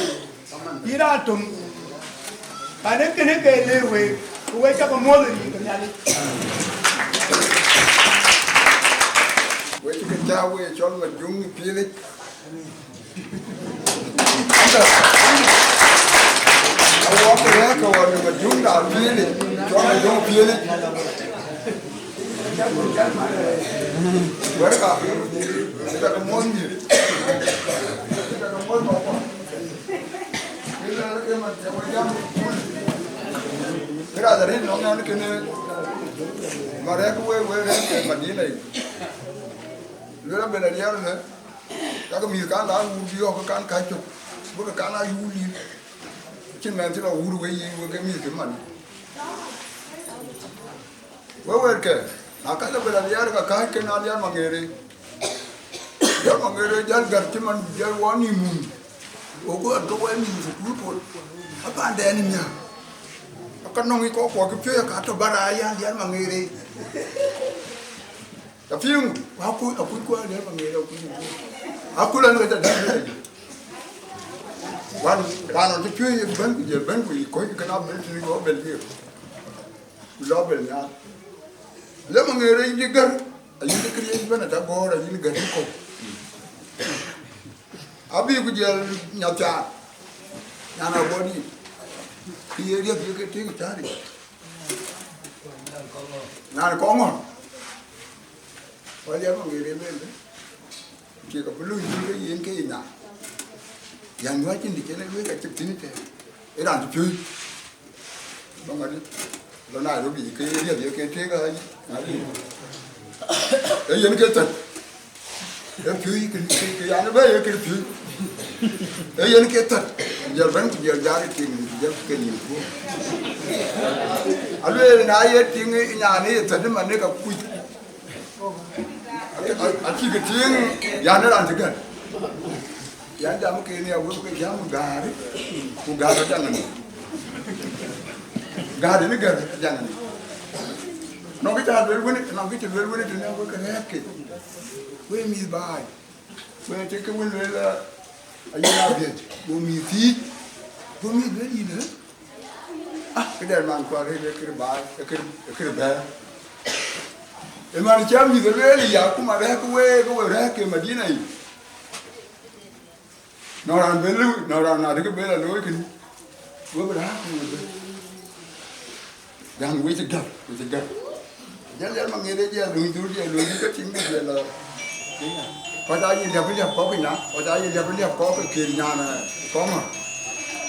yï raan töŋ. Ka de kënë ke le week, ku wek cä ke muɔ̈th ë rin ke Nhialic. Wek cï ke cä wek cɔl Majuŋ ë piëëlic. Awɔk rɛ̈ɛ̈r ke wɔ döŋ ajuŋda piëëlic, cɔl ajuŋ piëëlic. Wɛ̈ɛ̈r ka, ëtɛkë muɔ̈th mïth. Ëtɛkë muɔ̈th mɔ̈kɔ. Kë raan arëët nɔŋ ɛn kënë, ma rɛ̈ɛ̈r ke wek, wek rɛ̈ɛ̈r ke Madina yic. Luel abël ariɛɛr ënë, Yak mïth kan la wur bï yɔ̈ɔ̈k kan ka cök, bï ke kan a yuur lir. Cïn mɛn cï la wur wei yiic wek ke mïth ke man. Wek wɛ̈ɛ̈tkë, na ka la bɛ̈n aliɛɛr ka kääc ke na aliɛɛr maŋeer ë. Aliɛɛr maŋeer ë jäl gär cï man jäl wɔ nïïm mum. Wok guɔ ke wɛ̈ɛ̈r mïth thukul pol. Apandɛn ë miäk. Aka nɔŋ yic kɔc kuɔ ke piööc aka tɔ bär aya aliɛɛr maŋeer ë. Tɔ piŋ, wa ku, akuc ku aliɛɛr maŋeer akuc. Akul an ka ca dït. Wan, wan on cï piööc ye bɛ̈n ku jël bɛ̈n ku yic kɔc ke na bɛ̈n tïŋ ku bɛ̈n diëër. Ku lɔ bɛ̈n nhial. Aliɛɛr maŋeer ë yïn cï gär, ayïn cï këriëëc bɛ̈n ata gɔ̈ɔ̈r ayïn gär cï kɔ̈u. Abï ku jël nyathar. Nyan abɔ̈ dït. Kë ye riɛth ye ke tïŋ cäär yic. Nyan kɔŋ ŋɔ̈n. Wal ya maŋ ë rem ënë. Kek abï luny ke yen ke nya. Yan wacin dï cïn ë luëc acïk thïn tɛ̈. Ë raan cï piööc. Ba ŋadï. Lɔ Nairobi ke ye riɛth ye ke tëëk ayic. Ŋadï. Ee yen ke thät. Ee piööc kë, kë, kë yan ë bɛ̈ɛ̈i ee kë piööc. Ee yen ke thät. Jɔl bɛ̈n ku jɔl jal tiŋ, jɔl ke nyin ku. Alueel na ye tiŋ nyan ye thɛn man ka kuc. Acï ke tiŋ, yan raan cï gɛ̈t. Yan jam ke ni awël ke jam gäär, ku gäär ajaŋ ni. Gäär ni gɛ̈t ajaŋ ni. Nɔŋ kë ca lueel wën, nɔŋ kë cï lueel wën tënë awël ke rɛ̈ɛ̈r ke. Wek mïth baai. Wek cï ke wën lueel, aye na biɛt, go mïth thiic, go mïth lueel yïn, eh? Ah, këdɛn man kuar rëër, ee kërë baai, ee kërë, ee kërë bɛ̈ɛ̈r. Ë man cä mïth lueel ya, ku ma rɛ̈ɛ̈k wek, ke we rɛ̈ɛ̈k ke Madina yic. Nɔŋ raan bë lëu, nɔŋ raan na dï ke bë la looi kënë, we bï rɛ̈ɛ̈k ku we bë. Jan wec gäk, wec gäk. Jɛl, jɛl ma ŋiɛt, jɛl luny dhur, jɛl luny ke tiŋ, jɛl la. Kɔc aa ye liäp, liäp kɔ̈k nya, kɔc aa ye liäp, liäp kɔ̈k ke kër nyan, eh, kɔmä.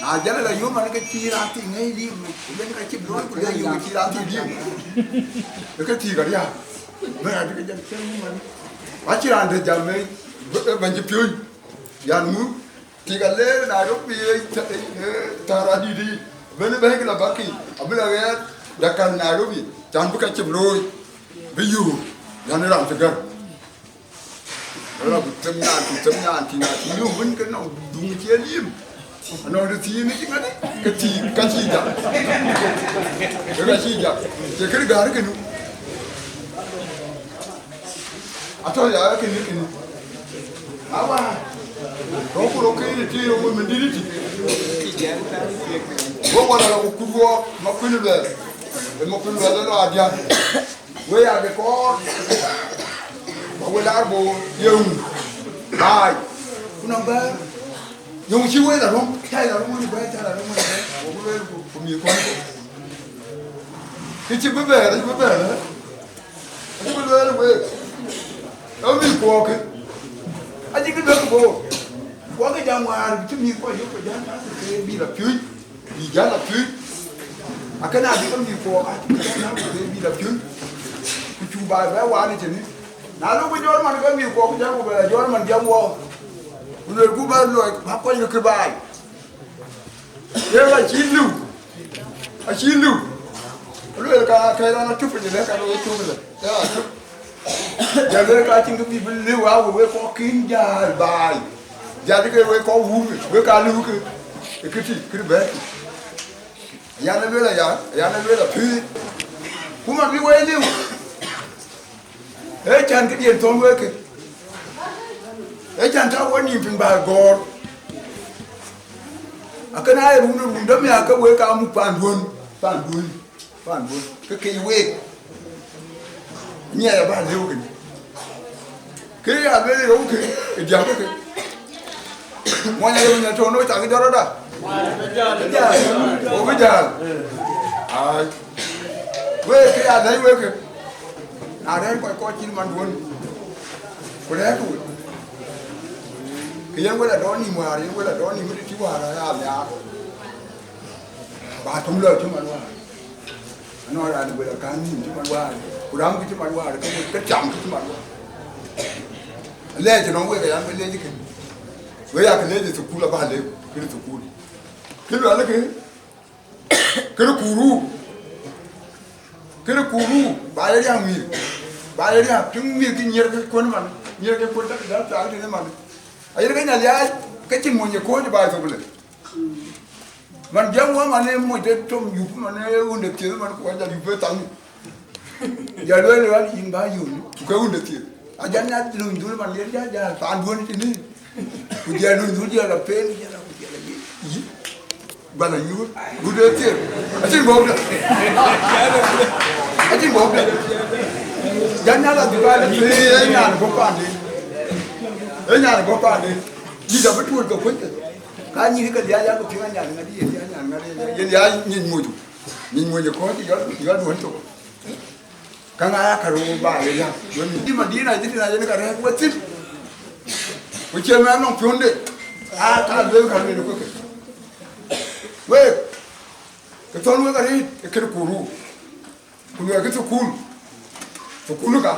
Na jɛl la yom man ke cï raan thïn ŋɛi lim, len ka cï looi ku le yom cï raan thïn lim. Ke thïk ariya. Bɛ ati ke jɛl cï man. Acï raan de jam, eh, bɛ̈ny cï piööny. Yan ŋu, tik a leer Nairobi, eh, eh, thaar adït yic, ben bɛ̈ɛ̈i la baki, abï la ɣɛɛr, dakal Nairobi, can bï ka cïm looi, bï yöök, yan raan cï gär. Ala ku them nyan, ku them nyan, tïŋ, na cï yöök wën ke nɔŋ dhuŋ cie lim. Anɔŋ de thiin ni cï ŋadï, ke thiin, ka cï jam. Ke ka cï jam. Cï kërë gäär kënë. Atɔ̈ ya kënë kënë. Awa. Rɔ̈ku rɔ̈k kënë tïï rɔ̈ku mɛn dït tï. Go wala rɔ̈ku kut wɔ ma kuën luɛɛl. Ë ma kuën luɛɛl lɔ adiäk. We ya de kɔɔr. Ba we laar bo yeŋ. Baai. Ku nɔŋ bɛ̈ɛ̈r. Yöŋ cï wëi la röm, cä la röm wën bɛ̈ɛ̈r, cä la röm wën bɛ̈ɛ̈r, wo bï lueel ku, ku mïth kuɔn. Kë cï bï bɛ̈ɛ̈r, acï bï bɛ̈ɛ̈r, eh? Acï bï lueel week, ë mïth kuɔɔkë. Acï kë lueel ku boor. Kuɔɔkë jam wäär, cï mïth kuɔɔk yök, ku jam, ke bï la piööc, bï jal la piööc. Akënë abï ke mïth kuɔɔk, acï bï jal, ke bï la piööc. Ku cuk baai bɛ waan ë cïnë. Na lok ku jɔl man ke mïth kuɔɔk, ku jal ku bɛ la jɔl man jam wɔ. Ku luelku bä luɔi, bä kɔc ke kë baai. Ye ka cï liu, acï liu. Luel ka kɛ̈i raan acuk piny lë, ka raan acuk lë, ya acuk. Ya luel ka cïn kë bï bï liu, a we, we kɔc kïn jäl baai. Jäl ke we kɔc wum, we ka liu ke, ke kë tï, kë bɛ̈ɛ̈r. Yan luel aya, yan luel apïïr. Ku man bï we liu. Ee can këdiën thɔ̈n wek kë. Ee can tɔ̈ wek nïïm piny bä gɔ̈ɔ̈r. Akën aa ye run, run dɔ̈m ya ke wek aa muk paanduön, paanduön, paanduön. Ke kec week. Nyiɛɛi abä lëu kënë. Ke ya lueel rou kë, ë diäk ke. Muɔny aye nya tɔ̈u në cak jɔt rɔt da. Ë jäl, wo bï jäl. Ai. Wek ke ya lɛ̈i wek ke. Na rɛ̈ɛ̈r kɔc kɔc cït man duön. Ku rɛ̈ɛ̈r ku wek. Ke yen wek la dɔn nïm wäär, yen wek la dɔn nïm të cï wäär aya nhiaar. Ba töŋ lɔ cï man wäär. Anɔŋ raan wek la kan nïm cï man wäär. Ku ram kï cï man wäär, ke wek ke cam kï cï man wäär. Lɛɛc nɔŋ wek aya, wek lɛɛc kën. Wek ya ke lɛɛc ë thukul abä lëu, kën thukul. Kë luɛl kë, kën kuru, kën kuru, ba ye riäŋ mïth, ba ye riäŋ piŋ mïth kï nyiɛr ke kuën man, nyiɛr ke kuën tak dal tak tënë man. Ayer ke nya liaac, ke cïn mony ye kööc ba ye thok lë. Man jam wä man ë moc de tom yup man ë ɣön de thieth man ku ka jal yup ë thaŋ. Jal lueel ɣän yïn bä yööny, ku ke ɣön de thieth. Ajal nya lööny dhul man yen jal jal paan duön tënë. Ku jal lööny dhul jal a pen, jal a ku jal a yï. Yï. Bala yï ɣön. Ɣön de thieth. Acïn bɔ̈k de. Acïn bɔ̈k de. Jal nya la dhuk a de, ee nyan bɔ̈ paan de. Ee nyan bɔ̈ paan de. Yï da bï tuöl ke kuöc ke. Ka nyïïn ke dhiac, an, ke piŋ anyan ŋadï, ye dhiac anyan ŋadï, ye dhiac nyic moc. Nyic moc ë kɔ̈ɔ̈c, yɔl, yɔl duɔ̈n thok. Ka ŋa ya ka röör ba ye ya. Wën dï Madina, dï na yen ka rɛ̈ɛ̈k wethïn. Ku cïn mɛn nɔŋ piɔ̈nde. Aa, ka lueel ka lueel ku ke. Week, ke thɔ̈n wek arëët, ë kën kuru. Ku luɛɛkï thukul, thukul ka,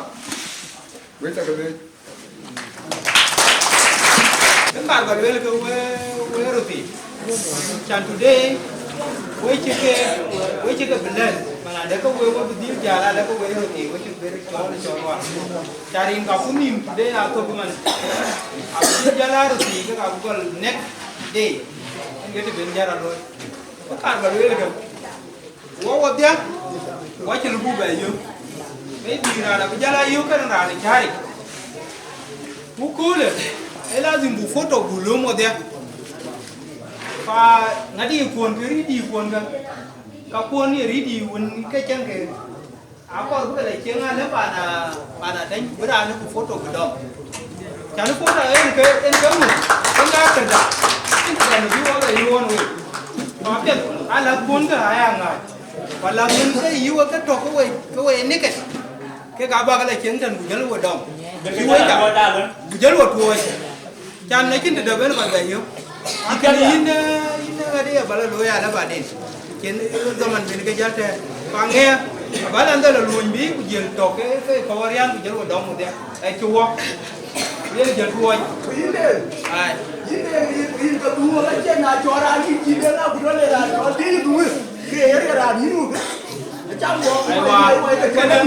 wek cä ke leec. Kë kaar ba lueel ke we, we röt thii. Can today, we cï ke, we cï ke bless, man, adë ke we, we bï dhil jäl, adë ke we röt thii, we cï bï röt cɔɔl, cɔɔl wä. Ca rin ka ku nïm today athök man. Abï dhil jäl a röt thii, ke ka bï gɔl next day. Yen ke të ben jäl a looi. Ke kaar ba lueel ke. Wɔ wɔdhia, wɔ cï lupuk bɛ yök. Maybe raan abï jäl a yök kën raan ë cääric. Ku köölë, ë lazim buk photo buk lööm wɔdhia. Fa ŋadï kuɔn kë rït dï kuɔn kë. Ka kuɔn ye rït dï wën ke cäŋ ke. Akɔr bï ke la cieŋ alë pan a, pan a tɛ̈ny, bï raan ku photo bï dɔm. Cän photo en ke, en ke muk, en ka kërda. Cïn kërda në bï wɔ bɛ yöön wek. Ku apiɛth, a lath kuɔn ke aya ŋaac. Ku a lath wën ke yï wek ke tɔ̈ ke we, ke we nikët. Kek aa bäk la cieŋ tɛ̈n ku jël we dɔm. Cï we cam, ku jël we tuɔɔc. Can acïn të dap en kɔc bɛ yök. Akënë yïn, eh, yïn, eh, ŋadï abä la looi alë baden. Cïn, eh, dhaman ben ke jäl tɛ̈ɛ̈n. Ku aŋëë, abä la ndhal luɔny bï ku jël tɔ̈ ke, ke kɔ̈u arian ku jël we dɔm wedhia. Ë cï wɔ. Yen jël tuɔɔc. Ku yïn de. Ai. Yïn de, yïn, yïn ke dhuɔɔk acïn na cɔɔr raan yïn cï de na ku jɔl le raan cɔɔl dïït dhuɔɔk. Ke ɣer ke raan yïn wuk. Aiwa, kënë,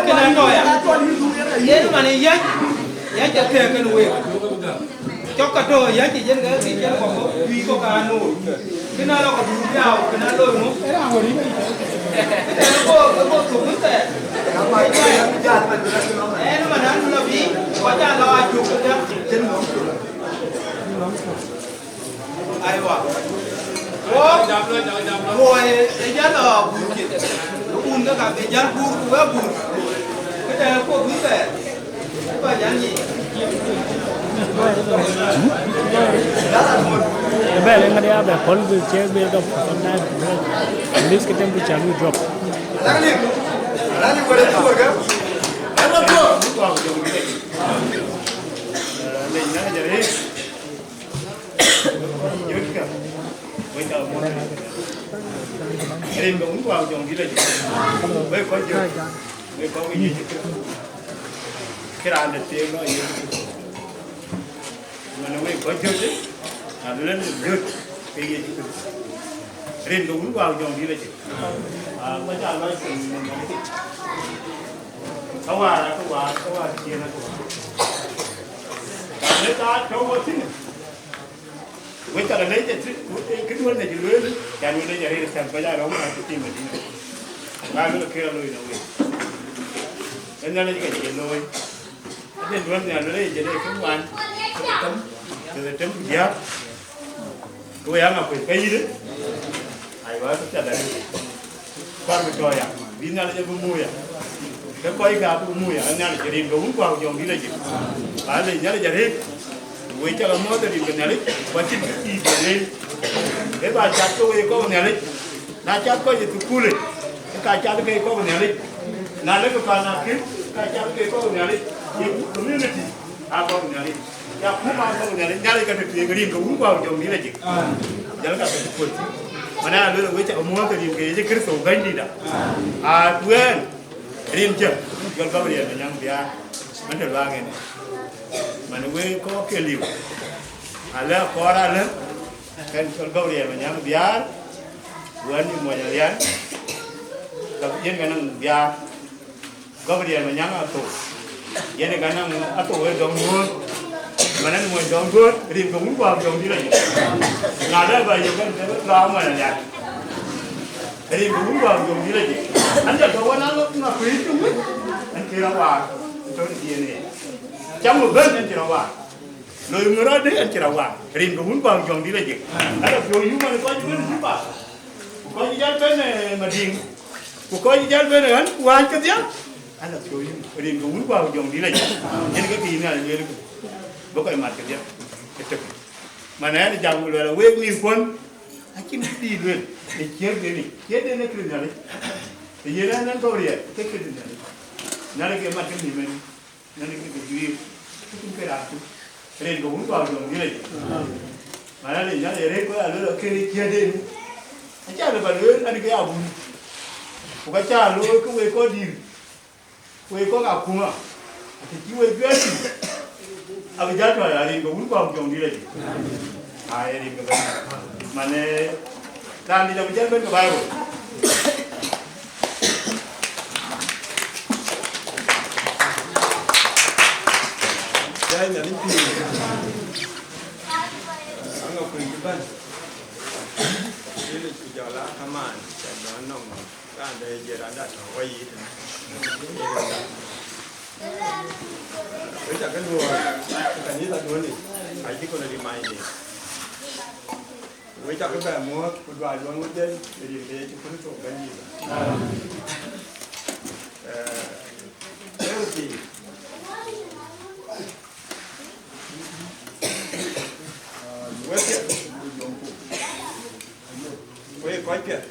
kënë tɔ̈ ya. Yen man ë yäc, yäc ë thɛɛk kënë week. Cɔk ka tɔ̈ yäc ë yen ke kë cïn kɔ̈k juëc kɔ̈k aa noor. Kënë alɔ ka dhuk piaau, kënë alɔ ŋö? Kënë ë bɔ̈, ë bɔ̈ thok wën thɛɛr. Yen man an lɔ bï, kɔc aa lɔ aa cök këdäŋ. Aiwa. Wo, wo, e, e jal, ah, bur kit. Bun ka ka be jal bur, we bur. Kita ko bun ka. Ko jal ni. Bɛ̈ɛ̈r ë ŋadï abɛ pɔ̈l bï cï bï dɔp, sometimes, at least ke temperature will drop. Lani, lani, wala tu warga. Ema tu. Lani, na jare. Jot ka, wek ca muɔ̈th. Rin ke Wun Wäär Jɔŋdït la jik. Wek kɔc jot, wek kɔc ke Yecu Kërtho. Cïn raan dɛ̈t thiëëk lɔ Yecu Kërtho. Man wek kɔc jot, na luel jot ke Yecu Kërtho. Rin ke Wun Wäär Jɔŋdït la jik. Ah, wek ca lɔ cïn. Ka wäär, ka wäär, ka wäär ciëën, ka wäär. Ka lek ka tɔ̈u wɔ thïn. Wek cä lɔ lec ë këduön ë cï lueel, cän wek lec arëët ë thɛ̈m kɔc aa rɔ̈m aa cï tim Madina. Ka luel ke loi në wek. Ë Nhialic ka cï looi. Adï duön nhial luel ë jël ë kë ŋuan, kë tem, kë tem ku diäk. Ku ya ŋa kuec ka yïdë? Aywa, kë piath arëët. Kuar bï tɔ̈ ya, bï Nhialic abï muk ya. Ke kɔc ke abï muk ya, Nhialic rin ke Wun Wäär Jɔŋdït la jik. Ba le Nhialic arëët, wek cä ke muɔ̈th rin ke Nhialic, ku acïn kë cïï bï rëër. Ee ba cath ke wek kɔ̈k Nhialic, na cath kɔc ë thukul, ke ka cath ke kɔ̈k Nhialic. Na lek pan akïm, ka cath ke kɔ̈k Nhialic, ye community. Aa kɔ̈k Nhialic. Ya kum aa kɔ̈k Nhialic, Nhialic ka tëthiëëk rin ke Wun Wäär Jɔŋdït la jik. Jal ka ke kuöc. Man aa luel wek cä ke muɔ̈th rin ke Yecu Kërtho Bɛ̈nydïïtda. Aa, ku ɛn, rin cä, jɔl Gabriel Manyaŋ Biaar, man të luaŋ en. Man wek kɔ̈k ke liu. Alë akɔɔr alë, kɛn jɔl Gabriel Manyaŋ Biaar, wën ë mony Alian, ka yen ka naŋ Biaar. Gabriel Manyaŋ Athou. Yen ë ka naŋ Athou ë dɔm duöör. Man ë mony dɔm duöör, rin ke Wun Wäär Jɔŋdït la jik. Na lɛ ba yök ɛn ke raan mony Alian. Rin ke Wun Wäär Jɔŋdït la jik. An jɔl tɔ̈ wën an ŋa kuëëc cï wïc. An cï rɔt waar. Tɔ̈ në D N A. Cam wë bɛ̈n an cï rɔt waar. Loi ŋö rɔt dë an cï rɔt waar. Rin ke Wun Wäär Jɔŋdït la jik. Ala piɔ̈u yum an kɔc bɛ̈n Juba. Ku kɔc jäl bɛ̈n, eh, Madiŋ. Ku kɔc jäl bɛ̈n ɣän, ku wääc kedhie, ala piɔ̈u yïn, rin ke Wun Wäär Jɔŋdït la jik. Yen ke kë yïn ŋa lueel kë, bï kɔc mat kedhie, ëtök. Man ɛn jam ku luɛl, wek mïthkuɔn, acïn kë bï lueel, ë ciëëŋden yic, ciëëŋden ë këde Nhialic. Të yen ɛn ɛn Gabriel, ke këde Nhialic. Nhialic ke mat ke mïth mɛn. Nɛn kë ke juiir, kë cïn ke raan cuk. Rin ke Wun Wäär Jɔŋdït la jik. Mana le nyan ë rëër kɔc aa luel ke ciëëŋden. Acä lë ba lueel an ke abun. Ku ka cä looi ke wek kɔc dïïr. Wek kɔc akuma. Të cï wek juëc tïŋ. Abï jäl tɔ̈ ya rin ke Wun Wäär Jɔŋdït la jik. Ai, rin ke Bɛ̈ny. Mane, raan dït abï jal bɛ̈n ke Bible. Jai Nhialic pïïr. Aŋa kuc bɛ̈n. Yïn ku jɔl a kamaan, cä dɔn nɔŋ raan de ye raan da tɔ̈ wä yic. Wek cä ke luɔɔi, kanitha duɔ̈ni, acï kɔn remind. Wek cä ke bɛ muɔ̈ɔ̈th, ku duac luɔŋ wek den, ë rin ke Yecu Kërtho Bɛ̈nydït. Eh, Thursday, wek piɛth, wek kɔc piɛth.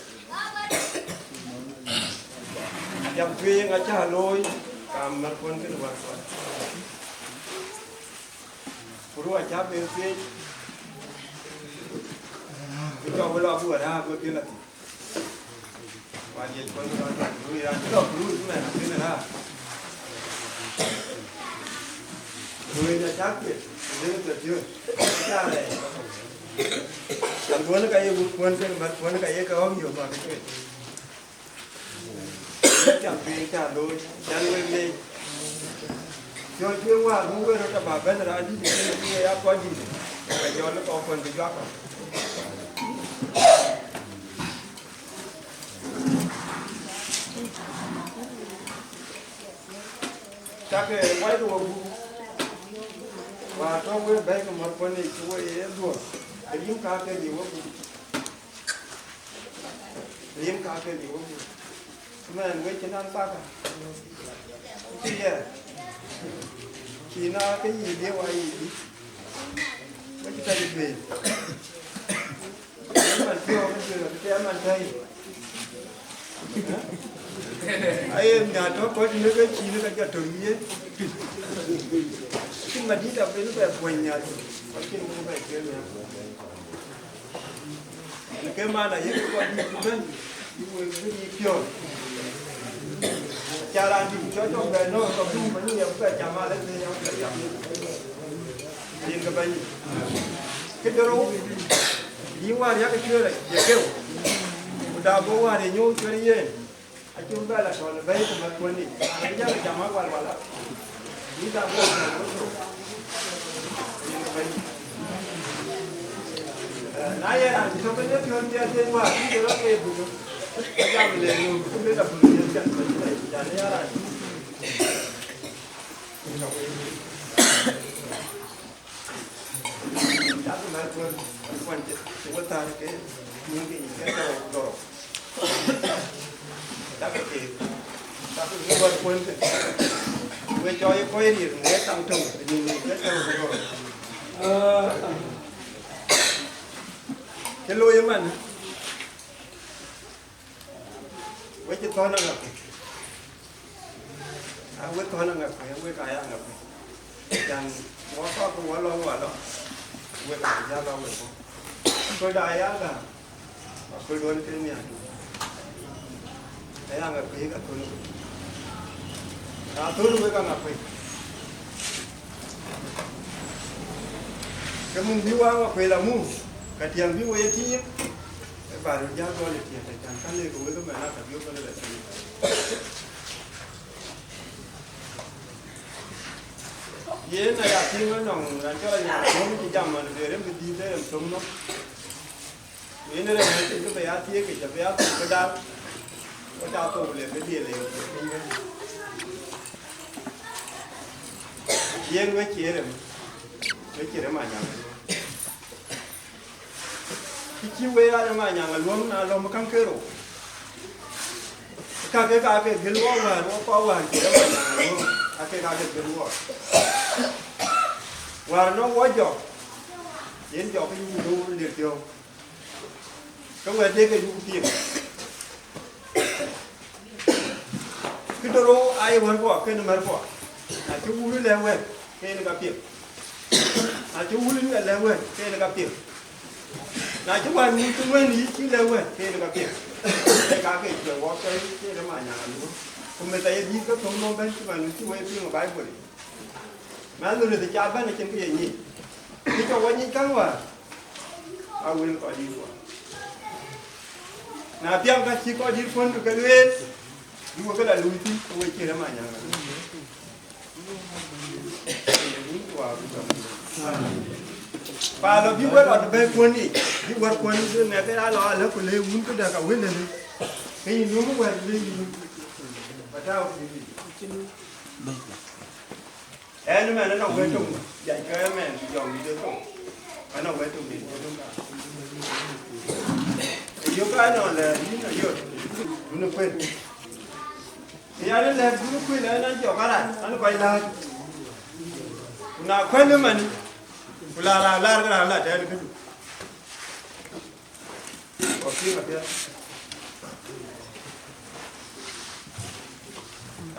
Jam tueŋ acä looi, kam mär kuɔn kënë wär kuɔn. Ku ruɔ̈c acä ben thiëëc, ku cɔk wël abuk arääk wek piɛth athïn. Wään ye kuɔn wään wään, ku raan cï lɔ ku luui mɛn akënë rääk. Ku ruëëny acä kuet, ku lëŋ piɛth piööc, acä rɛɛc. Jam duɔ̈n ka ye wut kuɔn kënë mär kuɔn ka ye ke ɣɔ̈k yök bä ke cuet. Cam piny cä looi, cän wek leec. Piɔ̈ɔ̈c tueŋ wäär buk wek röt abä bɛ̈n raan dït ë kënë bï ya kɔc dït, ka jɔl ë kɔc kuɔn bï juak kɔc. Cakë wai ke wek buk, wäär tɔ̈ wek bɛ̈ɛ̈i ke mɔ̈r kuɔn yic ke wek ye dhuɔ̈k, ke yïn ka ke ye wek buk. Rin ka ke liu. Mɛn wek cï nɔn paka. Cï yɛ. Cï na ke yï liu a yï. Wek cï tɔc juëc. Man piɔ̈u ke juëc ke man tɔ̈i. Aye na tɔ̈ kɔc në ke cï në ke jɔ tɔ̈ yen. Cïn madït abël bɛ kuɔny nhial. Kɔc cïn muk bɛ cuël nhial. Në ke man ayek kɔc dït bï bɛ̈n, bï wek bï yï piɔ̈ɔ̈th. Ca raan dït cɔl cɔk bɛ nɔ̈k, ke bï bɛ̈ny yɛ bï bɛ jam alë thëëny, abï bɛ jam yen ke bɛ̈ny. Këde rou, yï wäär yak cuëër ye keu, ku da bɔ̈ wäär ye nyuɔ̈th cuëër yen. Acï bɛ la tɔ̈ në bɛ̈i ku mɛ̈th kuɔ̈n yic, raan abï jal jam awalwala. Yïn jam bɛ la tɔ̈ në bɛ̈i. Eh, na ye raan cï tɔ̈ ke ye piɔ̈n piɛth yen wäär, cï ke rɔt ke ye bï tɔ̈. Ke jam le nu, ku le la bï yen jam, jam ya raan. Dak mɛ̈th kuɔ̈n, kuɔ̈n cï, cï we thäär ke nyin ke nyin ke tɔ̈u dhorou. Dak ke, dak ke wär kuɔ̈n ke. We cɔɔi kɔc riɛl, we thaŋ töŋ, nyin nyin ke tɔ̈u dhorou. Cï looi ëmën. We cï thɔ̈n aŋäth. A we thɔ̈n aŋäth, we ka ya aŋäth. Can wɔ kɔ̈k ke wɔ lɔ wɔ lɔ. We ka ya lɔ we bɔ̈. Aköl da ya gam. Aköl duɔ̈n ke nhial. Aya aŋäth ka thöl. Ka thöl we ka aŋäth. Ke mum bï wa aŋäth la mum. Ka tiɛŋ bï we ye tiim. Ë bä röt jäl gɔl ë tiɛɛt, acan ka lëk wek ëmɛn aa ka biöök ënë la tïŋ. Yen aya tïŋ ënɔŋ raan cɔl Anyaŋ Luɔm cï jam ënë, bï rem bï dhïth ë rem thöŋ nɔm. Yen ë rem ënë cïn kë bï ya thiëëk yic, abï ya thöŋ këdal. Ku ca thou le bï dhiël ë piny ënë. Yen we cie rem, we cie rem Anyaŋ Luɔm. Kë cï wëi raan ë Manyaŋ Aluɔŋ na lɔ̈m käŋ ke rou. Ka ke ka ke gël wɔ wäär, wɔ kɔc wäär cï ë Manyaŋ Aluɔŋ, ake ka ke gël wɔ. Wäär nɔŋ wɔ jɔk, yen jɔk ke yï rou lir piɔ̈u. Ke wɛ̈t de ke yuk piŋ. Kë de rou aa ye wärkuɔ kenë märkuɔ. Na cï wun lɛ̈k wɛ̈t, ke yen ka piŋ. Na cï wun lɛ̈k wɛ̈t, ke yen ka piŋ. Na cï wänmïth cï wën yic cï lɛ̈k wɛ̈t, ke yen ka piŋ. Ee ka ke cuɛ wɔ cɔl ke yen Manyaŋ Aluɔŋ. Ku meth aye dhïth ke thöŋ nɔm bɛ̈n cï man cï wek piŋ ë Baibul yic. Mɛnh röth ca bɛ̈n acïn kë ye nyic. Kë cɔk wɔ nyic käŋ wäär. Awël kɔc dït kuɔ. Na piɛŋ ka cï kɔc dït kuɔn ke lueel, bï wek ke la luui thïn, ke we cï rem anyaŋ. Pa lɔ bï wek lɔ të bɛ̈i kuɔn yic, bï wär kuɔn yic, ne ke ya lɔ alë ku le wun këdë ka wël lënë. Ke yïn lumë wär le yïn. Ba tääu thïn. Ɛn ëmɛn anɔŋ wɛ̈t töŋ, jai ke ëmɛn jɔŋ dït ë thok, anɔŋ wɛ̈t töŋ dït ë thok. Yök anɔŋ lɛ yïn ayöt, dun ë kuën. Yan ë lɛ̈k dun ë kuën ɛn an jɔk arac, an kɔc läät. Ku na kuën ëmɛn, ku la raan lar ke raan la tɛ̈ɛ̈n këdu. Kɔc piŋ apiɛth.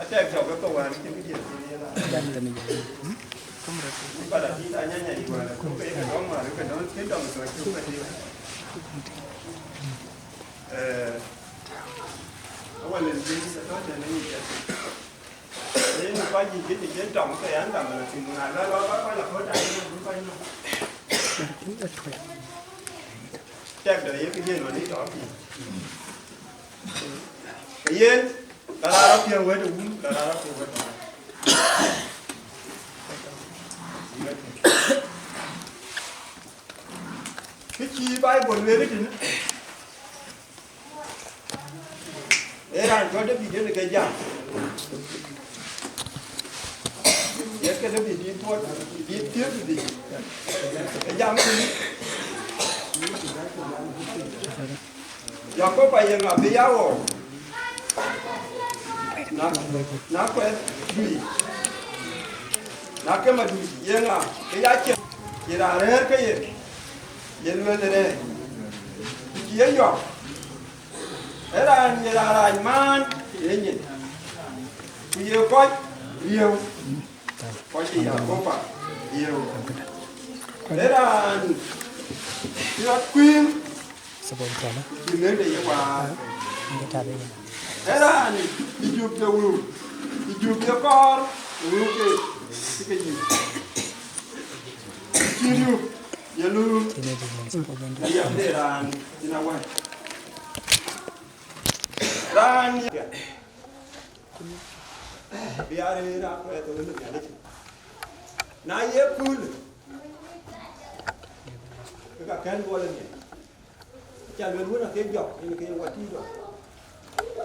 Atɛk jɔk ke thok wään cïn kë diɛt cïn yen a. Jam tënë jam. Ku pala dït anyanya yï wään ku ke ye ke dɔm wään ke dɔm cïn dɔm tɔ̈ cï ke diɛt. Eh, awal en dït atɔ̈ tënë nyic jam. Yen kɔc yic jëc jël tɔŋ ke yan gam la tïŋ na la lɔ ba kɔc la kɔc ta yen du kɔc nɔ. Tɛk dɔ ye ke yen wani tɔ piny. Ke yen, ka la rɔ piɛŋ wet wun, ka la rɔ piɛŋ wet wun. Kë cï Baibol lueel tënë, ee raan cɔl David yen ke jam. Ye ke David dït puɔt, dït thiëëk dït. Ke jam tënë. Yakoba ye ŋa bï ya ɣɔɔk? Na, na kuɛth dui. Na ke madui ye ŋa bï ya cieŋ? Ye raan rɛ̈ɛ̈r ke ye, ye lueel rɛ̈ɛ̈r. Ku cï ye yɔ̈ɔ̈k. Ee raan ye raan rac maan ye nyin. Ku ye kɔc riëëu. Kɔc cï Yakoba riëëu. Ee raan cï rɔt kuïn. Cï lëk de ye waar. Ee raan cï jup de wëu, cï jup ye kɔɔr, wëu ke cï ke jup. Cï jup ye luui. Ayam de raan cïn awäc. Raan ye bï aa rëër akuɛth ë wël ë Nhialic. Na ye köölë, ke ka kɛ̈n duɔl ë Nhialic. Ca luel wën ake jɔk, yen ke ye wɔ tïï dɔk.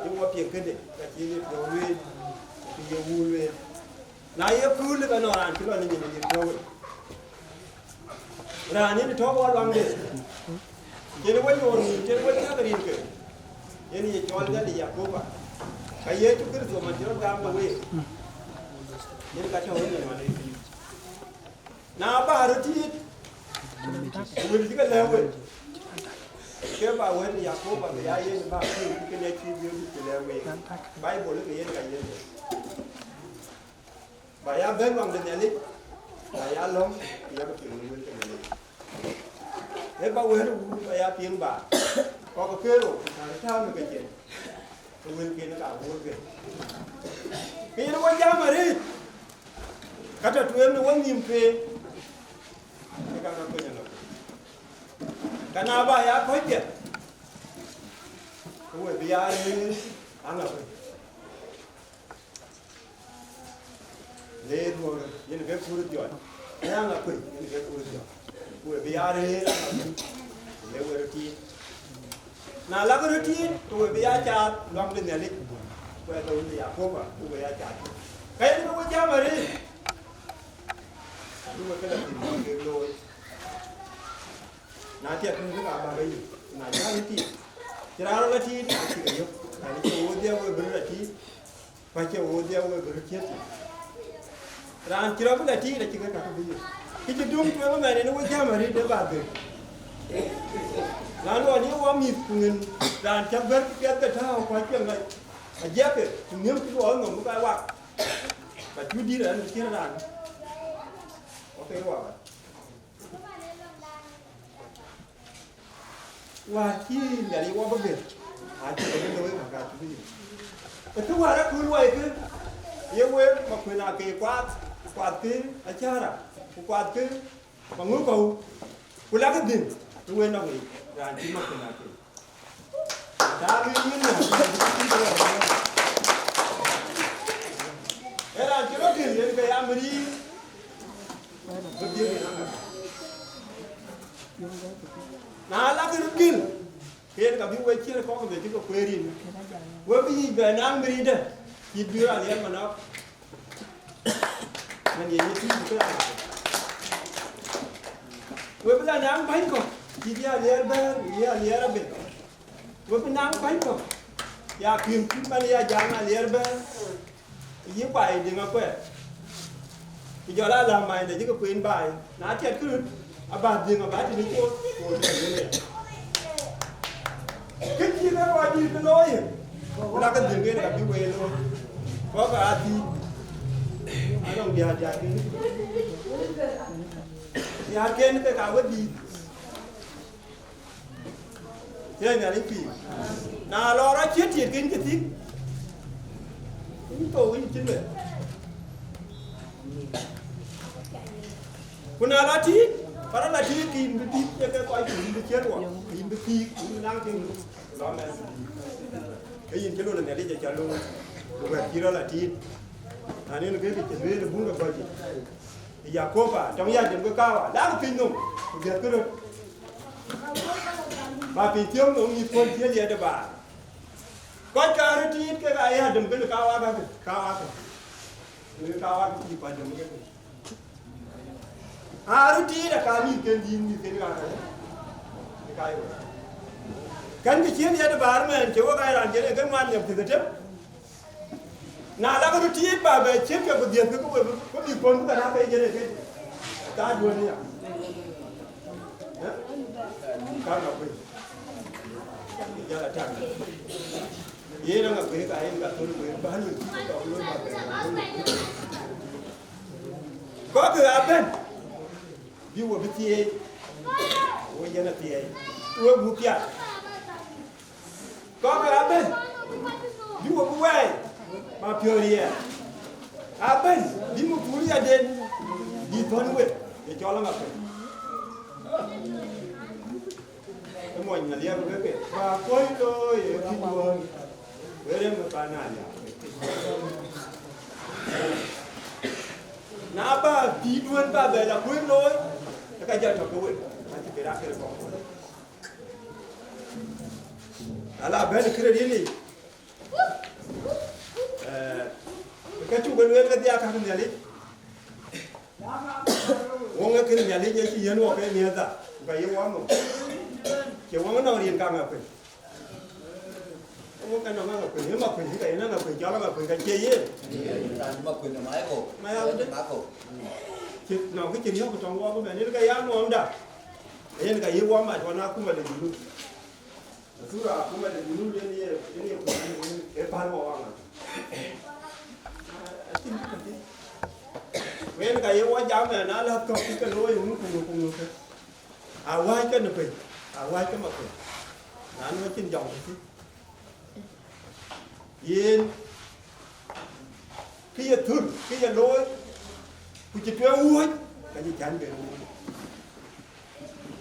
Ye wɔ piɛŋ këde, ka cï ye piɔ̈u lueel, ku ye wuur lueel. Na ye köölë, ke nɔŋ raan cï lɔ në nyin ë yï piɔ̈u wei. Raan yen tɔ̈u wɔ luaŋde, cïn wɔ nyuɔɔr nhïïm, cïn wɔ cäk rinke, yen ye cɔl Nhialic Yakoba. Ka Yecu Kërtho man cï rɔt gam ke week, yen ka tɔ̈u ë nyin ëmënë. Na bä röt tiit, wël cï ke lɛ̈k wek, ke bä wɛ̈t Yakoba bï ya yen bä piŋ kënë acï Yecu cï lɛ̈k wek. Baibol ke yen ka yen. Ba ya bɛ̈n luaŋ de Nhialic, ba ya lɔ̈ŋ, ku ya ke piŋ në wël ke Nhialic. Ee ba wël wun ba ya piŋ ba, kɔk ke rou, ku ka tääu në ke cin, ke wëlken ka wuur ke. Ke yen wɔ jam arëët, ka tɔ tueŋ në wɔ nhïïm tueŋ, ke ka ka kony alɔ. Ka na ba ya kɔc piɛth, ke we bï ya rëër aŋa kony. Le duɔ̈ɔ̈r yen ke kuur dhiɔl, ë aŋa kuëc yen ke kuur dhiɔl. Ku we bï ya rëër aŋa kuëc, le we röt tiit. Na lak röt tiit, ke we bï ya cath luaŋ de Nhialic, ku ë ke wun de Yakoba, ku we ya cath. Ka yen ke we jam arëët, ku we ke la thïn ke looi. Na tiɛt piny ke ka bä ke yök, na jam tiit, cï raan rɔt la tiit, acï ke yök. Raan cï wo dhiau we bï röt la tiit, Ku acie wo dhiau we bï röt thiëëk thïn. Raan cï rɔt bï la tiit acï ke ka ke bï yök. Kë cï döŋ tueŋ ëmɛn yen we jam arëët de bä dhël. Raan lɔ ni wɔ mïth ku ŋën raan cä bɛ̈r piɛth ke tääu ku acie ŋac. Ajiɛkë ku nhiëm ku duɔɔr nɔm bï ka wak. Ka cu dït ɛn cïn raan. Wɔ ke wak. Wäär cï Nhialic wɔ bï gël, acï ke bï looi ka ka cï bï yök. Ee kë wäär akööl wai kë, ye wek ma kuën ake kuaath, ku kuaath kë acära, ku kuaath kë ma ŋö kɔ̈u, ku lakï dhil. Ë wën nɔŋ yic, raan cï mat kënë akëc. Ata bï yïn nɔm, ee raan cï rɔt gël yen ke ya mïrïïr, bï dhiëëth yen aŋäth. Na lakï röt gël, ke yen ka bï we ciɛ̈t kɔ̈k bï cï ke kueer yïn. We bï yic bɛ naŋ mïrïïrde, cït bï raan yɛn manɔ̈k. Mɛn ye ye tïŋ ke raan. We bï la naŋ bäny kɔ̈k, cït ya liɛɛr bɛ̈ɛ̈r, ya liɛɛr abël. We bï naŋ bäny kɔ̈k, ya piŋ cït man ya jam aliɛɛr bɛ̈ɛ̈r. Yï kuai Deŋ Akuɛɛr. Ku jɔl a läm mac de cï ke kueen baai. Na tiɛtkï röt, aba dhiëŋ aba tëde col, ku ɣööt ke yen ya. Kë cï ke kɔc dït ke looi, ku la ke dhiëŋ ken ka bï wëë looi. Kɔ̈k aa thïn. Anɔŋ diäär diäärken. Diäärken ke ka we dït. Cie Nhialic pïïr. Na lɔ rɔt cï tiit kën cï thïn, yïn thou yïn cïn wek. Ku na lɔ tiit, para lɔ tiit kë yïn bï tiit, ye ke kɔc kë yïn bï ciɛ̈t wɔ, kë yïn bï tiit, yïn bï naŋ tiŋ lɔ mɛn. Ke yïn cï lon Nhialic acä looi, ku wɛ̈t cï rɔt lɔ tiit. Na nïn ke kë cï lueel bun ke kɔc yic. Yakoba, tɔŋ ya dem ke kawa, la ke piny nɔm, ku dhiɛth ke röt. Ba piny thiɔ̈k nɔm yï puɔ̈l thiël yɛt ë baar. Kɔc ka röt tiit kek aa ya dem kënë kawakä kë, kawakä. Kënë kawakä cï kɔc dem ke kë. Aa röt tiit aka mïth ken dhïn mïth ken kakä. Kën kë ciël yɛt ë baar mɛn cï wek aa raan jël ë ke ŋuan nhiam thiëth ë tem. Na la ke röt tiit ba bɛ ciëk ke ku dhiëth ke ku we ku bï kuɔn ku ka na ke jël ë ke. Ka duön ya. Eh? Ka na kuec. Jal a tak. Yen aŋa kuec ka yen ka thöl kuec ba lu cï ke tɔk lu ba bɛ. Kɔc ke abɛ̈n. Bï we bï thiëëc. We yen a thiëëc. We buk piath. Kɔc ke abɛ̈n, bï we bï wɛɛi, ba piɔ̈ɔ̈r riɛɛr. Abɛ̈n, bï muk tuur yaden, bï thɔ̈n wek, ye cɔl aŋa kuec. Ë mony aliɛp ke ke, ba kuɔc looi ë kï duɔ̈ɔ̈r, we rem ke pan aliap. Na ba pïïr duön ba bɛ la kuec looi, ë ka jɔl tɔ̈ ke wek, acï ke rak kërë kɔ̈k. Ala bɛ̈n kërë riël yic. Eh, ka cuk lueel ke dhiak käk Nhialic. Wok ë kërë Nhialic acï yiɛ̈n wok ke miëthda, ku ka ye wok nɔm. Cie wok nɔŋ rin ka ŋa kuec. Wok ka nɔŋ ŋa kuec, ye ma kuec, ka ye na ŋa kuec, cɔl ŋa kuec, ka cie yen. Raan ma kuec, ma ye ko. Ma ya wede. Ma ko. Cï nɔŋ kë cïn yɔ̈k tɔŋ wok ëmɛn, yen ka ya nuɔmda. Yen ka ye wok mac wan akuma de Junub. Athura akuma de Junub yen ye, yen ye kuany yen e pal wa waŋa. Acïn kë tï. Wen ka ye wa jam ë na la thok ke looi wun kuŋ kuŋ ke. A wai ke në piny, a wai ke ma piny. Na nu acïn jam tï. Yen kë ye thur, kë ye looi, ku cï tueŋ wuöc, ka cï cän ben wuöc.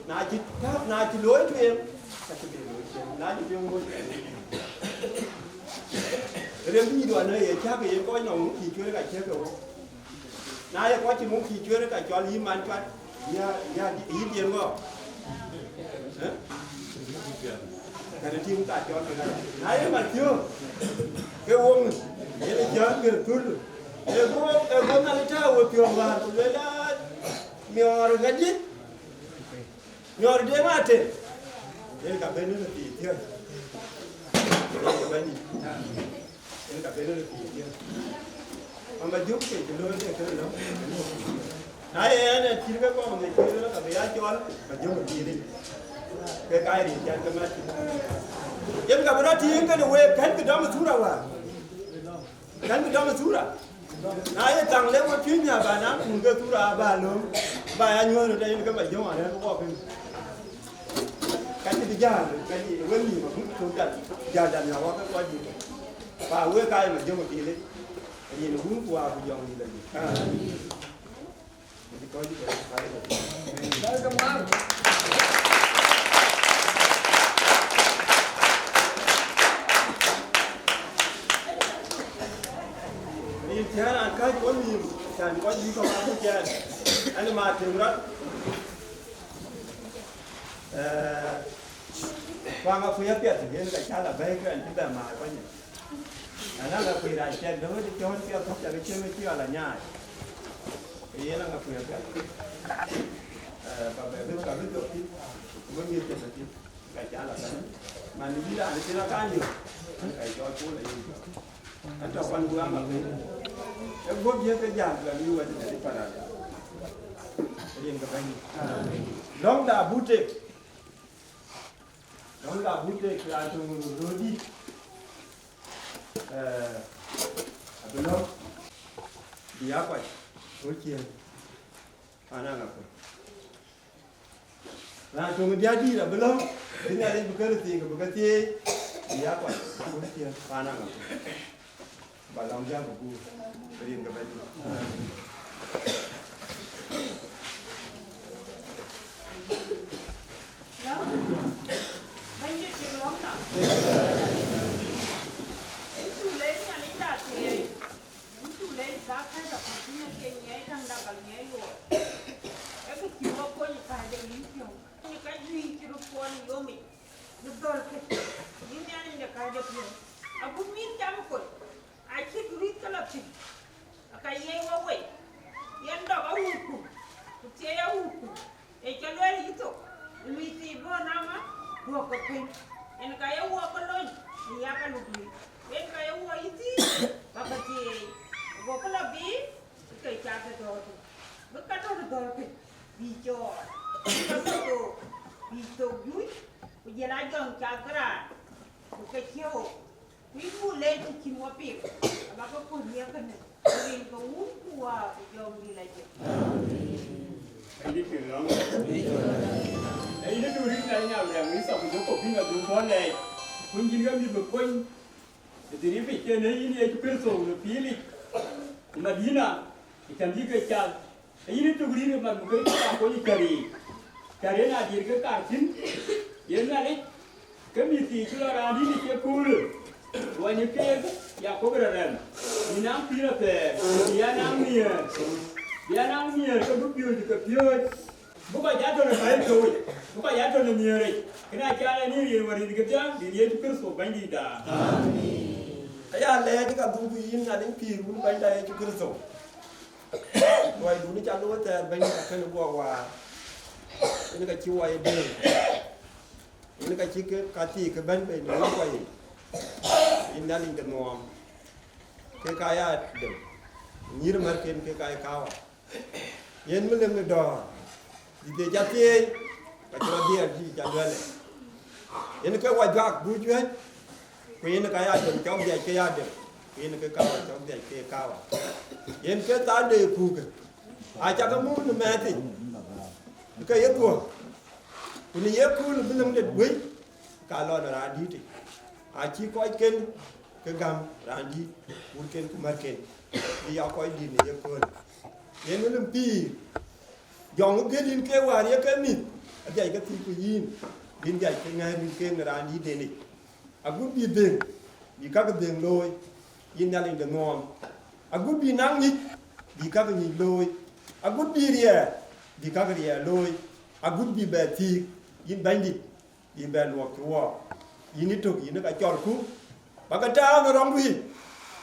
Na cï tääu, na cï looi tueŋ, ka cï ben looi tueŋ. Na cï tueŋ wuöc, ka cï ben. Rem bï duɔn ë ye cäk ye kɔc nɔm muk cï cuëër ka ciëk ke wok. Na ye kɔc cï muk cï cuëër ka cɔl yï man cuat, ya, ya, yï diɛn ŋɔ. Eh? Kɛn tim ka cɔl ke na. Na ye ma thiöök, ke wok, yen cäk ke thul. E go, e go na le ta wo thiöök war, ku le la, miɔɔr ŋadi. Nyɔɔr de ŋa tem? Yen ka ben në pïïr thiëëc. Yen ka ben, yen ka ben në pïïr thiëëc. Ama jök ke cï looi de kënë lɔ. Na ye yen ë cït ke kɔŋ de cït lɔ ka bï ya cɔl, ka jök pïïr yic. Ke ka ye riëëc can ke mat. Yen ka bï rɔt tiiŋ kënë week, kɛ̈nkï dɔm ë thura wäär. Kɛ̈nkï dɔm ë thura. Na ye thaŋ le we piööny nya ba naŋ kun ke thura ba lööm, ba ya nyuɔ̈th röt, yen ke ma jɔŋ arɛ̈ɛ̈r ke wɔɔk piny. Ka cï bï jäl, ka cï we nïïm abuk thök jal, jal jal nya wɔk ke kɔc dït. Ba wek ka ye ma jɔŋ ë pil, yen wun ku waa ku jɔŋ dït adït. Amen. Yen kɔc dït, amen. Amen. Kɔc bï kɔ̈k abï cɛɛn, ɛn ma tïŋ rɔt. Eh, kuaŋ akuc apiɛth, yen ka cä la bɛ̈ɛ̈i kë ɛn cï bɛ määr kɔc nyin. Ɛn ala kuc rac cɛk döŋ ë cɔ̈ɔ̈n piɛth kɔ̈k cä ke cï ɣɔl anyaai. Ke yen aŋa kuc apiɛth. Eh, ka bɛ bï ka bï dhok thïn, bï miëth cä ke thïn, ka cä la bɛ̈ɛ̈i. Man yïn raan cïn akan yök, ɛn ka jɔl puɔl ayï jɔl. Atɔ̈ pan guaŋ apɛi. Ë guöp ye ke jäl, ke luui wɛ̈t tëde Parada. Rin ke Bɛ̈ny. Lɔ̈ŋda abut tek. Lɔ̈ŋda abut tek, raan töŋ röördït. Eh, abï lɔ̈ŋ, bï ya kuac, röt ciëën. Paan aŋa kuc. Raan töŋ diäär dïït abï lɔ̈ŋ, bï Nhialic bï ke röt thiëëc, ke bï ke thieei, bï ya kuac, abï thiëëc paan aŋa kuc. Ba lɔ̈ŋ jäl bï guur, rin ke Bɛ̈nydït. Bɛ̈nydït cï lɔ̈ŋ nɔm. Ë cu lec Nhialic da thieei. Yïn cu lec, ka kɛ̈c akɔ̈l cï Nhialic ke nyiɛɛi täŋda ka nyiɛɛi luɔi. Ee kë cï wɔ kony ë kääc de yïn piɔ̈u. Kony ë ka juëc cï röt kuɔn ë yomic, në dhɔ̈lkë, yïn Nhialic de kääc de piɔ̈u. Agut mïth cam ë kony, acït rït ke lɔ thïn, aka yiɛc wɔ wei, yen dɔk awuukku, ku thiëëc awuukku. Ee cä lueel yïthok, ë luui thii bɔ̈ nama, duɔ̈kkë piny. Yen ka ye wuɔk ke lony, ë yak aluk luui. Yen ka ye wuɔk yïthii, bä ke thieei. Agokë lɔ biic, ke cath ë dɔ̈ɔ̈rdu. Bï ka tɔ̈ ë dhɔ̈lkë, bï cɔɔl. Bï ka ke thok, bï thok juëc, ku jël ajɔŋ cath ke raan, ku ke ciëëu. Ku yïn buk leec të cïn wɔ piŋ, abä ke kuöc miɛt kënë, ku rin ke Wun ku Wät ku Jɔŋdït lajik. Bɛ̈nydït piŋ lɔ̈ŋ. Ee yïn ë du rït na nyam rɛm, yï thɔk ku jɔku piŋ adhuk bɔ̈ lɛɛc. Kuny cïn ke mïth bï kuny, ë dhil yï pic ken ee yïn Yecu Kërtho në piilic, ë Madina, ë cäm bï ke cath. Ee yïn ë tök rït ë man, ku ke cï kaŋ kony ë cär yiic, cär yen aa diëër ke kaar thïn, yen Nhialic, ke mïth thii cï lɔ raan dït ë cï köölë, wany ë keek, ya kɔ̈k rɛ̈ɛ̈r rɛ̈m, bï naŋ pïïr athɛɛr, bï ya naŋ nhiëër, bï ya naŋ nhiëër ke bï piööcë ke piööc, bï kɔc jat tɔ̈ në bäi piɔ̈u yic, bï kɔc jat tɔ̈ në nhiëër yic, kënë acaal ë nin riëëc wär rin ke thiäŋ, rin Yecu Kërtho Bɛ̈nydïïtda. Amin. Aya lɛɛc ka dhuk yïn Nhialic pïïr wun Bɛ̈nyda Yecu Kërtho. Luɔidun ca looi thɛɛr Bɛ̈ny ka kënë guɔ waar, yen ka cï wɔ ye deŋ, yen ka cï ke ka thii ke bɛ̈n bei në wun kua yic, yïn Nhialic de nuɔɔm, ke ka ya dem, nyïïr märken ke ka ye kawa. Yen melik në dɔ̈ɔ̈r, dït ë ca thieei, ka cï rɔt dhiɛl cï ca luɛlë. Yen ke wa juak buk juëc, ku yen ka ya dem cɔk dhiac ke ya dem, ku yen ke kawa cɔk dhiac ke kawa. Yen ke thaa de kuukë, aca ke muk në mɛɛth yic, ke ye thuɔ̈k, ku në ye kööl bï lëŋ det wei, ka lɔ në raan dït yic. Acï kɔcken ke gäm raan dït, wurken ku märken, bï ya kɔc dït në ye kööl. Yen wël pïïr, jɔŋ ë dhiëth yïn ke wäär ye ke mïth, adhiac ke thïn ku yïn, bïn dhiac ke ŋäär yïn ke në raan dïïtden yic. Agut bï dhëŋ, bï käk dhëŋ looi, yïn Nhialic de nuɔɔm. Agut bï naŋ ŋic, bï käk ŋic looi. Agut bï riɛɛr, bï käk riɛɛr looi. Agut bï bɛ thiëëk, yïn Bɛ̈nydït, bï bɛ luɔk cï wɔɔk. Yïn ë tök, yïn ë ka cɔlku, bä ke tääu në rɔŋdu yic,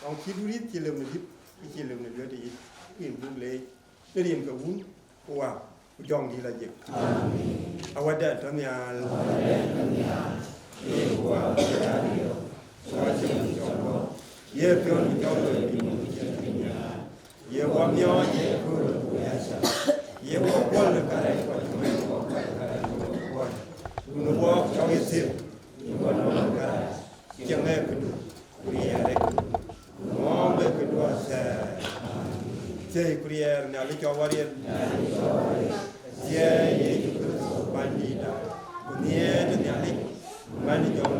rɔŋ cï du rïth cï lëu në dït, ku cï lëu në duëërde yic, ku yïn buk leec në rin ke Wun, ku Wät, ku Jɔŋdït lajik. Amin. Awätdɛn tɔ̈ nhial. Ye piɔ̈n cɔl wɔ, ye wɔ miɔɔc, ye kööl ku ya ca, ye wɔ kuɔl në kärɛc kɔc, ku mɛn wɔ kuɔl kärɛc wɔ kuɔl. Ku në wɔ cɔk ye thil, ye wɔ nɔm në kärɛc, cieŋ ee këdu, ku riɛɛr ee këdu, ku nuɔɔm ee këdu athɛɛr. Thiëi ku riɛɛr Nhialic cɔk wä riɛl. Thiëi Yecu Kërtho Bɛ̈nydïïtda, ku nhiëër de Nhialic, Bɛ̈ny Jɔŋ